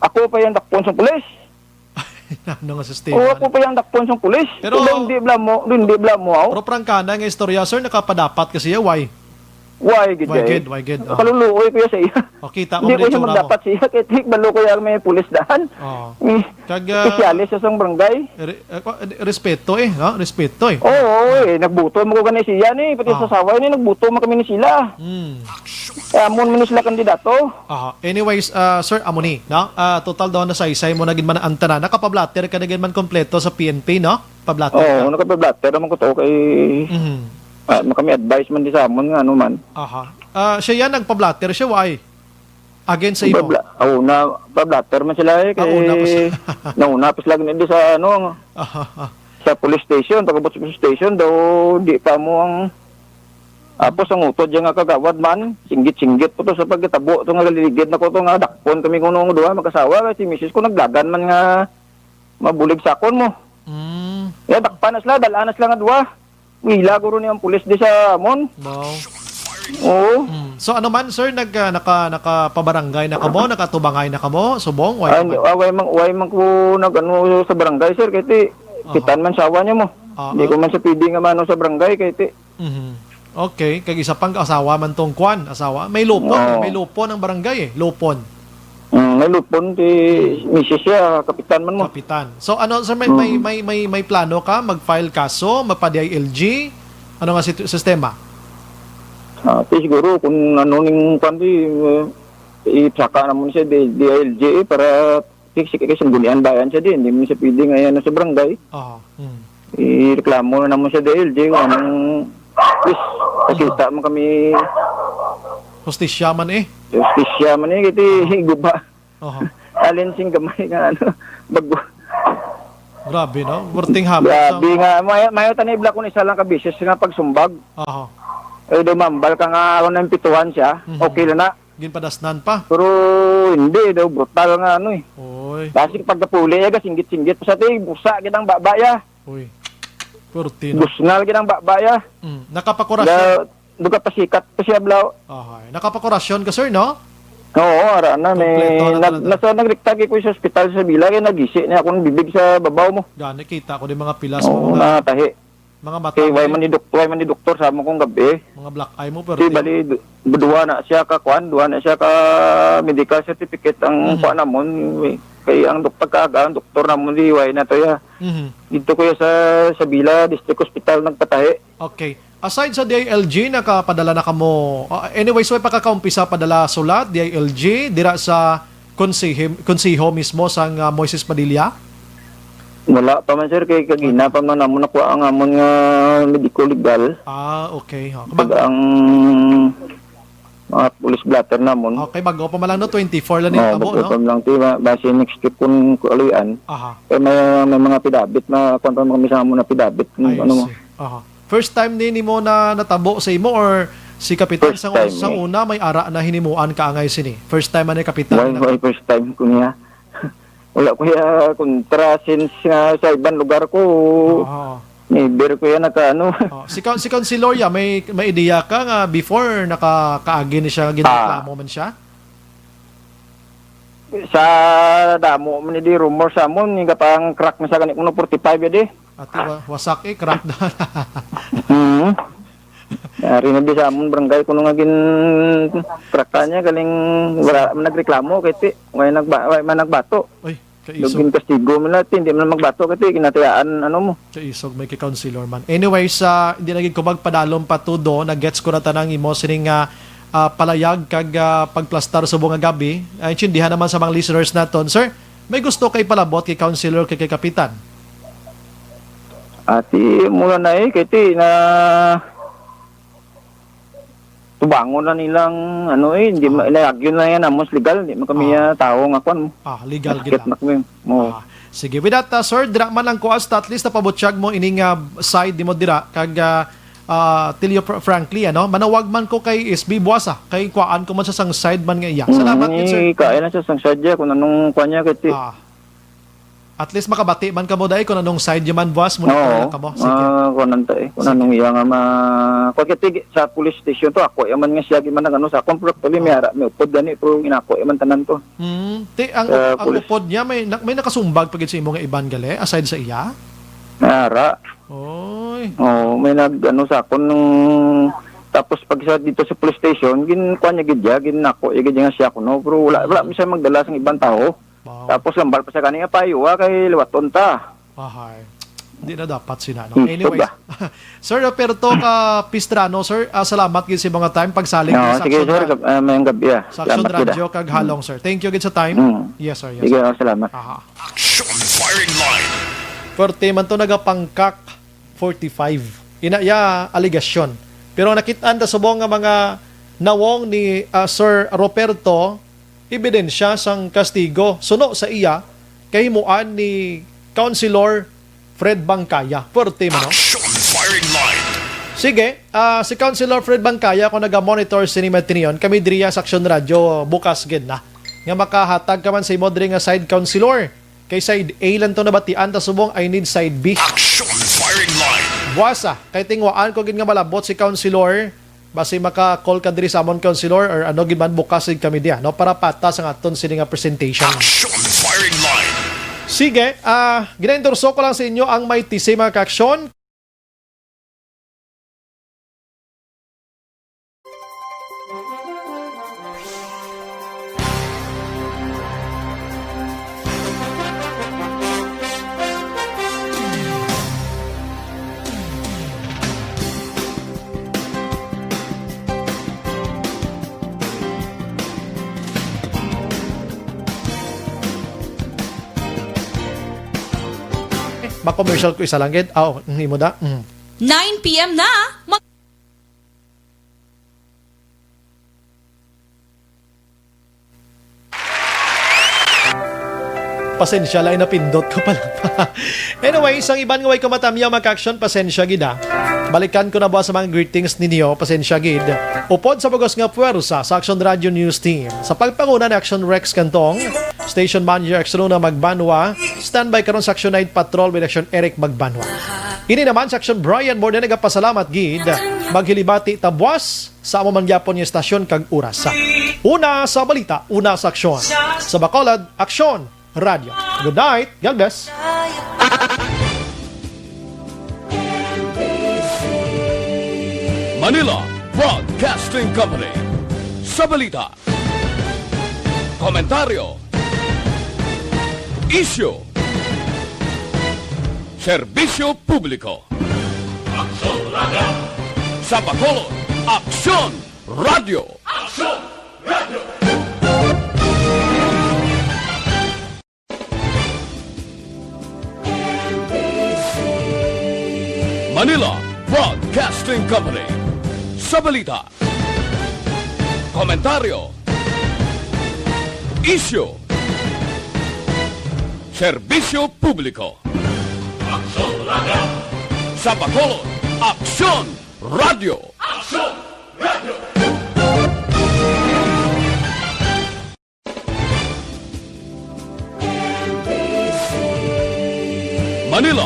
Ako pa yung dakpon sa pulis. Ano nga sistema Oo, na? Ako pa yung dakpon sa pulis. Pero Pero hindi bla mo, hindi bla mo, aw. Pero prangkana nga istorya, sir, nakapadapat kasi ya, why? Why gid, Why ay? Gid, why gid? Oh. Kaluluoy ko ya sa iya. Oh, kita mo Hindi man ko siya itsura mo. Magdapat siya, kay tik balo ko ya may pulis dahan. Oh. Eh, Kag, ah, espesyales sa sang barangay. Re-, ah, ko-, respeto eh, no? Respeto eh. Oo, oo, eh. Nagbuto mo ko gani siya ni, pati Ah. sa sawa ni, nagbuto mo kami ni sila. Hmm. Eh, amon mo ni sila kandidato. Aha. Anyways, ah, sir, amo ni, no? Ah, total daw na saysay mo na gid man ang tanan. Nakapablatter ka na gid man kompleto sa P N P, no? Pablatter Oo, ka. Nakapablatter naman ko to kay Mhm. ah, makami advice man di sa amon nga ano man. Aha. Ah, siya yan, nagpablatter siya, why? Against sa imo? Pabla-, oh, na, pablatter man sila eh, Ah, kay una pa sila. Nauna pa sila ganun di sa ano, Aha. Sa police station, pagabot sa police station, daw di pa mo ang, tapos ang utod yung nga kagawad man, singgit-singgit po to sa pagkatabo, to nga galigid na ko to nga dakpon kami kuno nga duha, magkasawa, kay si misis ko nagdagan man nga mabulig sakon mo. Mm. Ya, dakpan na sila, dalaan na sila nga duha. Wila guro ni ang pulis di sa amon. Wow. Oo. Mm. So ano man, sir, nag, ah, naka, nakapabarangay na kamo, nakatubangay na kamo, subong? Why Ay, naman? Ah, way man, way man ko nag-ano sa barangay, sir, kay ti, Aha. Kitan man sawa niya mo. Ah, Hindi ah. Ko man sa pwede nga mano sa barangay, kay ti. Mhm. Okay, kag isa pang asawa man tong kwan, asawa. May lupon, Oo. May lupon ang barangay eh, lupon. Mm, may lupon si misis siya, kapitan man mo. Kapitan. So ano, sir, may, may, Mm. may, may, may plano ka? Mag-file kaso? Magpa-D I L G? Ano nga sit-, sistema? Ah, ti siguro kung ano ning kwan di, eh, ipsaka naman siya di, D I L G eh, para fix kay sanggunian bayan siya di, hindi mo siya pwede nga yan sa barangay. Aha. Mm. Ireklamo na naman sa D L G kung anong, please, pakita mo kami. Hustisya man eh. Hustisya man eh, kiti guba. Aha. Alin sing gamay nga ano, bago. Grabe, no? Werteng hamot Grabe sa nga. May, may tanibla kung isa lang ka beses nga pagsumbag. Aha. Eh, dumambal ka nga, ano, yung pituhan siya, Mhm. Okay lang na. Ginpadasnan pa? Pero hindi daw, brutal nga ano eh. Oy. Kasi pagkapuli, eh, singgit-singgit pa sa tig, busa kitang baba ya. Uy. Purti, no? Busngal kitang baba ya. Mm. Nakapakurasyon? Na, duga pasikat pa siya, blaw. Ohoy. Nakapakurasyon ka, sir, no? Oo, ara na. May, Kompleto na nag, talaga. Nasa, nagriktagi ko sa ospital sa Bila, kaya nagisi niya akong bibig sa babaw mo. Gani, kita ko din mga pilas mo, Oo, mga natahi. Mga mata Kay mo, way eh. Man ni dok-, way man ni doktor sa amo kong gabi. Mga black eye mo, pero Di di- bali, du-, duha na siya ka kuan, duha na siya ka medical certificate ang Mhm. kuan namon. Kay ang dok-, pagkaaga, ang doktor namon di way na to ya. Mhm. Dito ko ya sa, sa Bila District Hospital nagpatahi. Okay. Aside sa D I L G, nakapadala na kamo. Ah, anyways, way pa ka kaumpisa padala sulat, D I L G, dira sa konsihi-, konsiho mismo sang, ah, Moises Padilla? Wala pa man, sir, kay kagina pa man namon nakuha ang amon nga medico legal. Ah, okay. Oh, Pag ang mga police blotter namon. Okay, bago pa man lang, no? Twenty-four lang yung Oh, tabo, bago no? pa man lang, ti, ma-, base next week kung kulian. Aha. Eh, may, may mga pidabit na, kung pa kami sa amon na pidabit, I ano mo. See. Aha. First time ni nimo na natabo sa imo or si Kapitan First sa, time, sa eh. Una may ara na hinimuan ka angay sini? First time man ni Kapitan Why, na why first time ko niya? Wala ko ya kontra since nga sa ibang lugar ko. Oo. Never ko ya naka ano. Oh, si Coun-, si Councilor ya, may, may ideya ka nga before nakakaagi ni siya, Ah. Ginareklamo man siya? Sa damo man ni di rumor sa amon, nga pang crack na sa gani kuno forty-five ya di. Ati, wa-, wasak eh, crack na. Mhm. Ari na di sa amon barangay kuno nga gin crack niya, galing wala man nagreklamo kay ti, way nagba-, way man nagbato. Ay, kaisog. Dugin kastigo man na, ti, hindi man magbato kay ti, kinatayaan, ano mo. Kaisog, may kay councilor man. Anyways, ah, hindi na gid ko magpadalom pa tudo, na-gets ko na tanang imo sining, ah, ah, palayag kag, ah, pagplastar subong nga gabi. Ah, intindihan naman sa mga listeners naton. Sir, may gusto kay palabot kay councilor kay, kay Kapitan? Ati, mura na eh, kay ti, na tubangon na nilang, ano eh, hindi ma-, Ah. Inayagyo na yan, amos legal, hindi man kami, Ah. Ah, tao nga kwan. Ah, legal gid Basket lang. Na kami. Oo. Ah, sige, with that, ah, sir, dira man lang ko, hasta at least napabutyag mo ining, ah, side nimo dira, kag, ah, ah, tell you fr-, frankly, ano, manawag man ko kay S B buwas, ah, kay kuhaan ko man sa sang side man nga iya. Salamat, Mm, gid, sir. Kaya na sa sang side niya, kung anong kuha niya, kay ti- Ah. At least makabati man kamo dai kung anong side niyo man, boss, mo na Oo. Lang kamo. Sige. Ah, kuwan ta eh. Kung Sige. Anong iya nga ma-, kuwan ka, tig-, sa police station to, ako, iya man nga siya, di man nag-ano sa akong, pero actually, may Ah. Ara, may upod gani, pero inako, iya man tanan to. Hmm. Ti, ang Sa up-, ang police. Upod niya, may, na-, may nakasumbag pa gid sa imo nga iban gali, aside sa iya? May ara. Oy. Oo, may nag-ano sa akon nung Tapos pag sa, dito sa police station, gin-, kuwan niya gid ya, ginako, iya gid nga siya kuno. Pero wala, wala man siya magdala sang ibang tao. Wow. Tapos hambal pa siya kani nga payo, ah, kay liwaton ta. Ahay. Di na dapat sina, no? Hmm, Anyways, ba? Sir Roberto Capistrano, sir, ah, salamat gid sa mga time pagsalig No, sa sige, Action sir. Ra-, Gab-, ah, mayong gabi, ah. sa Action Salamat gid, ah. Radio kag Halong, sir. Thank you gid sa time. Hmm. Yes, sir. Yes, Sige, sir. oh, salamat. Aha. Action firing line. Forte man to nagapangkak forty-five. Ina ya aligasyon. Pero nakit-an ta subong nga mga nawong ni, ah, Sir Roberto, ebidensya sang kastigo suno sa iya kahimuan ni Councilor Fred Bangkaya. Pwerte man, no? Action firing line. Sige, ah, si Councilor Fred Bangkaya, kung naga-monitor sini, Martinion, kami diriya sa Action Radio, bukas gid na nga makahatag ka man sa imo diri nga side, Councilor. Kay side A lang to nabatian, ta subong I need side B. Action firing line. Buwasa, kay tingwaan ko gid nga malabot si Councilor. Basi maka-call ka diri sa amon, Councilor, or ano gid man, bukas gid kami diya, no, para patas ang aton sini nga presentation. Action firing line. Sige, ah, ginaendorso ko lang sa inyo ang may tisi, mga ka-aksyon. Ma-commercial ko isa lang gid. Aw, ang imo da. Mm. Nine p m na. Mag- Pasensya lang, napindot ko pala. Anyway, sang iban nga way kamatamyaw, mga ka-aksyon, pasensya gid, ah. Balikan ko na ba sa mga greetings ninyo? Pasensya gid. Upod sa bugos nga puwersa sa Action Radio News Team, sa pagpanguna ni Action Rex Cantong, Station Manager Action Luna Magbanwa, standby karon sa Action Night Patrol with Action Eric Magbanwa. Ini naman sa Action Brian Morden nagapasalamat gid. Maghilibati ta buwas sa amo man gyapon nga estasyon kag oras. Una sa balita, una sa aksyon. Sa Bacolod, Aksyon Radio. Good night. God bless. Manila Broadcasting Company. Sa balita, komentaryo, isyu, serbisyo publiko. Aksyon Radio. Sa Bacolod, Aksyon Radio. Aksyon Radio. Manila Broadcasting Company. Sa balita, komentaryo, isyu, serbisyo publiko. Aksyon Radio. Sa Bacolod, Aksyon Radio. Aksyon Radio. Manila